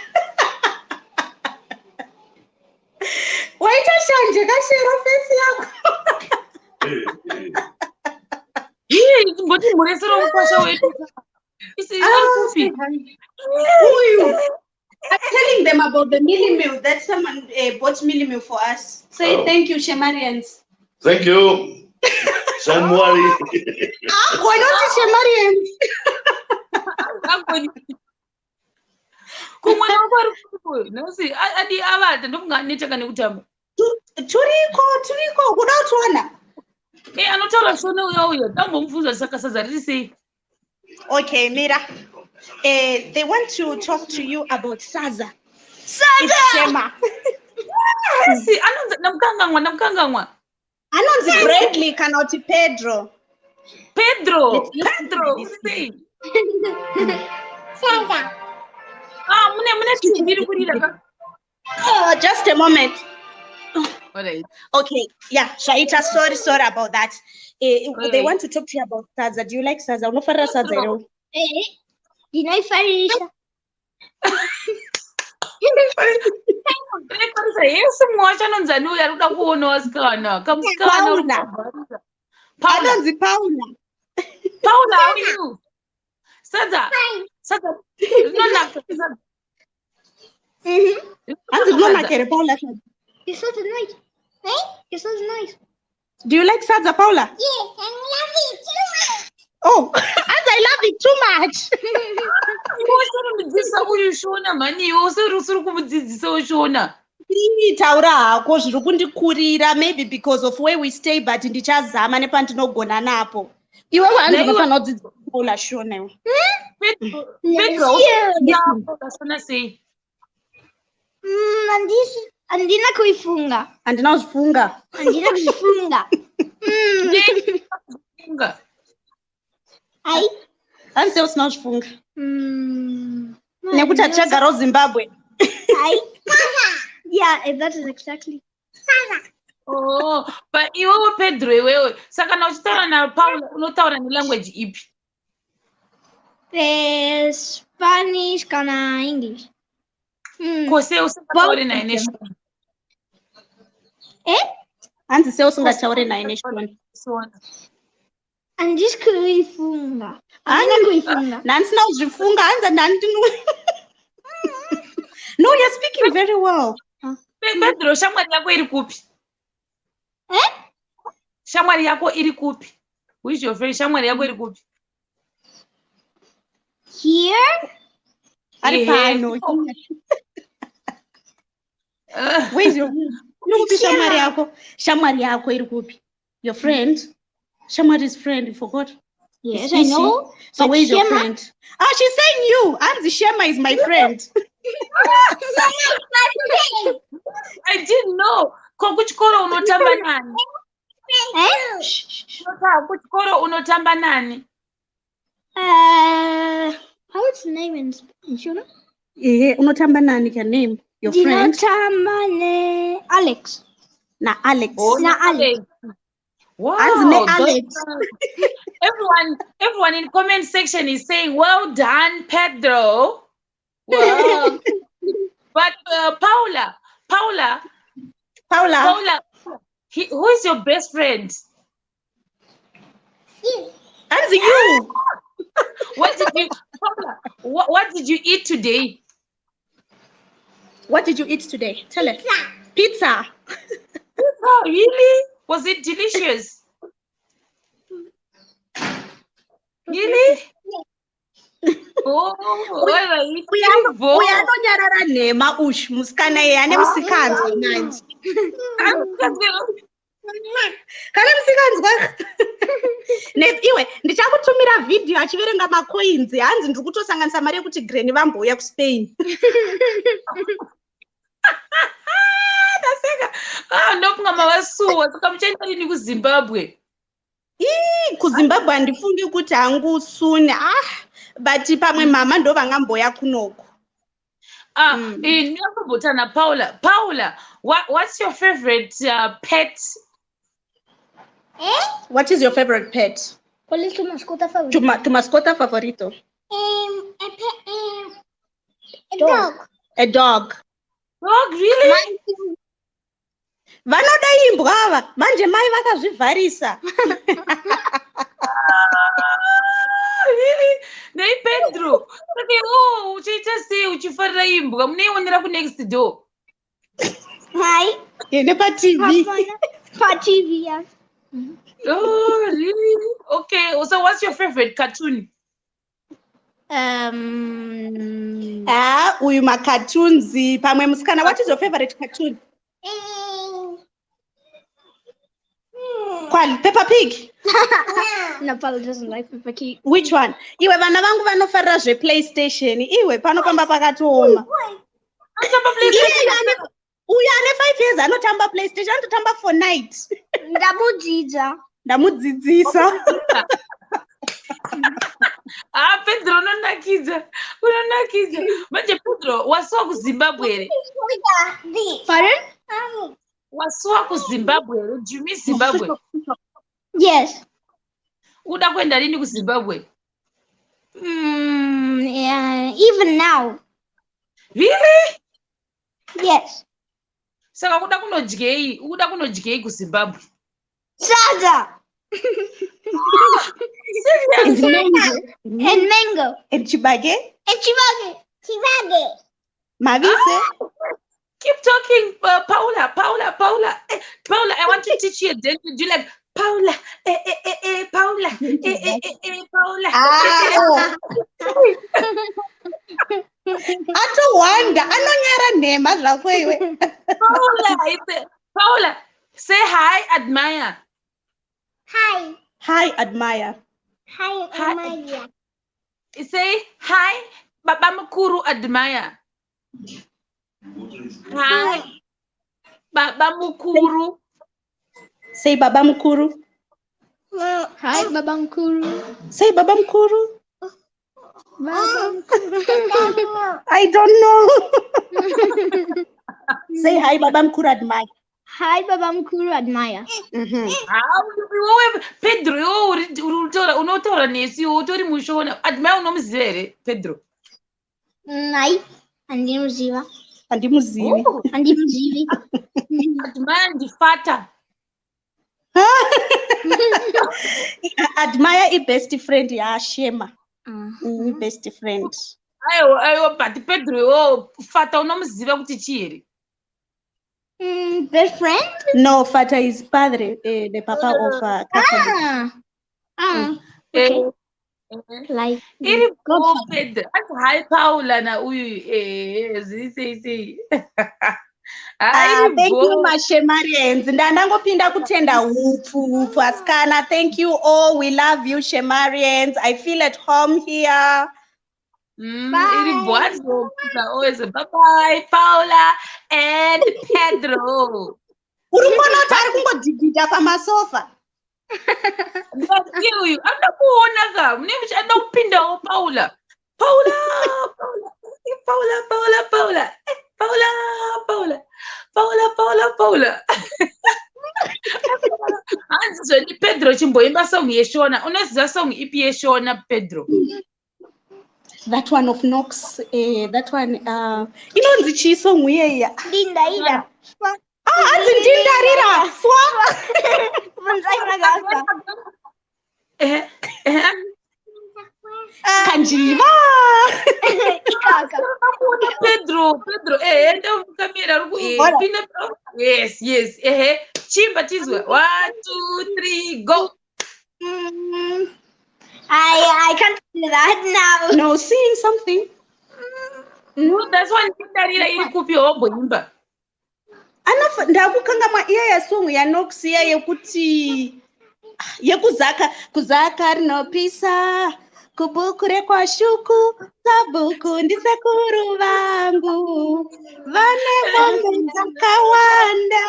Waita shanje kashero face yako. Iye timboti muresero mukwasha wedu isi ari kupi? Uyu. I'm telling them about the mealie meal that someone bought mealie meal for us. Say Oh. thank you, Shemarians. Thank you. Shamwari. Ah, why not Shemarians? Agoni kumwana wako ari kupi nhasi? Adi avata, ndofunga anetaka nekutamba. Turiko, turiko, kuda kutiona. E, anotaura shona uya uya, tambomubvunza saka sadza riri sei. Okay, Mira. They want to talk to you about Saza. Sadza! It's Shema. Asi anonzi, ndamukangamwa, ndamukangamwa. Anonzi Bradley kana kuti Pedro. Pedro. Let's listen to Pedro, this. uri sei? Sadza. Ah, mune TV iri kurira ka. Oh, just a moment. Alright. Okay, yeah, Shaita, sorry, sorry about that. They Alright. want to talk to you about Sadza. Do you like Sadza? Unofarira Sadza here? Eh, ndinoifarisa. Ndinoifarisa yese. Mumwe wacho anonzi ani uyu ari kuda kuona wasikana kamusikana uri Paula. kubvarira? Paula. Anonzi Paula. Paula, how are you? Sadza, sadza rinonaka, sadza. Hanzi rinonaka here, Paula, sadza? It's so nice. Eh? It's so nice. Do you like Sadza, Paula? Yes, I love it too much. Oh, as I love it too much. Iwe usiri mudzidzisa uyu shona mhani, iwe usiri kumudzidzisawo shona. Ii, taura hako, zviri kundikurira, maybe because of where we stay, but ndichazama nepandinogona napo. Iwe hanzi Naiwe- unofanira kudzidzisa Paula shona iwe. Pedro, Pedro, shona sei? Handina kuifunga. Handina kuzvifunga. Handina kuzvifunga. Funga. Ai. Hanzi sei usina kuzvifunga? Nekuti hatichagarawo Zimbabwe. Ai. Yeah, that is exactly. Oh, but iwewe Pedro, iwewe, saka kana uchitaura naPaula unotaura nelanguage ipi? Spanish kana English. Kose usingatauri naye neshona? Eh? Hanzi sei usingataure naye neshona? Shona. Handisi kuifunga. Handina kuifunga. Nhandisina kuzvifunga, hanzi ndandino. No, you're speaking very well. Pedro, shamwari yako iri kupi? Eh? Shamwari yako iri kupi? Who is your friend? Shamwari yako iri kupi? Here? Ari Ehe. pano. Where is your, iri kupi shamwari yako? Shamwari yako iri kupi? Your friend? Shamwari's friend, you forgot. Yes, Is I she? know. So But where is your Shema- friend? Ah, she's saying you. Hanzi Shema is my friend. I didn't know. Ko kuchikoro unotamba nani? Eh? Kuchikoro unotamba nani? How is the name in Shona? Ehe, unotamba nani? Can name your friend. Ndinotamba ne Alex. Na Alex. Oh, Na Alex. Wow. Hanzi ne Alex. Everyone in comment section is saying, "Well done, Pedro." Wow. But Paula, Paula, Paula. Paula, who is your best friend? Hanzi you. What did you, Paula, what did you eat today? What did you eat today? Tell her. Pizza. Oh, really? Was it delicious? Really? Oh, alright. Uyo anonyarara nhema ushu musikana iye ane musikanzwa manje. Kana musikanzwa. Iwe ndichakutumira vhidhiyo achiverenga macoins, hanzi ndiri kutosanganisa mari yekuti granny vambouya kuSpain. Ndaseka. Ah, ndofunga mavasuwa. Saka muchaenda rini kuZimbabwe? KuZimbabwe handifungi kuti hangu soon, ah, but pamwe mama ndo vangamboya kunoko. Ah, ndinokumbotana Paula. Paula, what's your favorite pet? What is your favorite pet? ¿Cuál es tu mascota favorita? Tu mascota favorito? A pet, a dog. A dog. Dog, really? Vanoda imbwa ava manje mai vakazvivharisa. Ah, really? Nei Pedro. Saka iwe uchiita sei uchifarira imbwa? Munoionera kunext door. Hi. Ende paTV. Pa TV, yeah. Oh, really? Okay. So what's your favorite cartoon? Ah, uyu macartoons pamwe musikana. What is your favorite cartoon? Kwali, Peppa Pig? No, Paula doesn't like Peppa Pig. Which one? Iwe vana vangu vanofarira zvePlayStation. Iwe panofamba pakatooma. Anotamba PlayStation. Uyu ane 5 years anotamba PlayStation, anototamba Fortnite. Ndamudzidza. Ndamudzidzisa. Ah, Pedro unonakidza. Unonakidza. Manje Pedro, wasuwa kuZimbabwe here? Pardon? Wasuwa kuZimbabwe here? Do you miss Zimbabwe? Yes. Uda kuenda rini kuZimbabwe? Yeah, even now. Really? Yes. Saka kuda kunodyei? Uda kunodyei kuZimbabwe? Sadza. And mango. And mango. And chibage. And chibage. Chibage. Mavise. Keep talking, Paula, Paula, Paula. Eh, Paula, I want to teach you a dance. Do you like Paula? Eh, eh, eh, eh, Paula. Eh, eh, eh, eh, Paula. Ah, atowanda anonyara nhema zvako iwe. Paula, Paula, say hi, Admire. Hi. Hi, Admire. Hi, Hi. Admire. Say hi, Baba Mukuru Admire. Hi, Baba Mukuru. Say Baba Mukuru. Hi, Baba Mukuru. Say Baba Mukuru. Baba Mukuru. I don't know. Say hi, Baba Mukuru Admire. Hi, Baba Mukuru Admire. Ah, iwewe Pedro, iwewe unotaura nesu iwe utori mushona. Admire unomuziva here, Pedro? Nai. Andimuziva. Handimuzivi. Oh, Andimuzivi. Admire ndifata. Admire i-best friend yaShema. I-best friend. Aiwa, aiwa, but Pedro iwewe fata unomuziva kuti chii here? Best friend? No, Fata is padre, the papa of Catholic. Ah. Ah. Okay. Eh, Like iri Godfather. Pedro. Ati hi Paula na uyu zviri sei sei. Ah, Iri thank you bho. Mashemarians. Ndandangopinda kutenda hupfu hupfu asikana. Thank you all. We love you Shemarians. I feel at home here. Iri bho always. Bye bye Paula and Pedro. Uri kuona kuti ari kungodhigidha pamasofa. Iye uyu anoda kuona ka mune anoda kupindawo Paula. Paula, Paula, Paula, Paula, Paula, Paula, Paula, Paula, Paula, Paula. Hanzi zvoni Pedro chimboimba song yeShona. Unoziva song ipi yeShona Pedro? That one of Knox, that one inonzi chii song iyeya? Dindaira. Ah, hanzi ndindarira. Fwa. Bvunzai Magasa. Eh, eh. Kanjiva. Ikaka. Pedro, Pedro, enda kamera uri Bora. pinda. Yes, yes, chimba tizwe. 1, 2, 3, go. I can't do that now. No, sing something. No, that's one Darira iri kupi womboimba. Ndakukangamwa iya yasong yaNox iya yekuti yekuzaka kuzaka rinopisa kubhuku rekwashuku sabhuku ndisekuru vangu vane mombe dzakawanda.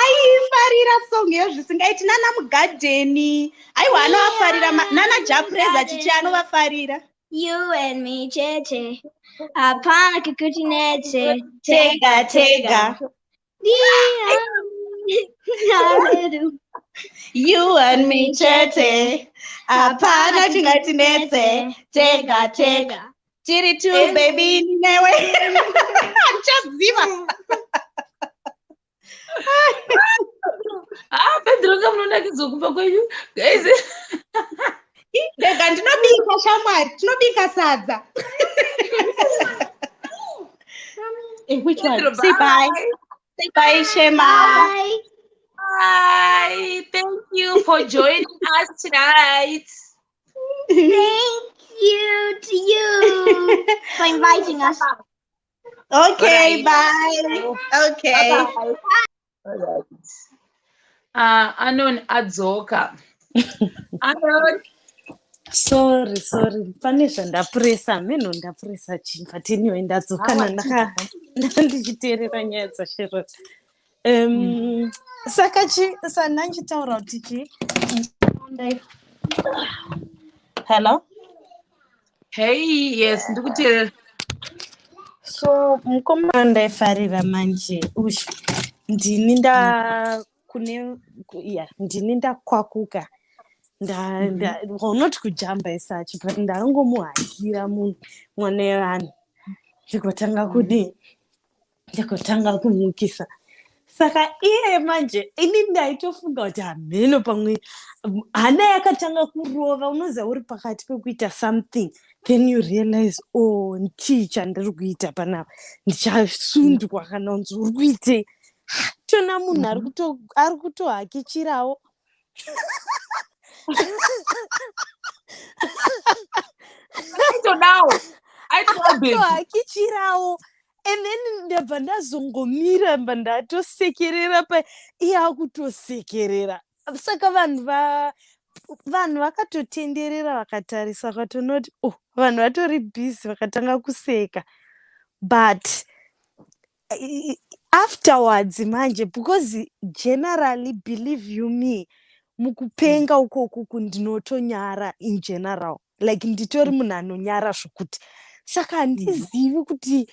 Aifarira song iyo zvisingaiti nana mugadheni. Aiwa, anovafarira nana Japreza chichi anovafarira. You and me, chete. Hapana kukutinete. Tega tega. You and me chete, hapana chingatinetse, tega tega, tiri two baby newe. Handichaziva. Ah, Pedro ka munonakidzwa kumba kwenyu. Guys. Ndega ndinobika shamwari, tinobika sadza. Eh, which one? Pedro, Say bye. Say bye, Shema. Bye. Bye. Thank you for joining us tonight. Thank you to you for inviting us. Okay, Alright. bye. Okay. Bye-bye. Alright. Anon adzoka. Anon. Sorry, sorry, pane zvandapuresa meno ndapuresa chii, but anyway ndadzoka ndichiteerera nyaya dzaSharon. Saka chi sana ndichitaura kuti chi hello? Hey, yes, ndikuteerera. So mukomana ndaifarira manje uyu ndini nda kune ya ndini ndakwakuka nda, well, not kujamba isachi, but ndangomuhakira munhu mwana wevanhu, ndigotanga kudii, ndigotanga kumukisa. Saka iye manje ini ndaitofunga kuti hamheno pamwe hana yakatanga kurova. Unoziva uri pakati pekuita something, then you realize, oh, chii chandiri kuita panapa? Ndichasundwa kana kunzi uri kuitei. Tona munhu ari kutohakichirawo. Aitodawo. Aitodawo baby. Atohakichirawo, and then ndabva ndazongomira mba ndatosekerera pa iye akutosekerera. Saka vanhu vakatotenderera vakatarisa, vakatonoti, oh, vanhu vatori busy, vakatanga kuseka. But afterwards manje, because generally, believe you me, mukupenga ukoku ndinotonyara in general, like nditori munhu anonyara zvokuti saka handizivi kuti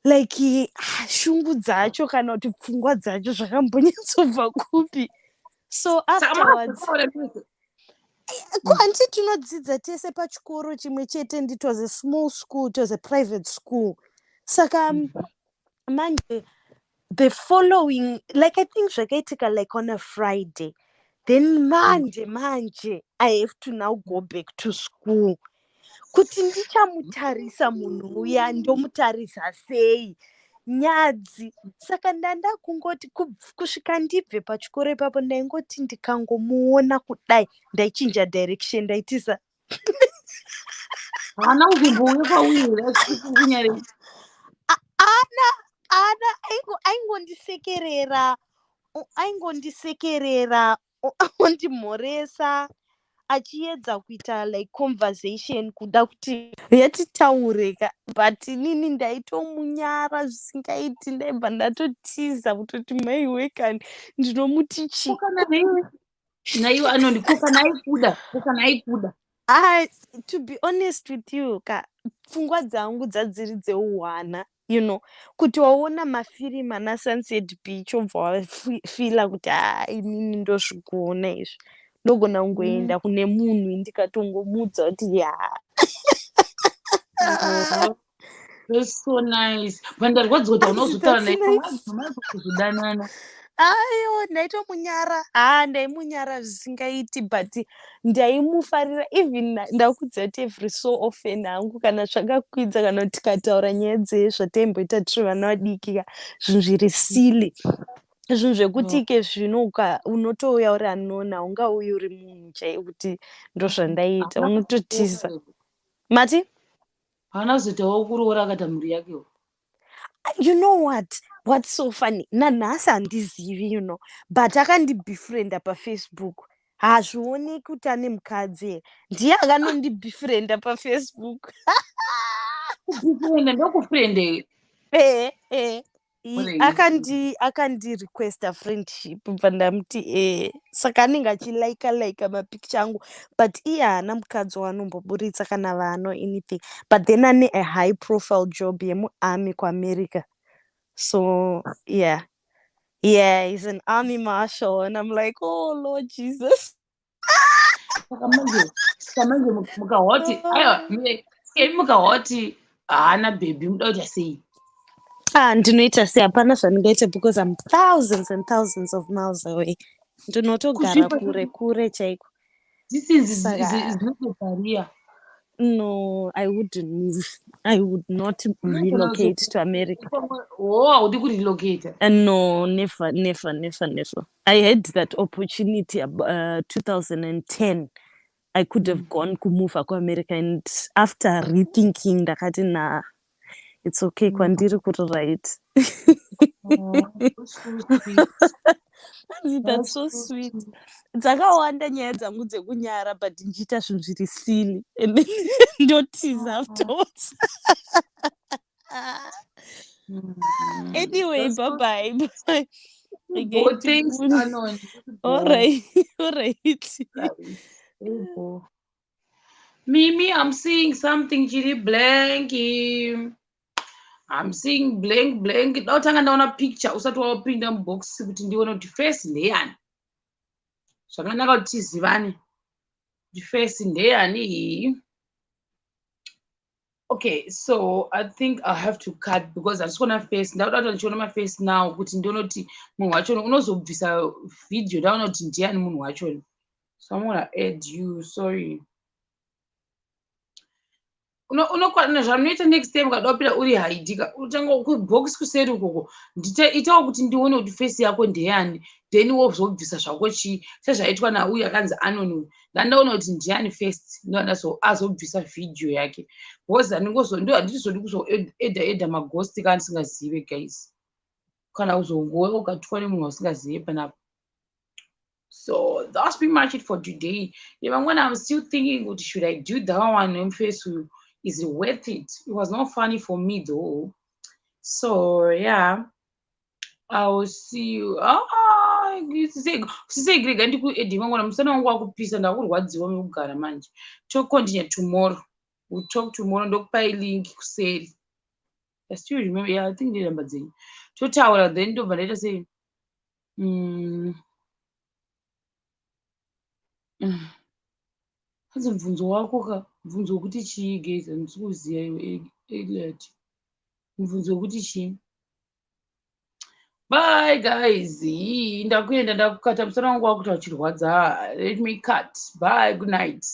like shungu dzacho kana kuti pfungwa dzacho zvakambonyatsobva kupi. So Saka afterwards makataura mese. Ko handiti tinodzidza tese pachikoro chimwe chete? And it was a small school, it was a private school. Saka manje the following, like I think zvakaitika like on a Friday, then manje I have to now go back to school. Kuti ndichamutarisa munhu uya, ndomutarisa sei? Nyadzi. Saka ndanda kungoti kusvika ndibve pachikoro ipapo, ndaingoti ndikangomuona kudai ndaichinja direction, ndaitisa. Haana kuzombouya kwauri achikunyarei? Ana aingondisekerera, aingondisekerera, ondimhoresa achiedza kuita like conversation, kuda kuti yatitaureka, but inini ndaitomunyara zvisingaiti. Ndaibva ndatotiza kutoti maiwe kani, ndinomuti chi? Ko kana naiwe anondi, ko kana aikuda, ko kana aikuda? Ah, to be honest with you ka, pfungwa dzangu dzadziri dzeuhwana, kuti waona mafirimu ana Sunset Beach, wobva wafila kuti ha, inini ndozvigona izvi, ndogona kungoenda kune munhu ndikatongomudza kuti ya. Oh, that's so nice, but ndarwadziwa kuti haunozotaura naye. That's nice. Kuzodanana. Aiwa, ndaitomunyara. Ha, ndaimunyara zvisingaiti, but ndaimufarira. Even ndakudza kuti every so often hangu kana zvakakwidza kana kuti tikataura nyaya dzezvataimboita tiri vana vadiki ka, zvinhu zviri silly. Zvinhu zvekuti ke zvino unotouya uri anona, ungauyi uri munhu chaiye kuti ndozvandaiita, unototiza. Mati? Haana kuzoitawo kuroora akaita mhuri yakewo? You know what? What's so funny? Nanhasi handizivi, but akandibefrienda paFacebook. Hazvioneki kuti ane mukadzi here. Ndiye akanondibefrienda paFacebook. Kubefrienda ndokufriende? Eh. Akandi requesta friendship, bva ndamuti eh. Saka anenge achilika lika mapicture angu, but iye haana mukadzi waanomboburitsa kana vano anything. But then ane a high profile job yemuarmy kuAmerica. So yeah, he's an army marshal and I'm like, "Oh Lord Jesus." Saka manje mukahwa kuti aiwa, imi mukahwa kuti haana bhebhi, muda kuita sei? Ah, ndinoita sei? Hapana zvandingaita because I'm thousands and thousands of miles away. Ndinotogara Kuzvipa kure kure chaiko. This is Saka is not a career. No, I wouldn't move. I would not relocate to America. Oh, haudi kurelocata? No, never, never, never, never. I had that opportunity 2010. I could have gone kumove kuAmerica, and after rethinking ndakati, "Nah, it's okay kwandiri kuri right." Oh, that's so sweet. Hanzi, that's so sweet. Dzakawanda nyaya dzangu dzekunyara, but ndichiita zvinhu zviri silly and then ndotiza afterwards. Anyway, That's so bye bye bye. Well, thanks, Anon. All right. Mimi, I'm seeing something chiri blank. I'm seeing blank blank. Dautanga ndaona picture usati wapinda mubox kuti ndione kuti face ndeyani. Zvakanaka kuti tizivane kuti face ndeyani iyi. Okay, so I think I have to cut because handisi kuona face. Ndakuda kuti ndichiona maface now kuti ndione kuti munhu wachona unozobvisa video ndaona kuti ndiani munhu wachona. So I'm gonna add you, sorry. Unokwana zvamunoita next time ukada kupinda uri haidika, unotanga kubox kuseri ukoko, itawo kuti ndione kuti face yako ndeyani, then wozobvisa zvako chii, sezvaitwa nauyu akanzi Anon uyu. Ndandaona kuti ndiani first, ndo azobvisa vhidhiyo yake, because handizodi kuzoedha edha maghost kana ndisingazive, guys, kana kuzongouya ukatwa nemunhu wasingazive panapa. So that's pretty much it for today. Yevamwana, I'm still thinking kuti should I do that one nemuface uyu? Is it worth it? It was not funny for me though. So yeah, I will see you. Ah, sisei grega ndikuedhi mangwana. Musana wangu wakupisa, ndakurwadziwa mekugara manje. Tocontinue tomorrow. We'll talk tomorrow. Ndokupai link kuseri. I still remember. Yeah, I think ndiramba dzenyu totaura, then ndobva ndaita sei. Hanzi mubvunzo wako ka, mubvunzo wekuti chii? Guys, handisi kuziva iwe Eliot, mubvunzo wekuti chii? Bye guys, ndakuenda, ndakukata. Musana wangu wakuita uchirwadza. Let me cut. Bye, good night.